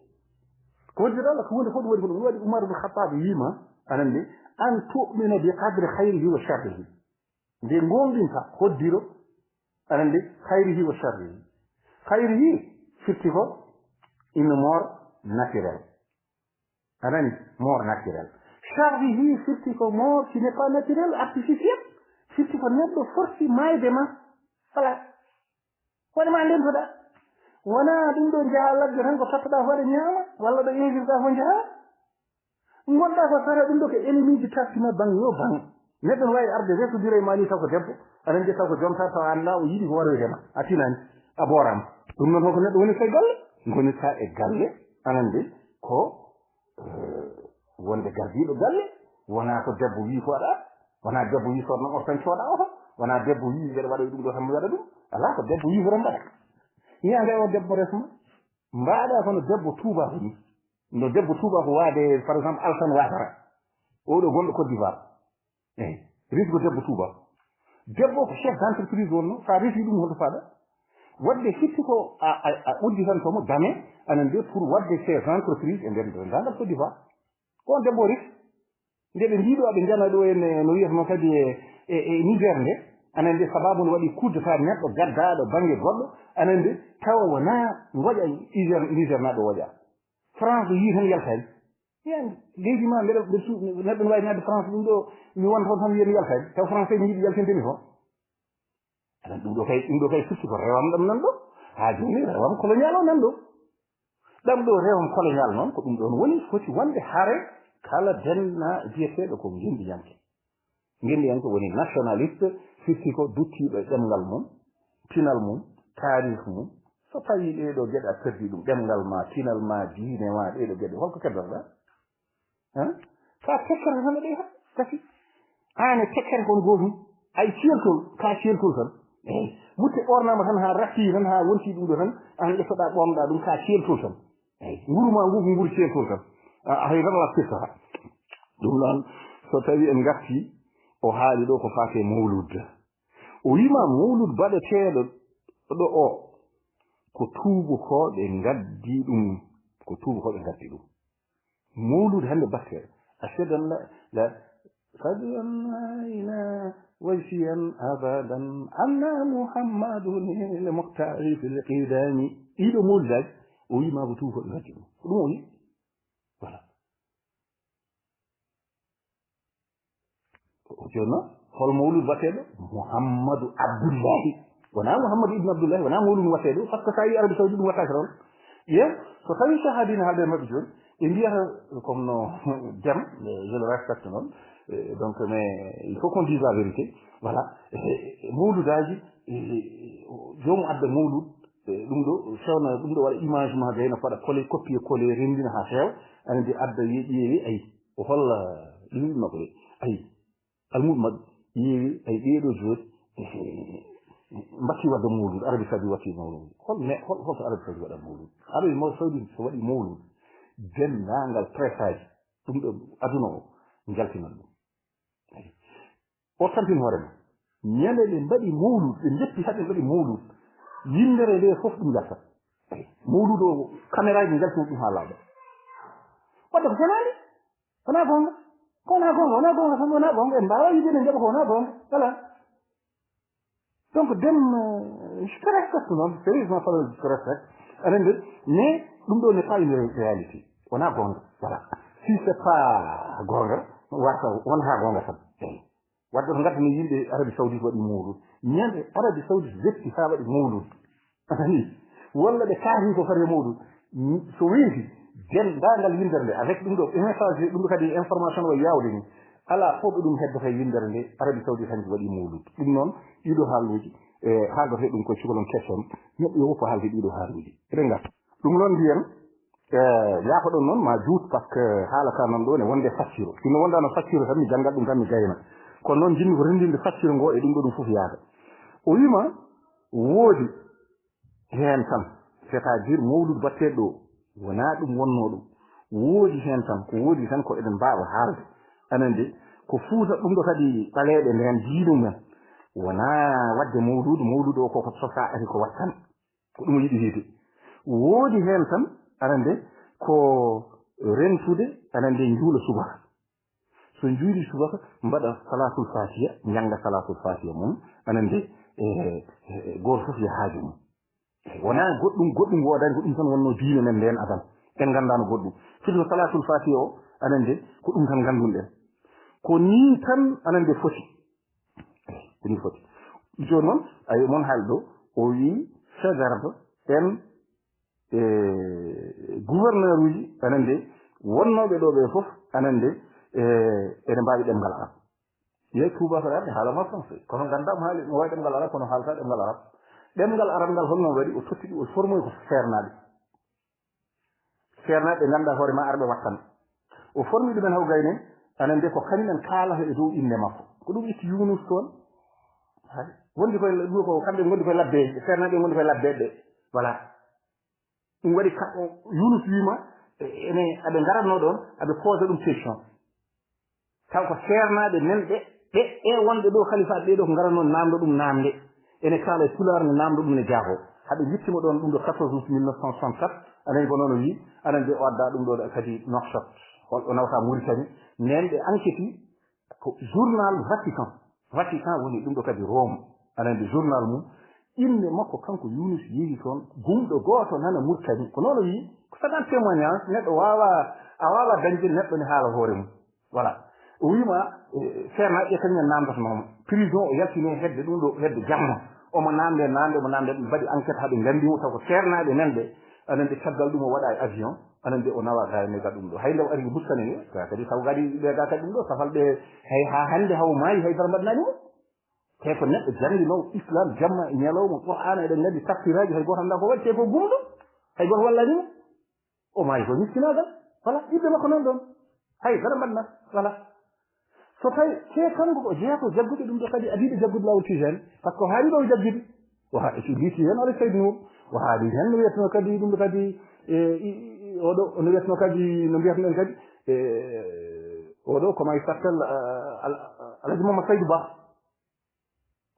Ko hoddira Allah, ko huunde fof ɗum waɗi ko ɗum waɗi Umar ibn Khattab wiima, aɗa anndi, an tu'mina bi qadri khayrihi wa sharrihi. Nde goonɗinta hoddiro, aɗa anndi, khayrihi wa sharrihi. Khayrihi firti ko une mort naturelle. Aɗa anndi, mort naturelle. Sharrihi firti ko mort qui n'est pas naturelle, artificielle. Firti ko neɗɗo forti maayde ma. Voilà. Woni ma ndentoɗaa. Wonaa ɗum ɗo njaha ladde tan ko tottoɗaa hoore ñaama, walla ɗo injirɗaa fof njaha. Ngonɗaa ko sara ɗum ɗo ko ennemi ji tartima bang yo bang. Neɗɗo no waawi arde resodira e ma ni taw ko debbo, aɗa anndi taw ko jonta taw a anndaa o yiɗi ko waroyde ma. A tinani, a booraama. Ɗum noon holko neɗɗo woni so e galle? Ngonirta e galle, aɗa anndi ko, eh, wonde gardiiɗo galle, wonaa ko debbo wii ko waɗa, wonaa debbo wii sood noon oto tan cooda oto, wonaa debbo wii mbeɗa waɗa ɗum ɗo tan mi waɗa ɗum. Alaa ko debbo wii ko tan mbaɗa. Yiyaa nde o debbo resma, mbaɗa kono debbo tuuba ko ni. No debbo tuuba ko waade, par exemple, Alassane Ouattara. Oɗo gonɗo Côte d'Ivoire. Eyi, resi ko debbo tuuba. Debbo ko chef d'entreprise wonno, sa resi ɗum hoto faɗa. Wadde firti ko a, a, a udditanto mo dame, aɗa anndi pour wadde ces entreprises e nder, nder, nder Côte d'Ivoire. Ko on debbo resi. Nde ɓe mbiɗo aɓe njana ɗo en, eh, no wiyatama kadi e, e, e Niger nde, aɗa anndi sababu no waɗi coup d'État neɗɗo gaddaɗo bannge goɗɗo, aɗa anndi tawa wona ngoƴa Niger, Niger naɗo woƴa. France yii tan yaltani. Yan, leydi ma mbeɗa, mbeɗa su-, neɗɗo no wawi nadde France ɗum ɗo, mi won toon tan wiya mi yaltani. Taw français ne yiɗi yaltinde mi toon. Aɗa, ɗum ɗo kay, ɗum ɗo kay firti ko rewam ɗam nan ɗo. Haa jooni rewam colonial o nan ɗo. Ɗam ɗo rewam colonial noon, ko ɗum ɗoon woni foti wonde hare kala denna biyeteeɗo ko ngenndiyanke. Ngenndiyanke woni nationaliste, firti ko duttiiɗo e ɗemngal mum, pinal mum, taarih mum. So tawii ɗee ɗoo geɗe a perdii ɗum, ɗemngal ma, pinal ma, diine ma, ɗee ɗoo geɗe, holko keddotoɗaa? Hein? Ka tekkere tan ɗe ha kasi. An e tekkere kon gootum. Ay ciyeltol, ka ciyeltol tan. Eyi. Mutte ɓornama tan ha ratti tan ha wonti ɗum ɗo tan. An ƴettoɗa ɓornoɗa ɗum ka ciyeltol tan. Eyi. Nguru ma ngu ko nguru ciyeltol tan. A, a hay tan la firta ha. Ɗum noon so tawi en garti o haali ɗo ko faate mawlud. O wima mawlud baɗeteeɗo ɗo o ko tuubukooɓe ngaddi ɗum. Ko tuubukooɓe ngaddi ɗum. Mawlud hannde batte. Ashhadu an la, la, ashhadu an la ilaha waysiyan abadan anna Muhammadun le muktari fil qidami. Ɗiɗo mawludaji o wima ko tuubukooɓe ngaddi ɗum. Ko ɗum o wi. Voilà. Jooni noon, hol mawlud bateeɗo? Muhammadu Abdullahi. Wonaa Muhammadu ibn Abdullahi, wonaa mawlud wateeɗo, par ce que so a yii Arabie Saoudite ɗum wattaaka toon. Yen, so tawii Cheikh Hadine haalde e maɓɓe jooni, ɓe mbiyata, comme no Dem, je le respecte noon, eh, donc, mais il faut qu'on dise la vérité. Voilà. Eh, mawludaaji, eh, joomu adda mawlud, eh, ɗum ɗo, fewna ɗum ɗo waɗa image ma gayna, faɗa coller, copier coller, renndina haa feewa, ana ndi adda yeeƴi yeewi, ayi. O holla ɗum ɗum makko de. Ayi. Almuuɗ maɓɓe yeewi, ayi, ɓee ɗo jooni, mbatti waɗde mawlud, Arabie Saoudite watti mawlud. Hol me, hol, hol ko Arabie Saoudite waɗa mawlud? Arabie Saoudite so waɗi mawlud, denndaangal presse aji, ɗum ɗo aduna o, njaltinan ɗum. Ayi. O tampin hoore mum. Ñande ɓe mbaɗi mawlud, ɓe njetti haa ɓe mbaɗi mawlud. Yimɓe nde fof ɗum njaltat. Mawlud o, caméra ji njaltina ɗum haa laaɓa. Wadde ko fenaande. Wonaa goonga. Ko wonaa goonga, wonaa goonga tan, wonaa goonga. En mbaawaa yiide ne njaɓa ko wonaa goonga. Voilà. Donc, Dem, euh, je te respecte, non? Sérieusement, je te respecte. Aɗa anndi, mais ɗum ɗo n'est pas une ré-, réalité. Wonaa goonga. Voilà. Si c'est pas goonga, wata, wonata goonga tan. Eyi. Wadde ko ngaddani yimɓe Arabie Saoudite waɗi mawlud. Ñande Arabie Saoudite wetti haa waɗi mawlud. Ani, walla ɓe kaati ko fati e mawlud. So weeti, denndaangal winndere nde, avec ɗum ɗo, message ɗum ɗo kadi information o yaawde ni. Alaa fof ɗo ɗum heddata e winndere nde, Arabie Saoudite hanki waɗi mawlud. Ɗum noon, ɗiɗo haaluuji, e haaldoto ɗum ko cukalon keccon, neɗɗo yo woppu haalde ɗiɗo haaluuji. Eɗen ngarta. Ɗum noon mbiyen, eh, yaafoɗon noon ma juut, par ce que haala ka noon ɗo ne wonde facciro. Sinno wondaano facciro tan mi janngat ɗum tan mi gayna. Kono noon njiɗmi ko renndinde facciro ngo e ɗum ɗo ɗum fof yaada. O wima woodi heen tan, c'est-à-dire mawlud batteɗo ɗo, wonaa ɗum wonnoo ɗum. Woodi heen tan, ko woodi tan ko eɗen mbaawa haalde. Aɗa anndi, ko Fuuta ɗum ɗo kadi ɓaleeɓe ndeen diino men. Wonaa waɗde mawludu, mawludu o koko sosaa ari ko waɗ tan. Ko ɗum o yiɗi wiide. Woodi heen tan, aɗa anndi, ko rentude, aɗa anndi, njuula subaka. So njuuli subaka, mbaɗa salaatul faatiha, njannga salaatul faatiha mum, aɗa anndi, e, e, gooto fof yaha haaju mum. Wonaa goɗɗum, goɗɗum woodaani, ko ɗum tan wonnoo diine men ndeen adan. En nganndaano goɗɗum. Firti ko salaatul faatiha o, aɗa anndi, ko ɗum tan nganndunɗen. Ko nii tan, aɗa anndi, foti. Ko nii foti. Jooni noon, ayo mon haali ɗo, o wii, fedarde en, e, gouverneur uji, aɗa anndi, wonnooɓe ɗo ɓe fof, aɗa anndi, e, ene mbaawi ɗemngal arab. Yehi tuuba ko arde haalama français. Kono nganndaa mo haali, mo waawi ɗemngal arab, kono haalata ɗemngal arab. Ɗemngal arab ngal holno waɗi, o totti ɗum, o formoyi ko seernaaɓe. Seernaaɓe ɓe nganndaa hoore ma arɓe wattan. O formi ɗumen haw gayne, aɗa anndi ko kañumen kaalata e dow innde makko. Ko ɗum itti Yunus toon. Hay. Wondi koye, ɗum ko kamɓe ngondi koye labbe, seernaaɓe ngondi koye labbe ɓe. Voilà. Ɗum waɗi ka, o, Yunus wiima, e, ene, aɓe ngaratnoo ɗoon, aɓe poosa ɗum question. Taw ko seernaaɓe men ɓe, ɓe, e wonɓe ɗo kalifaaɓe ɓee ɗo ko ngaratnoo naamndo ɗum naamnde. Ene kaala e pulaar ne naamndo ɗum ne jaagoo. Haɓe njittima ɗoon ɗum ɗo quatorze août mille neuf cent soixante-quatre, aɗa anndi ko noon o wii, aɗa anndi o addaa ɗum ɗo kadi Nouakchott. O, o nawta Mauritanie. Nden ɓe enquête ko journal Vatican. Vatican woni ɗum ɗo kadi Rome. Aɗa anndi journal mum. Innde makko kanko Yunus yehi toon, gumɗo gooto nana Mauritanie. Ko noon o wii, ko sagan témoignage, neɗɗo waawa, a waawa dañde neɗɗo ne haala hoore mum. Voilà. O wiima, eh, seernaaɓe ɓe kañum en naamndatnoo mo. Prison o yaltini hedde ɗum ɗo, hedde jamma. Omo naamnde, naamnde, omo naamnde, ɓe mbaɗi enquête haa ɓe nganndi mo, taw ko seernaaɓe men ɓe, aɗa anndi caggal ɗum o waɗa e avion, aɗa anndi o nawa ga e ga ɗum ɗo. Hay nde o ari Mauritanie ni, ga kadi taw gadi ɓe ga kadi ɗum ɗo, safal ɓe hay haa hannde haw maayi hay dara mbaɗnaani mo. Te ko neɗɗo jannginoowo Islam jamma e ñalawma, Qur'aana, eɗen nganndi tafsiraaji, hay gooto anndaa ko waɗi, te ko gumɗo, hay gooto wallaani mo. O maayi ko miskinaagal. Voilà, ɓiɓɓe makko nan ɗoon. Hay dara mbaɗna. Voilà. So tawi te kanko ko jeeto jaggude ɗum ɗo kadi adiiɓe jaggude laawol tijani, par ce que o haali ɗo o jaggude. O haali so mbiti heen ala saydi mum. O haali heen no wiyatno kadi ɗum ɗo kadi e, i- i- oɗo no wiyatno kadi no mbiyatno en kadi e, oɗo comment il s'appelle, alaji mama saydu ba.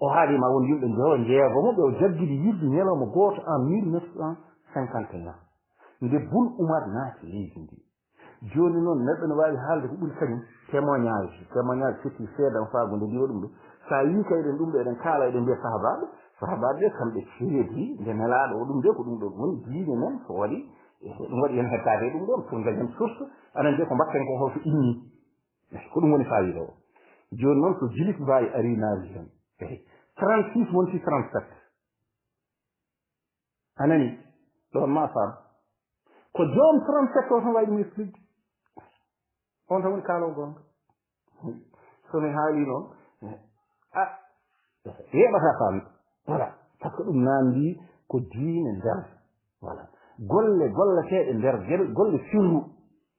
O haalima won yimɓe njowo jeegomo ɓe o jaggidi yirde ñalawma gooto en mille neuf cent cinquante et un, nde bul umar naati leydi ndi. Joni noon neɗɗo no wawi haalde ko ɓuri kañum. Témoignage témoignage firti seedan faago nde ndiwa ɗum ɗo. Sa yi kay eɗen ɗum ɗo eɗen kaala eɗen mbiya sahabaɓe, sahabaɓe ɓe kamɓe ceedi nde nelaɗo o ɗum de ko ɗum ɗo woni diine men so waɗi. Ɗum waɗi en hettade e ɗum ɗon pour dañen source. Anen de ko mbatten ko holko inni. Ko ɗum woni fayida o. Joni noon so jilis mbawi ari nawi hen. Eyi. Trente-six wonti trente-sept. A nani? Ɗon ma fam. Ko joom trente-sept o tan wawi ɗum explique. On tan woni kaalo gonga. So mi haali noon a yeɓata famde. Voilà. Par ce que ɗum namdi ko diine nder. Voilà. Golle golleteɗe nder geɗe golle sirru.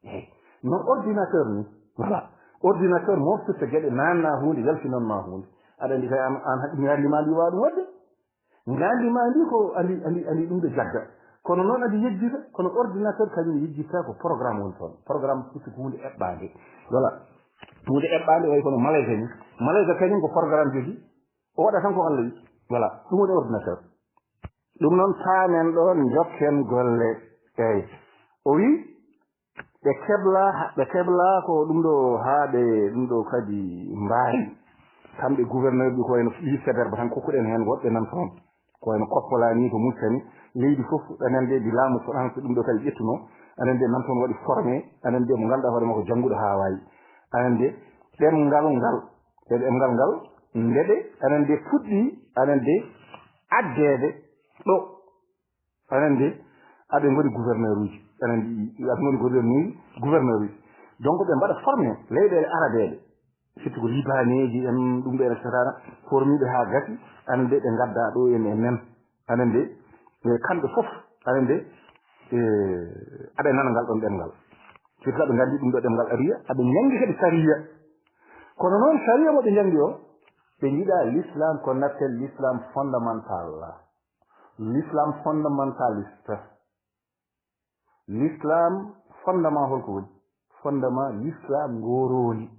Eyi. No ordinateur ni. Voilà. Ordinateur moftirta geɗe nanna hunde yaltinan ma hunde. Aɗa andi kay an an haqqi ngandi ma ndi wawa ɗum wadde. Ngandi ma ndi ko andi andi andi ɗum ɗo jagga. Kono noon andi yejjita kono ordinateur kañum yejjitta ko programme woni toon. Programme surtout ko hunde eɓɓande. Voilà. Hunde eɓɓande way kono malaysa ni. Malaysa kañum ko programme jogi. O waɗa tan ko Allah yi. Voilà. Ɗum woni ordinateur. Ɗum noon paamen ɗoon jokken golle. Eyi. O wi ɓe kebla ɓe kebla ko ɗum ɗo haa ɓe ɗum ɗo kadi mbaari. Kamɓe gouverneur ɓi ko wayno wi seberba tan kokkuɗen heen woɗɓe nan toon. Ko wayno koppola ni ko muccani leydi fof. Anen de di laamu France ɗum ɗo kadi ƴettuno. Anen de nan toon waɗi formé. Anen de mo ngannduɗaa hoore makko jannguɗo haa waawi. Anen de ɗemngal ngal e ɗemngal ngal ndeɗe anen de fuɗɗi anen de addeede ɗo. Anen de aɓe ngoni gouverneur uji anen de aɓe ngoni gouverneur uji gouverneur uji. Donc ɓe mbaɗa formé leyɗele arabeɓe. Surtout ko libaneji en ɗum ɓe et cetera. Formiɓe ha gasi anen de ɓe gadda ɗo en e men. Anen de kamɓe fof anen de aɓe nana ngal ɗon ɗemngal. Surtout aɓe gandi ɗum ɗo ɗemngal ariya aɓe jangi kadi sariya. Kono noon sariya mo ɓe jangi o ɓe jiɗa l'islam qu'on appelle l'islam fondamental. L'islam fondamentaliste. L'islam fondement holko woni? Fondement l'islam ngoroni.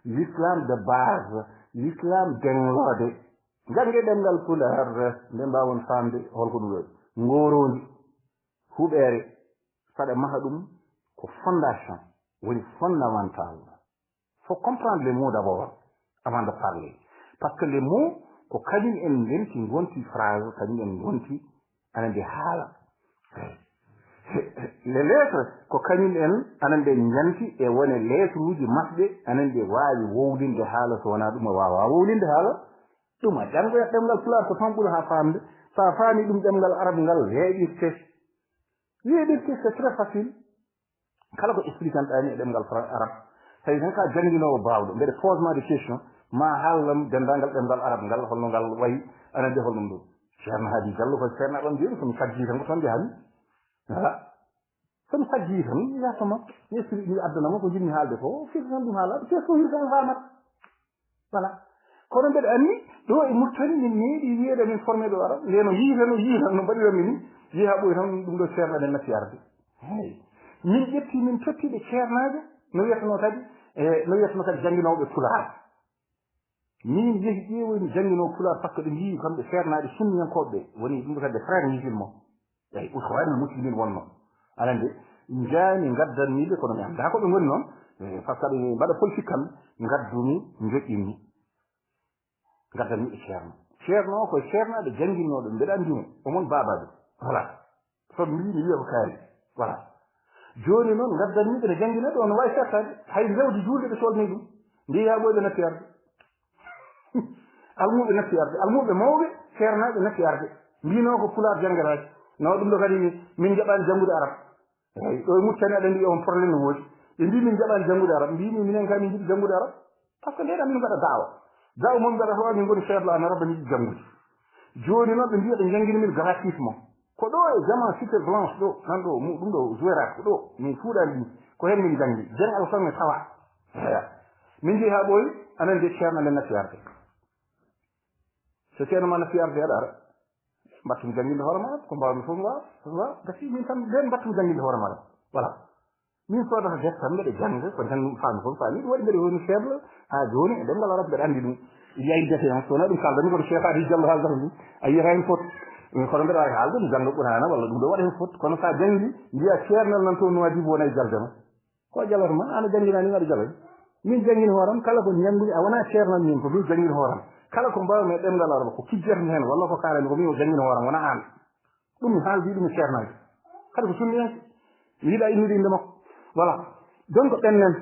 L'islam de base. L'islam denglode. Jangge ɗemngal pular nde mbawon famde holko ɗum ɗo ngoroni. Huɓeere saɗa maha ɗum ko fondation woni fondamental. Faut comprendre les mots d'abord avant de parler. Parce que les mots ko kañum en ndenti gonti phrase kañum en gonti anen de haala. Les lettres ko kañum en anen de njanti e wone lettre uji maɓɓe anen de waawi wowlinde haala so wona ɗum o wawa wowlinde haala. Ɗum a janngoyat ɗemngal pulaar ko tan ɓuri haa faamde. So a faami ɗum ɗemngal arab ngal weeɓirte. Weeɓirte c'est très facile. Kala ko expliquant ɗani e ɗemngal arab tawi tan ka jannginoowo baawɗo mbeɗa posema de question ma haallam denndaangal ɗemngal arab ngal holno ngal wayi. Anen de holɗum ɗum ceerno haadi jallo koye ceerno aɗon jeeɗu somi sajji tan ko toon jahami. Voilà. Somi sajji tan yasoma mi explique mi addanama ko jinmi haalde ko fii tan ɗum haala fii ko hirka en famat. Voilà. Kono mbeɗa anni ɗo e murtani min meeɗi wiyeede min formé ɗo ara ndeno yiita no yiita no mbaɗiranmi ni jeeha ɓoy tan ɗum ɗo ceernaɗe natti arde. Hey. Min ƴetti min tottiɓe ceernaajo no wiyatano kadi e no wiyatano kadi jannginooɓe pulaar. Min yehi ƴeewoy mi jannginoo pulaar par ce que ɓe mbiyi kamɓe ceernaaɓe sunniyankooɓe ɓe woni ɗum ɗo kadi frère musulman. Eyi, Ikhwanul Muslimin wonno. Aɗa anndi, njaami ngaddanmi ɓe, kono mi anndaa ko ɓe ngoni noon. Eh, par ce que aɓe mbaɗa politique kamɓe, ngaddumi, njoƴƴinmi. Ngaddanmi ɓe ceerno. Ceerno o ko ceernaaɓe jannginnooɓe, mbeɗa anndi mo. Omon baabaaɓe. Voilà. So mbii mi wiya ko kaari. Voilà. Jooni noon ngaddanmi ɓe no janngina ɓe, on no waawi seettaade. Hay jawdi juulde ɓe soodni ɗum. Mbiyaa ɓooy ɓe natti arde. Almuɓe natti arde, almuɓe mawɓe, ceernaaɓe natti arde. Mbino ko pulaar janngataake. No ɗum ɗo kadi min njaɓaani janngude arab. Eyi, ɗo e Mauritanie aɗa anndi on problème no woodi. Ɓe mbi min njaɓaani janngude arab, mbimi minen kay min njiɗi janngude arab. Par ce que ndeɗa min mbaɗa daawa. Daawa mon mbaɗa to amin ngoni feebla an arab min njiɗi janngude. Jooni noon ɓe mbiya ɓe njanngini min gratuitement. Ko ɗo e jama cité blanche ɗo, nan ɗo mu ɗum ɗo jouerat ko ɗo min fuuɗani ɗum. Ko heen min janngi. Jeng Alfa mi tawa. Eya. Min njehi haa ɓooyi, anen de ceerno nde natti arde. So ceerno ma natti arde, aɗa ara. Mbattum jannginde hoore ma, ko mbaawmi fof mi waawa, fof mi waawa. Gasi min tan nden mbattum jannginde hoore ma. Voilà. Min soodata defte tan mbeɗa jannga, ko janngi faami fof faami. Ɗum waɗi mbeɗa woni faible, haa jooni e ɗemngal arab mbeɗa anndi ɗum. Yayi defe on, so wonaa ɗum kaalda mi kono Cheikh Adi Diallo haaldata ɗum. A yiyata heen fot. Min kono mbeɗa waawi haalde, mi jannga Qur'aana walla ɗum ɗo waɗa heen fot. Kono so a janngi, mbiya ceernal nan toon Nouadhibou wona e jaljama. Ko a jalata ma, an a jannginaani ma aɗa jaloy. Min janngini hooram, kala ko njanngu-mi, a wonaa ceernal min, ko min janngini hooram. Kala ko mbaawmi e ɗemngal araba, ko kijjatmi heen, walla ko kaalami, ko min o janngini hooram, wonaa aan. Ɗum mi haaldi, ɗum mi ceernaaji. Kadi ko sunniyanke. Mi yiɗaa innude innde makko. Voilà. Donc, ɓen nen.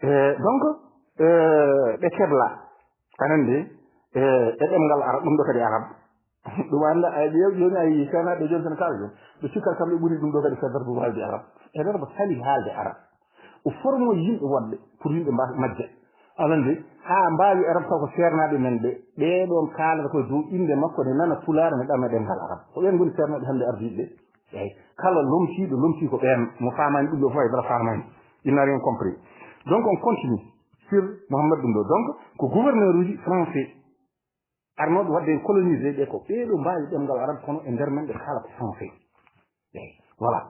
Eh, donc, eh, ɓe kebla. Aɗa anndi, eh, e ɗemngal arab, ɗum ɗo kadi arab. Ɗum annda, ay, ɓe jooni ay, senaɗo jooni tan kala jooni. Ɓe cikkata kam ɓe ɓuri ɗum ɗo kadi feddata ɗum haalde arab. E nder mo sali haalde arab. O formo yimɓe woɗɓe pour yimɓe mba-, majja. Aɗa anndi, haa mbaawi arab taw ko seernaaɓe men ɓe. Ɓee ɗoon kaalata koye dow innde makko ne nana pulaar ne ɗama ɗemngal arab. Ko ɓeen ngoni seernaaɓe hannde ardiiɓe ɓe. Eey, kala lomtiiɗo lomtii ko ɓeen mo faamaani ɗum ɗo fof ay dara faamaani. Il n'a rien compris. Donc on continue sur Mohamed ɗum ɗo. Donc ko gouverneur uji français arnooɓe waɗde en colonisé ɓe ko ɓee ɗo mbaawi ɗemngal arab kono e nder men ɓe kaalata français. Eey, voilà.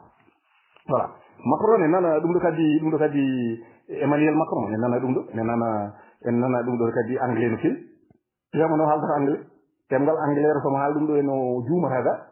Voilà. Macron ne nana ɗum ɗo kadi, ɗum ɗo kadi Emmanuel Macron ne nana ɗum ɗo, ne nana, en nana ɗum ɗo kadi anglais no feewi. Wiyama no haaldata anglais. Ɗemngal anglais o somo haala ɗum ɗo eno juumata ga.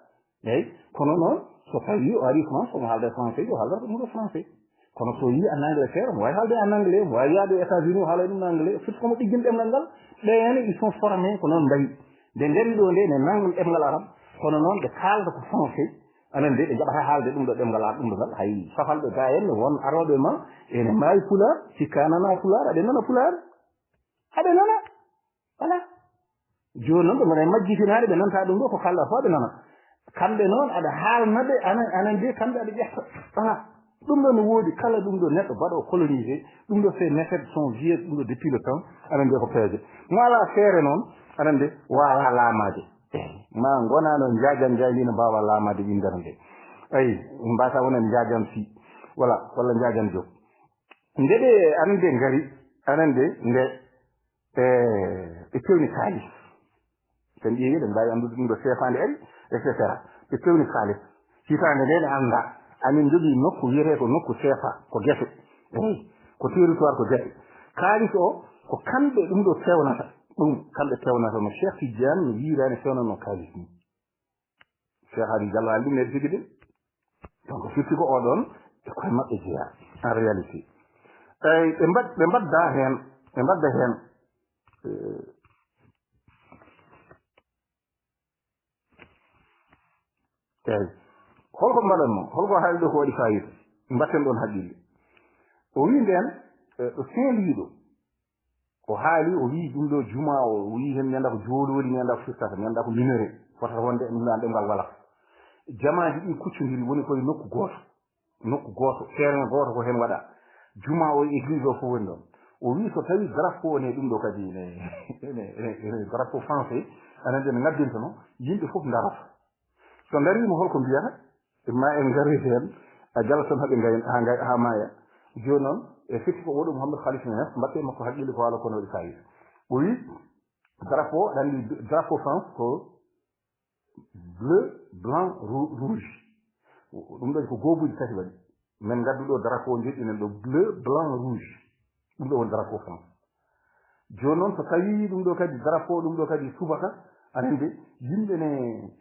Eey, kono noon so tawi o ari France omo haalda e français, o haaldata ɗum ɗo français. Kono so yi en anglais feere, omo waawi haalde en anglais, omo waawi yaade États-Unis o haala ɗum en anglais. Surtout komo ɗiggin ɗemngal ngal, ɓeen ils sont formés ko noon mbayi. Nde ngari ɗo nde ne nangan ɗemngal arab, kono noon ɓe kaalda ko français. Aɗa anndi ɓe njaɓata haalde ɗum ɗo ɗemngal arab ɗum ɗo ngal. Hay safalɓe ga en won arooɓe ma, ene mbaawi pulaar, sikka nana pulaar, aɗa nana pulaar. Aɗa nana. Voilà. Jooni noon ɓe ngona e majjitinaade, ɓe nanta ɗum ɗo ko kaalɗa fof ɓe nana. Kamɓe noon aɗa haalna ɓe, aɗa, aɗa anndi kamɓe aɗa ƴetta. Voilà. Ɗum ɗo no woodi kala ɗum ɗo neɗɗo baɗo colonisé, ɗum ɗo ces méthodes sont vieux, ɗum ɗo depuis le temps, aɗa anndi ko peeje. Mo alaa feere noon, aɗa anndi waawaa laamaade. Eey, ma ngonaa no Njaajan Njaay ni no mbaawaa laamaade winndere nde. Ayi, mbaasaa wona Njaajan si. Voilà, walla Njaajan Joop. Nde ɓe aɗa anndi ngari, aɗa anndi nde e, ɓe pewni kaalis. Ɓe mbiyi, eɗen mbaawi anndude ɗum ɗo seefaande ari, et cetera. Ɓe pewni kaalis. Hitaande nde ne annda. Amin njogii nokku wiyetee ko nokku seefa, ko gese. Eey, ko territoire, ko gese. Kaalis o, ko kamɓe ɗum ɗo pewnata. Ɗum, kamɓe pewnata no Cheikh Tidiane no yiiraani fewnanno kaalis ni. Cheikh Hadi Diallo haali ɗum neɗɗo tigi de. Donc firti ko oɗon e koye maɓɓe jeyaa en réalité. Eyi, ɓe mbad-, ɓe mbadda heen, ɓe mbadda heen. Eh, eyi. Holko mbaɗatno? Holko haali ɗo ko waɗi fayida? Mbatten ɗon haqqille. O wi nden, eh, ɗo Saint-Louis ɗo. O haali, o wi ɗum ɗo juma o, o wi hen mi annda ko joololi, mi annda ko firtata, mi annda ko minere, fotata wonde e ɗum ɗo an ɗemngal wala. Jamaaji ɗi kuccodiri woni koye nokku gooto, nokku gooto, terrain gooto ko hen waɗa. Juma o e église o fof woni ɗon. O wi so tawi drapeau o ne ɗum ɗo kadi ne, ne, ne, ne drapeau français, anen ɗen ngaddinta no, yimɓe fof darata. So ndariima holko mbiyata? Ma en ngaroy heen, a jala tan haɓe ngay, haa ngay, haa maaya. Jooni noon, e firti ko oɗo Mouhamadou Khalif Niass, mbaɗte makko haqqille ko haala kono waɗi fayida. O wi, drapeau, aɗa anndi drapeau France ko bleu, blanc, rou-, rouge. Ɗum ɗon ko goobuuji tati waɗi. Men ngaddu ɗo drapeau, njoƴƴinen ɗo bleu, blanc, rouge. Ɗum ɗo woni drapeau France. Jooni noon, so tawii ɗum ɗo kadi, drapeau ɗum ɗo kadi subaka, aɗa anndi, yimɓe ne,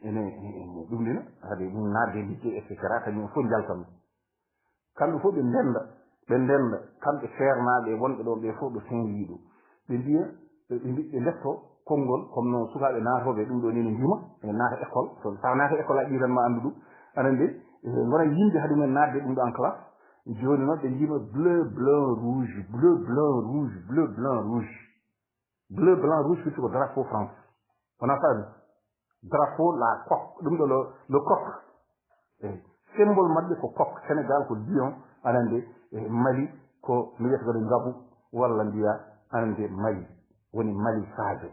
ene, ene, ene ɗum ɗina, haade ɗum naatde liggey, et cetera, kañum fof njaltan. Kamɓe fof ɓe ndennda, ɓe ndennda, kamɓe seernaaɓe e wonɓe ɗo, ɓe fof ɓe Saint-Louis ɗo. Ɓe mbiya, ɓe, ɓe mbi-, ɓe ndetto konngol, comme no sukaaɓe naatooɓe ɗum ɗo ni no njuma, ene naata école, so tawa naata école a ɓiy tan ma anndu ɗum. Aɗa anndi, eh, ngona yimɓe haade mumen naatde ɗum ɗo en classe. Jooni noon ɓe njiima bleu, blanc, rouge, bleu, blanc, rouge, bleu, blanc, rouge. Bleu, blanc, rouge, firti ko drapeau France. Wona faami? Drapeau la coque, ɗum ɗo le, le coq. Eyi. Symbole maɓɓe ko coq. Sénégal ko lion, aɗa anndi, e Mali ko no wiyata kadi ngabu, walla mbiya aɗa anndi Mali. Woni Mali Sadio.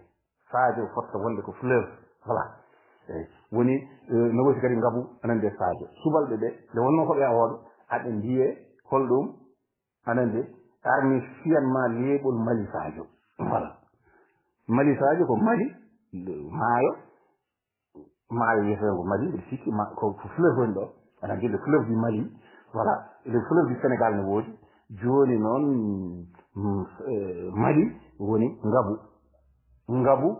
Sadio fotta wonde ko fleuve. Voilà. Eyi. Woni, eh, no wiyata kadi ngabu, aɗa anndi Sadio. Subalɓe ɓe, nde wonno ko ɓe awooɓe, aɓe mbiye Hol ɗum? Aɗa anndi, armi fiyan ma leeɓol Mali Sadio. Voilà. Mali Sadio ko Mali, maayo, maayo wiyeteengo Mali, mbiɗa sikki ma, ko, ko fleuve woni ɗo. Aɗa anndi, le fleuve du Mali, voilà, le fleuve du Sénégal ne woodi. Jooni noon, mm, eh, Mali woni ngabu. Ngabu,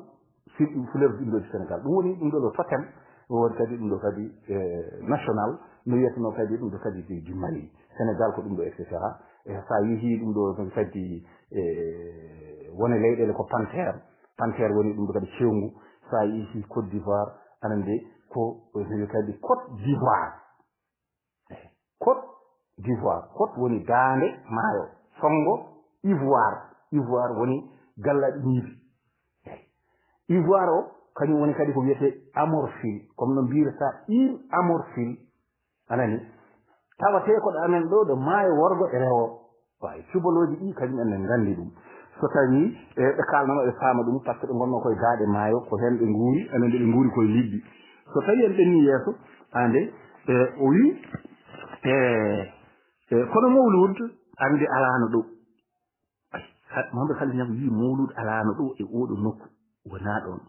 fi-, fleuve ɗum ɗo du Sénégal. Ɗum woni ɗum ɗo ɗo totem, woni kadi ɗum ɗo kadi, eh, national, no wiyeteno kadi ɗum ɗo kadi du, du Mali. Sénégal ko ɗum ɗo, et cetera. E so a yehii ɗum ɗo kadi, eh, wone leyɗeele ko panthère. Panthère woni ɗum ɗo kadi cewngu. So a yehii Côte d'Ivoire, aɗa anndi ko, eh, kadi Côte d'Ivoire. Côte d'Ivoire. Côte woni daande maayo. Sonngo, ivoire. Ivoire woni gallaɗi ñiibi. Ivoire o, kañum woni kadi ko wiyetee Amorphile. Comme no mbiyirta île Amorphile. A nanii? Tawatee ko ɗo amen ɗo, ɗo maayo worgo e rewo. Waawi, cubalooji ɗi kañum en en nganndi ɗum. So tawii, e, ɓe kaalnano, ɓe faama ɗum, par ce que ɓe ngonnoo koye daaɗe maayo, ko heen ɓe nguuri, aɗa anndi ɓe nguuri koye liɗɗi. So tawii en ɓenni yeeso, aɗa anndi, e, o wii, e, e, kono Mawluud, aɗa anndi, alaano ɗo. Ay, ha-, Mamadou Khalil Niang wii Mawluud alaano ɗo e oɗo nokku. Wonaa ɗoon.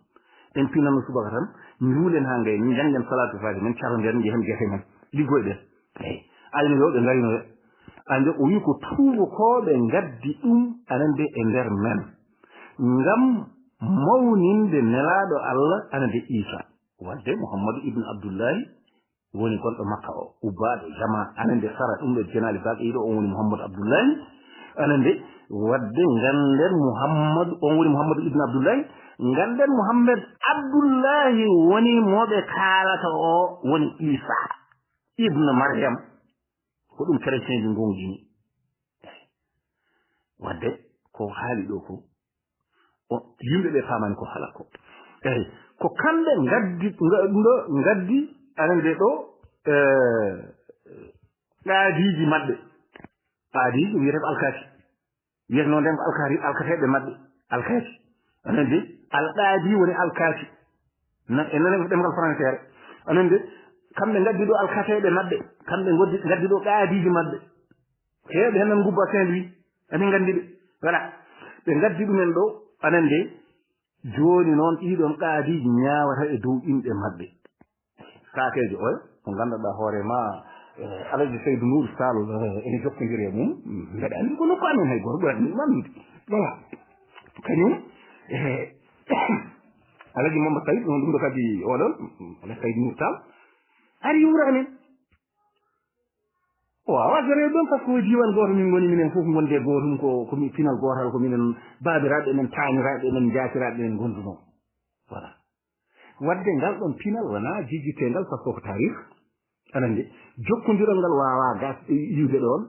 En pinano subaka tan, njuulen haa ngayni, njanngen salaatul faatiha, men caronden, njehen gese men, liggoyɗen. Eey. Aynooɓe ngarinoya. Ande o wii ko tuubakooɓe ngaddi ɗum, aɗa anndi, e nder men. Ngam mawninde nelaaɗo Allah, aɗa anndi, Iisaa. Wadde Muhammadu ibn Abdullahi woni gonɗo Makka o, ubbaaɗo jamaa, aɗa anndi, sara ɗum ɗo jenaali baɗɗo yiɗo, on woni Muhammadu Abdullahi. Aɗa anndi, wadde ngannden Muhammadu, on woni Muhammadu ibn Abdullahi, ngannden Muhammad Abdullahi woni mo ɓe kaalata o, woni Iisaa ibn Maryam. Ko ɗum chrétienji ngoongɗini. Wadde ko haali ɗo ko, o, yimɓe ɓe paamani ko haala ko. Eyi, ko kamɓe ngaddi, nga-, ɗum ɗo ngaddi, aɗa anndi ɗo, eh, qaadiiji maɓɓe. Qaadiiji wiyetee ko alkaati. Wiyetnoo nden ko alkaati, alkateeɓe maɓɓe. Alkaati. Aɗa anndi, alqaadi woni alkaati. Na-, e nane ɗemngal français. Aɗa anndi, kamɓe ngaddi ɗo alkateeɓe maɓɓe. Kamɓe ngoddi, ngaddi ɗo qaadiiji maɓɓe. Heewɓe heen nan ngubba Saint-Louis, emin nganndi ɓe. Voilà. Ɓe ngaddi ɗumen ɗo, aɗa anndi, jooni noon ɗii ɗoon qaadiiji ñaawata e dow inɗe maɓɓe. Saakeejo oya, mo nganndanɗaa hoore ma, eh, Alaji Seydou Nour Sall, eh, ene jokkondiri e mum. Mbeɗa anndi ko nokku amen hay gooto ɓurani ɗum anndude. Voilà. Kañum, eh, Alaji Mamadou Saïd, on ɗum ɗo kadi oɗon, Alaji Seydou Nour Tall, ari wuro amen. O waawaa joreede ɗoon, par ce que ko diiwaan gooto min ngoni, minen fof ngonde gootum, ko, ko mi pinal gootal, ko minen baabiraaɓe men, taaniraaɓe men, njaatiraaɓe men ngondunoo. Voilà. Wadde ngal ɗoon pinal wonaa jejjiteengal, par ce que ko taarih. Aɗa anndi, jokkondiral ngal waawaa gas-, iwde ɗoon,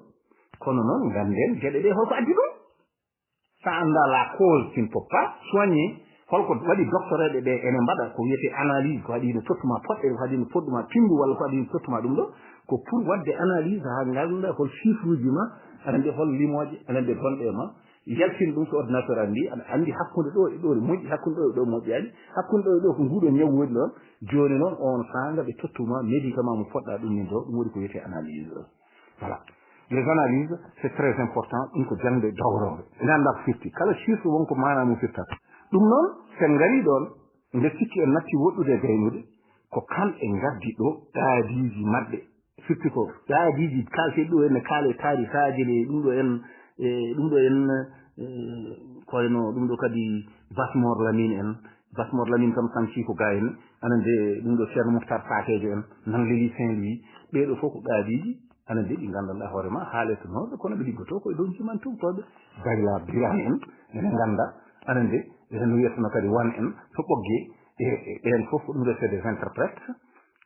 kono noon ngannden geɗe ɗe holko addi ɗum. Sa anndaa la cause, tu ne peux pas soigner. Holko waɗi doctoreeɓe ɓe ene mbaɗa ko wiyetee analyse, ko waɗi no tottuma poɗɗe, ko waɗi no poɗɗuma pinngu, walla ko waɗi no tottuma ɗum ɗo, ko pour waɗde analyse haa ngannda hol chiffre uji ma, aɗa anndi hol limooje, aɗa anndi bonɗe ma, yaltin ɗum so ordinateur anndi, aɗa anndi hakkunde ɗo e ɗo ne moƴƴi, hakkunde ɗo e ɗo moƴƴaani, hakkunde ɗo e ɗo ko nguɗo ñaw woni ɗoon. Jooni noon on saanga ɓe tottuma médicament mo poɗɗa ɗum min ɗo, ɗum woni ko wiyetee analyse ɗo. Voilà. Les analyses, c'est très important. Ɗum ko jaŋde dawrooɓe. Ɓe ngannda ko firti. Kala chiffre won ko maanaa mum firtata. Ɗum noon, so en ngarii ɗoon, nde sikki en natti woɗɗude e gaynude, ko kamɓe ngaddi ɗo qaadiiji maɓɓe. Firti ko qaadiiji kaalteeɗi ɗo, ene kaale taarihaaji, ɗe ɗum ɗo en, e ɗum ɗo en, e, koyno ɗum ɗo kadi Basmor Lamine en, Basmor Lamine kam sanci ko gayno, aɗa anndi ɗum ɗo Ceerno Mouhtar Sakejo en, nan Leli Saint-Louis, ɓee ɗo fof ko qaadiiji, aɗa anndi ɗi nganndanɗaa hoore ma, haaletenooɓe, kono ɓe liggotoo ko e dow njiman tuubakooɓe. Dagla Birane en, ene ngannda, aɗa anndi, ene wiyeteno kadi Wan en, to Ɓoggee, e, e, ɓeen fof ko ɗum ɗo c'est des interprètes,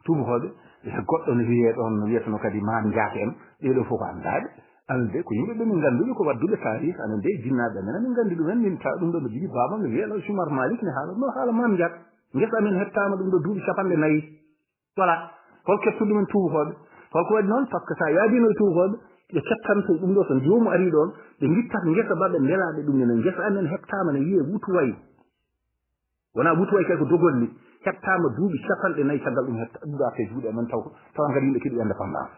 tuubakooɓe, e goɗɗo no wiyee ɗoon, no wiyeteno kadi Maam Njaak en, ɓee ɗo fof ko anndaaɓe. Aɗa anndi ko yimɓe ɓe min ngannduɓe ko waɗduɓe taarih, aɗa anndi jinnaaɓe amen, amin nganndi ɗumen, min ta-, ɗum ɗo no jogii baaba, no wiyee Alhaji Umar Malik ne haala, no haala Maam Njaak. Ngesa amin heɓtaama ɗum ɗo duuɓi capanɗe nayi. Voilà. Hol kettuɗo ɗumen tuubakooɓe? Holko waɗi noon? Par ce que so a yaadiino e tuubakooɓe, ɓe kettanto ɗum ɗo, so joomu arii ɗoon, ɓe ngittat ngesa ba ɓe mbelaa ɓe ɗum ne. Ngesa amen heɓtaama ne wiyee Wutuway. Wonaa Wutuway kay ko dogolli. Heɓtaama duuɓi capanɗe nayi caggal ɗum hetta, ɗum ɗo arta e juuɗe amen taw ko, tawa kadi yimɓe keɓi indépendance.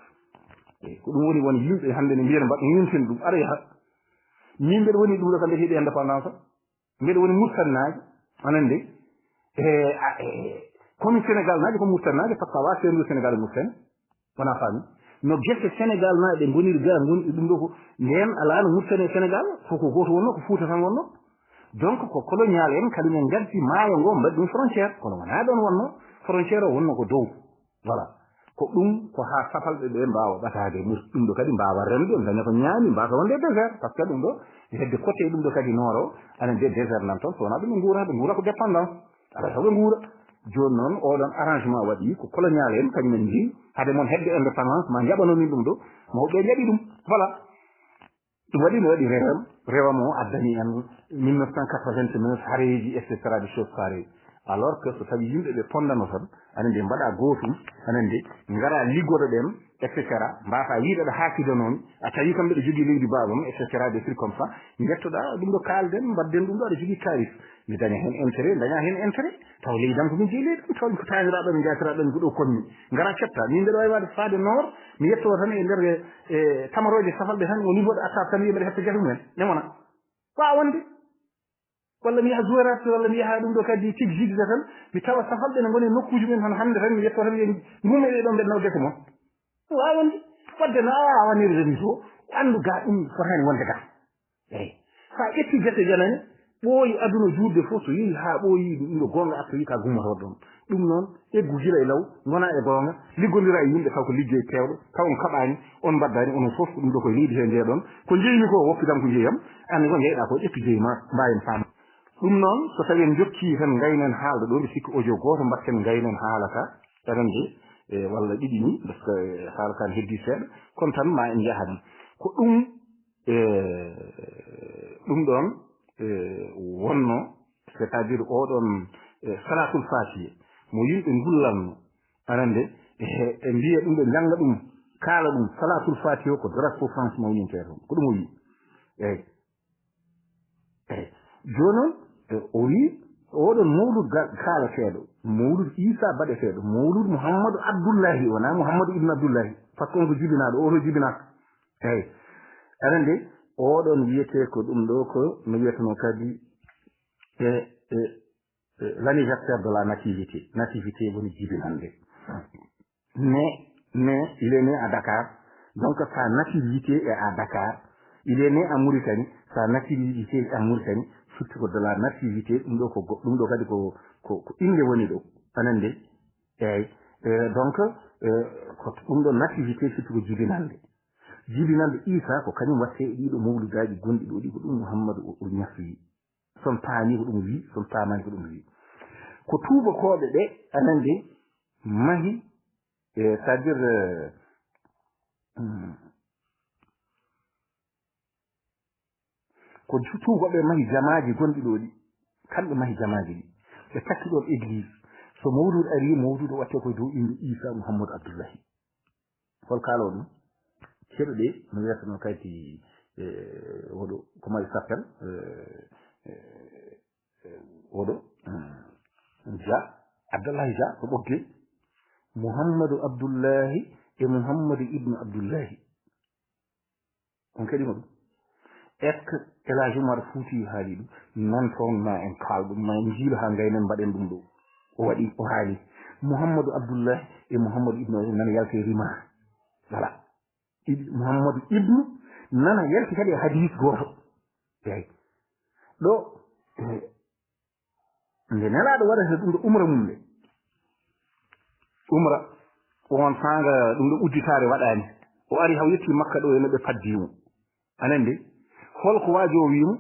Eyi, ko ɗum woni, woni yimɓe hannde ne mbiyata mbaɗa ñinten ɗum, aɗa yaha. Min mbeɗa woni ɗum ɗo kam, mbeɗa heɓi indépendance. Mbeɗa woni Muritaninaajo, aɗa anndi. E, a, e, komi Sénégalnaajo, ko Muritaninaajo, par ce que a waawaa seerndude Sénégal e Muritani. Wonaa faami? No gese Sénégalnaaɓe ngoniri ga, ngonɗi ɗum ɗo ko, ndeen alaa no Muritani e Sénégal, fof ko gooto wonnoo, ko Fuuta tan wonnoo. Donc, ko colonial en, kañum en ngaddi maayo ngo, mbaɗi ɗum frontière. Kono wonaa ɗoon wonnoo, frontière o wonnoo ko dow. Voilà. Ko ɗum, ko haa safalɓe ɓe mbaawa ɓataade mus-, ɗum ɗo kadi mbaawa remde, ndaña ko ñaami, mbaasa wonde désert. Par ce que ɗum ɗo, hedde côté ɗum ɗo kadi nooro, aɗa anndi désert nan toon, so wonaa ɗum ɓe nguura, ɓe nguura ko dépendance. Aɗa taw ɓe nguura. Jooni noon, oɗon arrangement waɗi, ko colonial en, kañum en njii, hade mon hedde indépendance, ma njaɓano min ɗum ɗo, mawɓe njaɓi ɗum. Voilà. Ɗum waɗi, mi waɗi rewam, rewam o addani en mille neuf cent quatre-vingt-neuf, hareeji, et cetera, des choses pareilles. Alors que so tawi yimɓe ɓe pondano tan, aɗa anndi, mbaɗa gootum, aɗa anndi, ngara liggodo ɗen, et cetera, mbasa yiide ɗo haakidanomi, a tawi kamɓe ɓe jogii leydi baabam, et cetera, des trucs comme ça, njettoɗa ɗum ɗo kaalden, mbaɗden ɗum ɗo, aɗa jogii kaalis. Mi daña heen intérêt, daña heen intérêt, taw leydi am ko min jeyi leydi am, taw ko taaniraaɗo, min njaatiraaɗo, min ko ɗo kommi. Ngara ketta, min mbeɗa waawi waɗde faade noor, mi yetto tan e nder, e, tamarooje safalɓe tan, au niveau de attaque tan, mbiya mbeɗa hetta gerte mumen, ne wona. Waawa wonde. Walla mi yaha Zouérate, walla mi yaha ɗum ɗo kadi Tigre Jigde tan, mi tawa safalɓe ne ngoni e nokkuuji mumen tan hannde tan, mi yetto tan, mbiya ngumee ɗo mbeɗa nawa gerte mon. Waawa wonde. Wadde no a awaniri rendi to, anndu ga ɗum fotaani wonde ga. Eyi. So a ƴetti gese janane, ɓooyi aduna juutde fof, so yehi haa ɓooyi ɗum ɗo goonga arta, wiyi ka gummoto ɗoon. Ɗum noon, eggu gila e law, ngona e goonga, liggondira e yimɓe taw ko liggey keewɗo, taw on kaɓaani, on mbaddaani, onon fof ko ɗum ɗo koye leydi hee njeeɗon. Ko njeymi ko, woppidam ko njeyam, aan ne ko njeyɗaa ko, ƴettu jeyi ma, mbaawen faam. Ɗum noon, so tawi en njokkii tan ngaynen haalde ɗo, mbi sikki audio gooto mbaɗten ngaynen haala ka, aɗa anndi, e, walla ɗiɗi ni, parce que, e, haala ka ne heddii seeɗa, kono tan ma en njaha ɗum. Ko ɗum, e, ɗum ɗoon, e, wonno, c'est-à-dire oɗon, e, Salatul Fatiha, mo yimɓe ngullanno, aɗa anndi, e, e mbiya ɗum ɓe njannga ɗum, kaala ɗum, Salatul Fatiha ko drapeau France mawnintee toon. Ko ɗum o wi. Eyi. Eyi. Jooni noon, e, o wii, oɗon mawlud ga-, kaalateeɗo, mawlud Iisaa baɗeteeɗo, mawlud Muhammadu Abdullaahi, wonaa Muhammadu Ibnu Abdullaahi, par ce que on ko jibinaaɗo, oto jibinaaka. Eyi. Aɗa anndi, oɗon wiyetee ko ɗum ɗo ko no wiyetenoo kadi, e, e, e, l'anniversaire de la nativité. Nativité woni jibinannde. Né, né, il est né à Dakar. Donc, sa nativité est à Dakar. Il est né en Mauritanie. Sa nativité est en Mauritanie. Firti ko de la nativité, ɗum ɗo ko go-, ɗum ɗo kadi ko, ko, ko innde woni ɗo. Aɗa anndi? Eyi. Eh, donc, eh, ko ɗum ɗo nativité firti ko jibinannde. Jibinannde Iisaa ko kañum waɗtee e ɗiɗo mawludaaji gonɗi ɗo ɗi, ko ɗum Muhammadu o, o ñasoyi. Son paami ko ɗum wi, son paamaani ko ɗum wi. Ko tuubakooɓe ɓe, aɗa anndi, mahi, e, c'est-à-dire, euh, hmm, ko ju-, tuubakooɓe mahi jamaaji gonɗi ɗo ɗi. Kamɓe mahi jamaaji ɗi. Ɓe takki ɗon église. So mawluud ari, mawluud o waɗte koye dow innde Iisaa Muhammadu Abdullahi. Hol kaalo ɗum? Ceɗu ɗe, no wiyata no kadi, e, oɗo, comment il s'appelle? E, e, e, oɗo, mm, Dia, Abdallahi Dia, ko Ɓoggee. Muhammadu Abdullahi e Muhammadu Ibnu Abdullahi. On keɗima ɗum? Est-ce que El Hadj Oumar Fouti haali ɗum? Nan toon ma en kaal ɗum, ma en njiilu haa ngaynen mbaɗen ɗum ɗo. O waɗi, o haali. Muhammadu Abdullahi e Muhammadu Ibnu Abdullahi nana yalta e rima. Voilà. Iɗi Muhammadu Ibnu nana yalti kadi e hadiis gooto. Eey. Ɗo, eh, nde Nelaaɗo waɗata ɗum ɗo umra mum nde. Umra, on saanga ɗum ɗo udditaare waɗaani. O ari haw yetti Makka ɗo e no ɓe paddi mo. Aɗa anndi? Hol ko waajo o wii mo?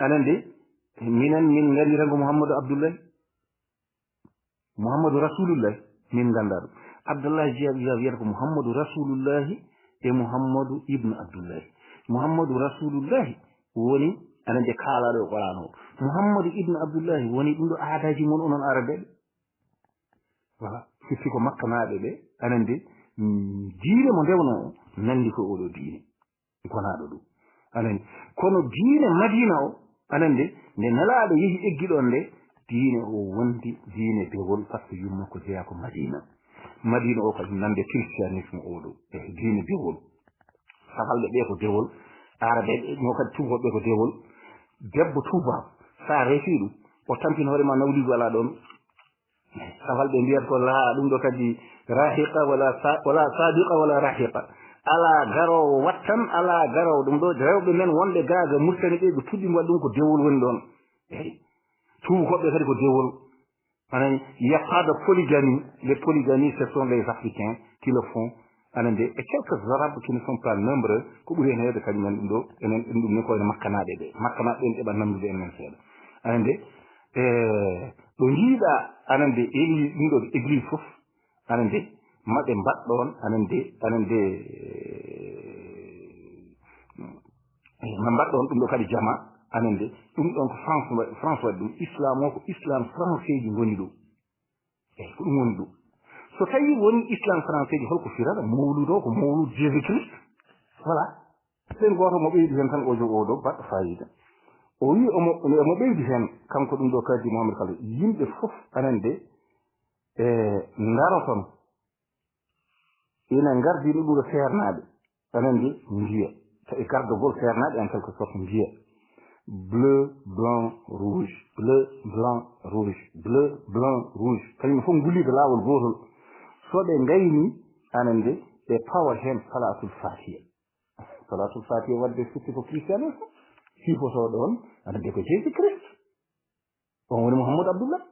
Aɗa anndi? Minen, min nganndi tan ko Muhammadu Abdullahi. Muhammadu Rasulullahi, min nganndaa ɗum. Abdullahi Dia wiyata ko Muhammadu Rasulullahi e Muhammadu Ibnu Abdullahi. Muhammadu Rasulullahi woni, aɗa anndi, kaalaaɗo e Qur'aana o. Muhammadu Ibnu Abdullahi woni ɗum ɗo aadaaji mon onon Arabeeɓe. Voilà. Firti ko Makkanaaɓe ɓe, aɗa anndi, mm, diine mo ndewnoo o, nanndi ko oɗo diine. Gonaaɗo ɗum. Aɗa anndi? Kono diine Madiina o, aɗa anndi, nde Nelaaɗo yehi eggi ɗon nde, diine o wondi diine bewol, par ce que yumma ko jeyaa ko Madiina. Madiina o ko nande christianisme o ɗo, e diine bewol. Safalɓe ɓe ko dewol. Arabe ɓe no kadi tubakoɓe ko dewol. Debbo tubaako, sa refi ɗum, o tampin hoore ma nawligu ala ɗon. Safalɓe mbiyata ko la ɗum ɗo kadi rahiqa wala sa-, wala sadiqa wala rahiqa. Ala garowo wattan, ala garowo ɗum ɗo. Rewɓe men wonɓe gaga Murtani ɓe, ɓe puɗɗi mbaɗa ɗum ko dewol woni ɗon. Eyi. Tubakoɓe kadi ko dewol. Anan, il n'y a pas de polygamie. Les polygamies, ce sont les Africains qui le font. Anan de, et quelques Arabes qui ne sont pas nombreux, ko ɓuri hen heewde kañum en ɗum ɗo, enen ɗum ɗum ni ko ene Makkanaɓe ɓe. Makkanaɓe ɓen ɗeɓa nandude en men seeɗa. Anan de, e, ɗo jiiɗa, anan de, église, ɗum ɗo église fof, anan de, maɓe mbaɗ ɗon, anan de, anan de, e, maɓe mbaɗ ɗon ɗum ɗo kadi jama, anan de, ɗum ɗon ko France wa-, France waɗi ɗum, islam o ko islam français ji ngoni ɗo. Eyi, ko ɗum woni ɗum. So tawi woni islam français ji, holko firata? Mawlud o ko mawlud Jésus Christ. Voilà. Ɗen gooto mo ɓeydi heen tan, o jo-, o ɗo baɗɗo fayida. O wi omo, omo ɓeydi heen, kanko ɗum ɗo kadi Mouhamed Kala, yimɓe fof anan de, e, ndaroton. Ina ngardini ɗum ɗo seernaaɓe. Anan de, njiya. Tawi gardagol seernaaɓe, en quelque sorte, njiya. Bleu, blanc, rouge. Bleu, blanc, rouge. Bleu, blanc, rouge. Kañum fof ngulliiɗo laawol gootol. So ɓe ngayni, anan de, ɓe pawa heen salatul fatiha. Salatul fatiha wadde firti ko christianisme. Sifotoo ɗon, anan de ko Jésus Christ. On woni Mouhamadou Abdoullah.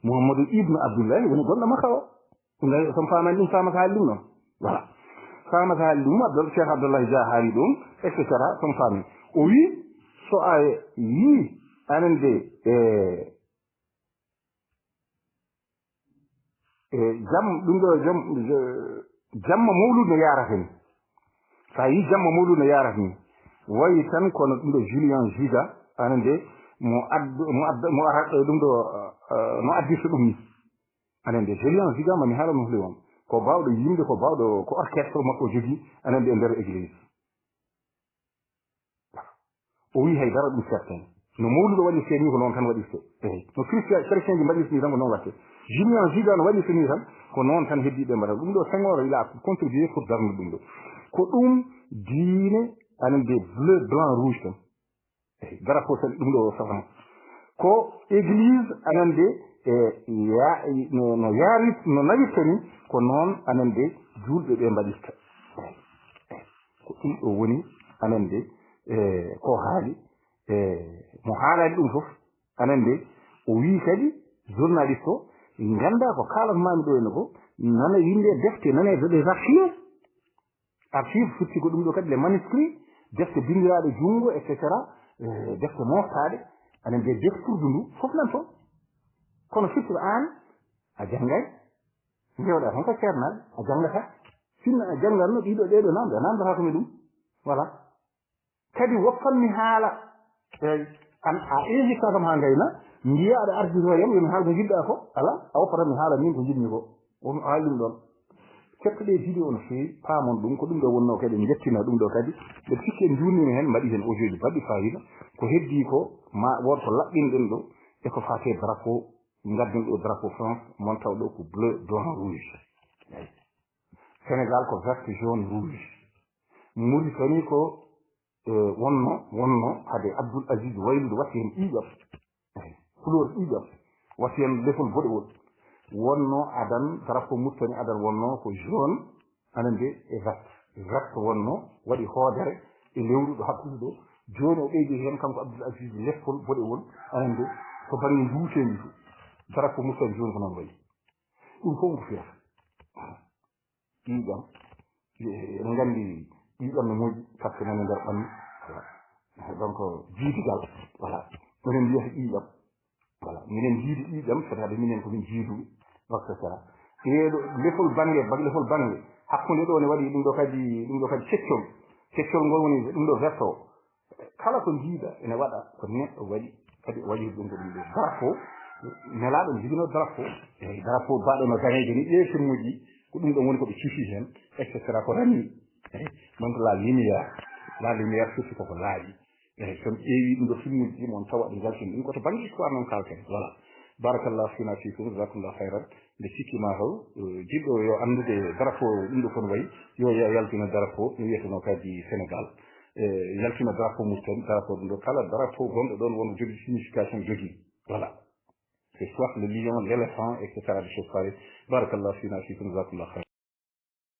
Mouhamadou ibn Abdoullah woni gonɗo Makka o. Ɗum kay, so mi faamani ɗum, Faama Sahal ɗum noon. Voilà. Faama Sahal ɗum, Abdul-, Cheikh Abdoulaye Dia haali ɗum, et cetera. So mi faami. O wi, so a yi, anan de, e, e, jam, ɗum ɗo, jam, je-, jamma mawlud no yarata ni. So a yi jamma mawlud no yarata ni, wayi tan kono ɗum ɗo Julien Giga, anan de, mo addu-, mo adda-, mo ara-, ɗum ɗo, eh, no addirta ɗum ni. Anan de, Julien Giga, mami haala no holi on. Ko bawɗo yimde, ko bawɗo, ko orchestre makko o jogii, anan de, e nder église. O wi hay dara ɗum certain. No mawluɗo waɗirte ni ko noon tan waɗirte. Eyi. No Christian, chrétien ji mbaɗirte ni tan ko noon waɗte. Julien Giga no waɗirte ni tan ko noon tan heddi ɓe mbaɗa. Ɗum ɗo Senghor il a contribué pour darnude ɗum ɗo. Ko ɗum diine anan de bleu, blanc, rouge tan. Eyi. Drapeau sen ɗum ɗo safana. Ko église anan de e ya-, no, no yaari, no nawirta ni ko noon anan de julɓe ɓe mbaɗirta. Ko ɗum ɗo woni anan de, e, ko haali, e, mo haalani ɗum fof, anan de, o wii kadi, journaliste o, ngannda ko kaalatmaami ɗo ene ko, nana winde defte, nana des archives. Archive firti ko ɗum ɗo kadi, les manuscrits, defte binndiraaɗe junngo, et cetera, e, defte mooftaaɗe, anan de, defturdu ndu, fof nan toon. Kono firti ko aan, a janngay, njewɗa tan ko ceernaaɓe, a janngata. Sinno a jannganno ɗiɗo ɗeɗo nan, ɓe nanndata ko mi ɗum. Voilà. Kadi woppan mi haala. Eyi. An a invita kam haa ngayna, mbiya aɗa ardino yam, yo mi haal ko njiɗɗa ko. Ala, a woppata mi haala min ko njiɗmi ko. On haali ɗum ɗon. Kettoɗe vidéo no feewi, paamon ɗum, ko ɗum ɗo wonno kadi, en njettina ɗum ɗo kadi. Ɓe sikki en njuurnima heen, mbaɗi heen audio ji baɗɗi fayida. Ko heddi ko, ma wood ko laɓɓinɗen ɗo, e ko faate drapeau, ngadden ɗo drapeau France, mon taw ɗo ko bleu, blanc, rouge. Eyi. Sénégal ko vert, jaune, rouge. Mauritanie ko, e, wonno, wonno hade Abdoul Aziz Waylude watti heen ƴiiƴam. Eyi, couleur ƴiiƴam. Watti heen lefol boɗewol. Wonno adan, drapeau Mauritanie adan wonno ko jaune, anan de e vert. Vert wonno, waɗi hoodere e lewru ɗo hakkunde ɗo. Jooni o ɓeydi heen kanko Abdoul Aziz leppol boɗewol, anan de ko bannge njuuteendi to. Drapeau Mauritanie jooni ko noon wayi. Ɗum fof ko firata. Ƴiiƴam. Eɗen nganndi ƴiiƴam no moƴƴi, par ce que nana nder ɓandu. Voilà. Donc, jiidigal. Voilà. Oɗen mbiyata ƴiiƴam. Voilà. Minen jiidi ƴiiƴam, c'est-à-dire minen ko min jiiduɓe, et cetera. Ɗeeɗo, lefol bannge, bag-, lefol bannge. Hakkunde ɗo ne waɗi ɗum ɗo kadi, ɗum ɗo kadi ceccol. Ceccol ngol woni ɗum ɗo verto. Kala ko njiiɗa ene waɗa, ko neɗɗo waɗi, kadi o waɗi ɗum ko ɗum ɗo. Drapeau, nelaaɗo ne jogino drapeau. Eyi, drapeau baɗo no daneejo ni, ƴeew filmuji, ko ɗum ɗon woni ko ɓe cifi heen, et cetera, ko rami. Eyi, donc la lumière, la lumière surtout koko laaɓi. Eyi, so mi ƴeewi ɗum ɗo filmuji ɗi, mon tawa ɗi njaltini ɗum, ko to bannge histoire noon kalten. Voilà. Barakallahu fina fikum, jazakumullahu khairan. Nde sikki ma taw, eh, jiɗɗo yo anndude drapeau ɗum ɗo kono wayi, yo ya-, yaltina drapeau, no wiyetenoo kadi Sénégal. Eh, yaltina drapeau Mauritanie, drapeau ɗum ɗo, kala drapeau gonɗo ɗon won jogi signification jogi. Voilà. C'est soit le lion, l'éléphant, et cetera, des choses pareilles. Barakallah fina, fikum, jazakumullah khair.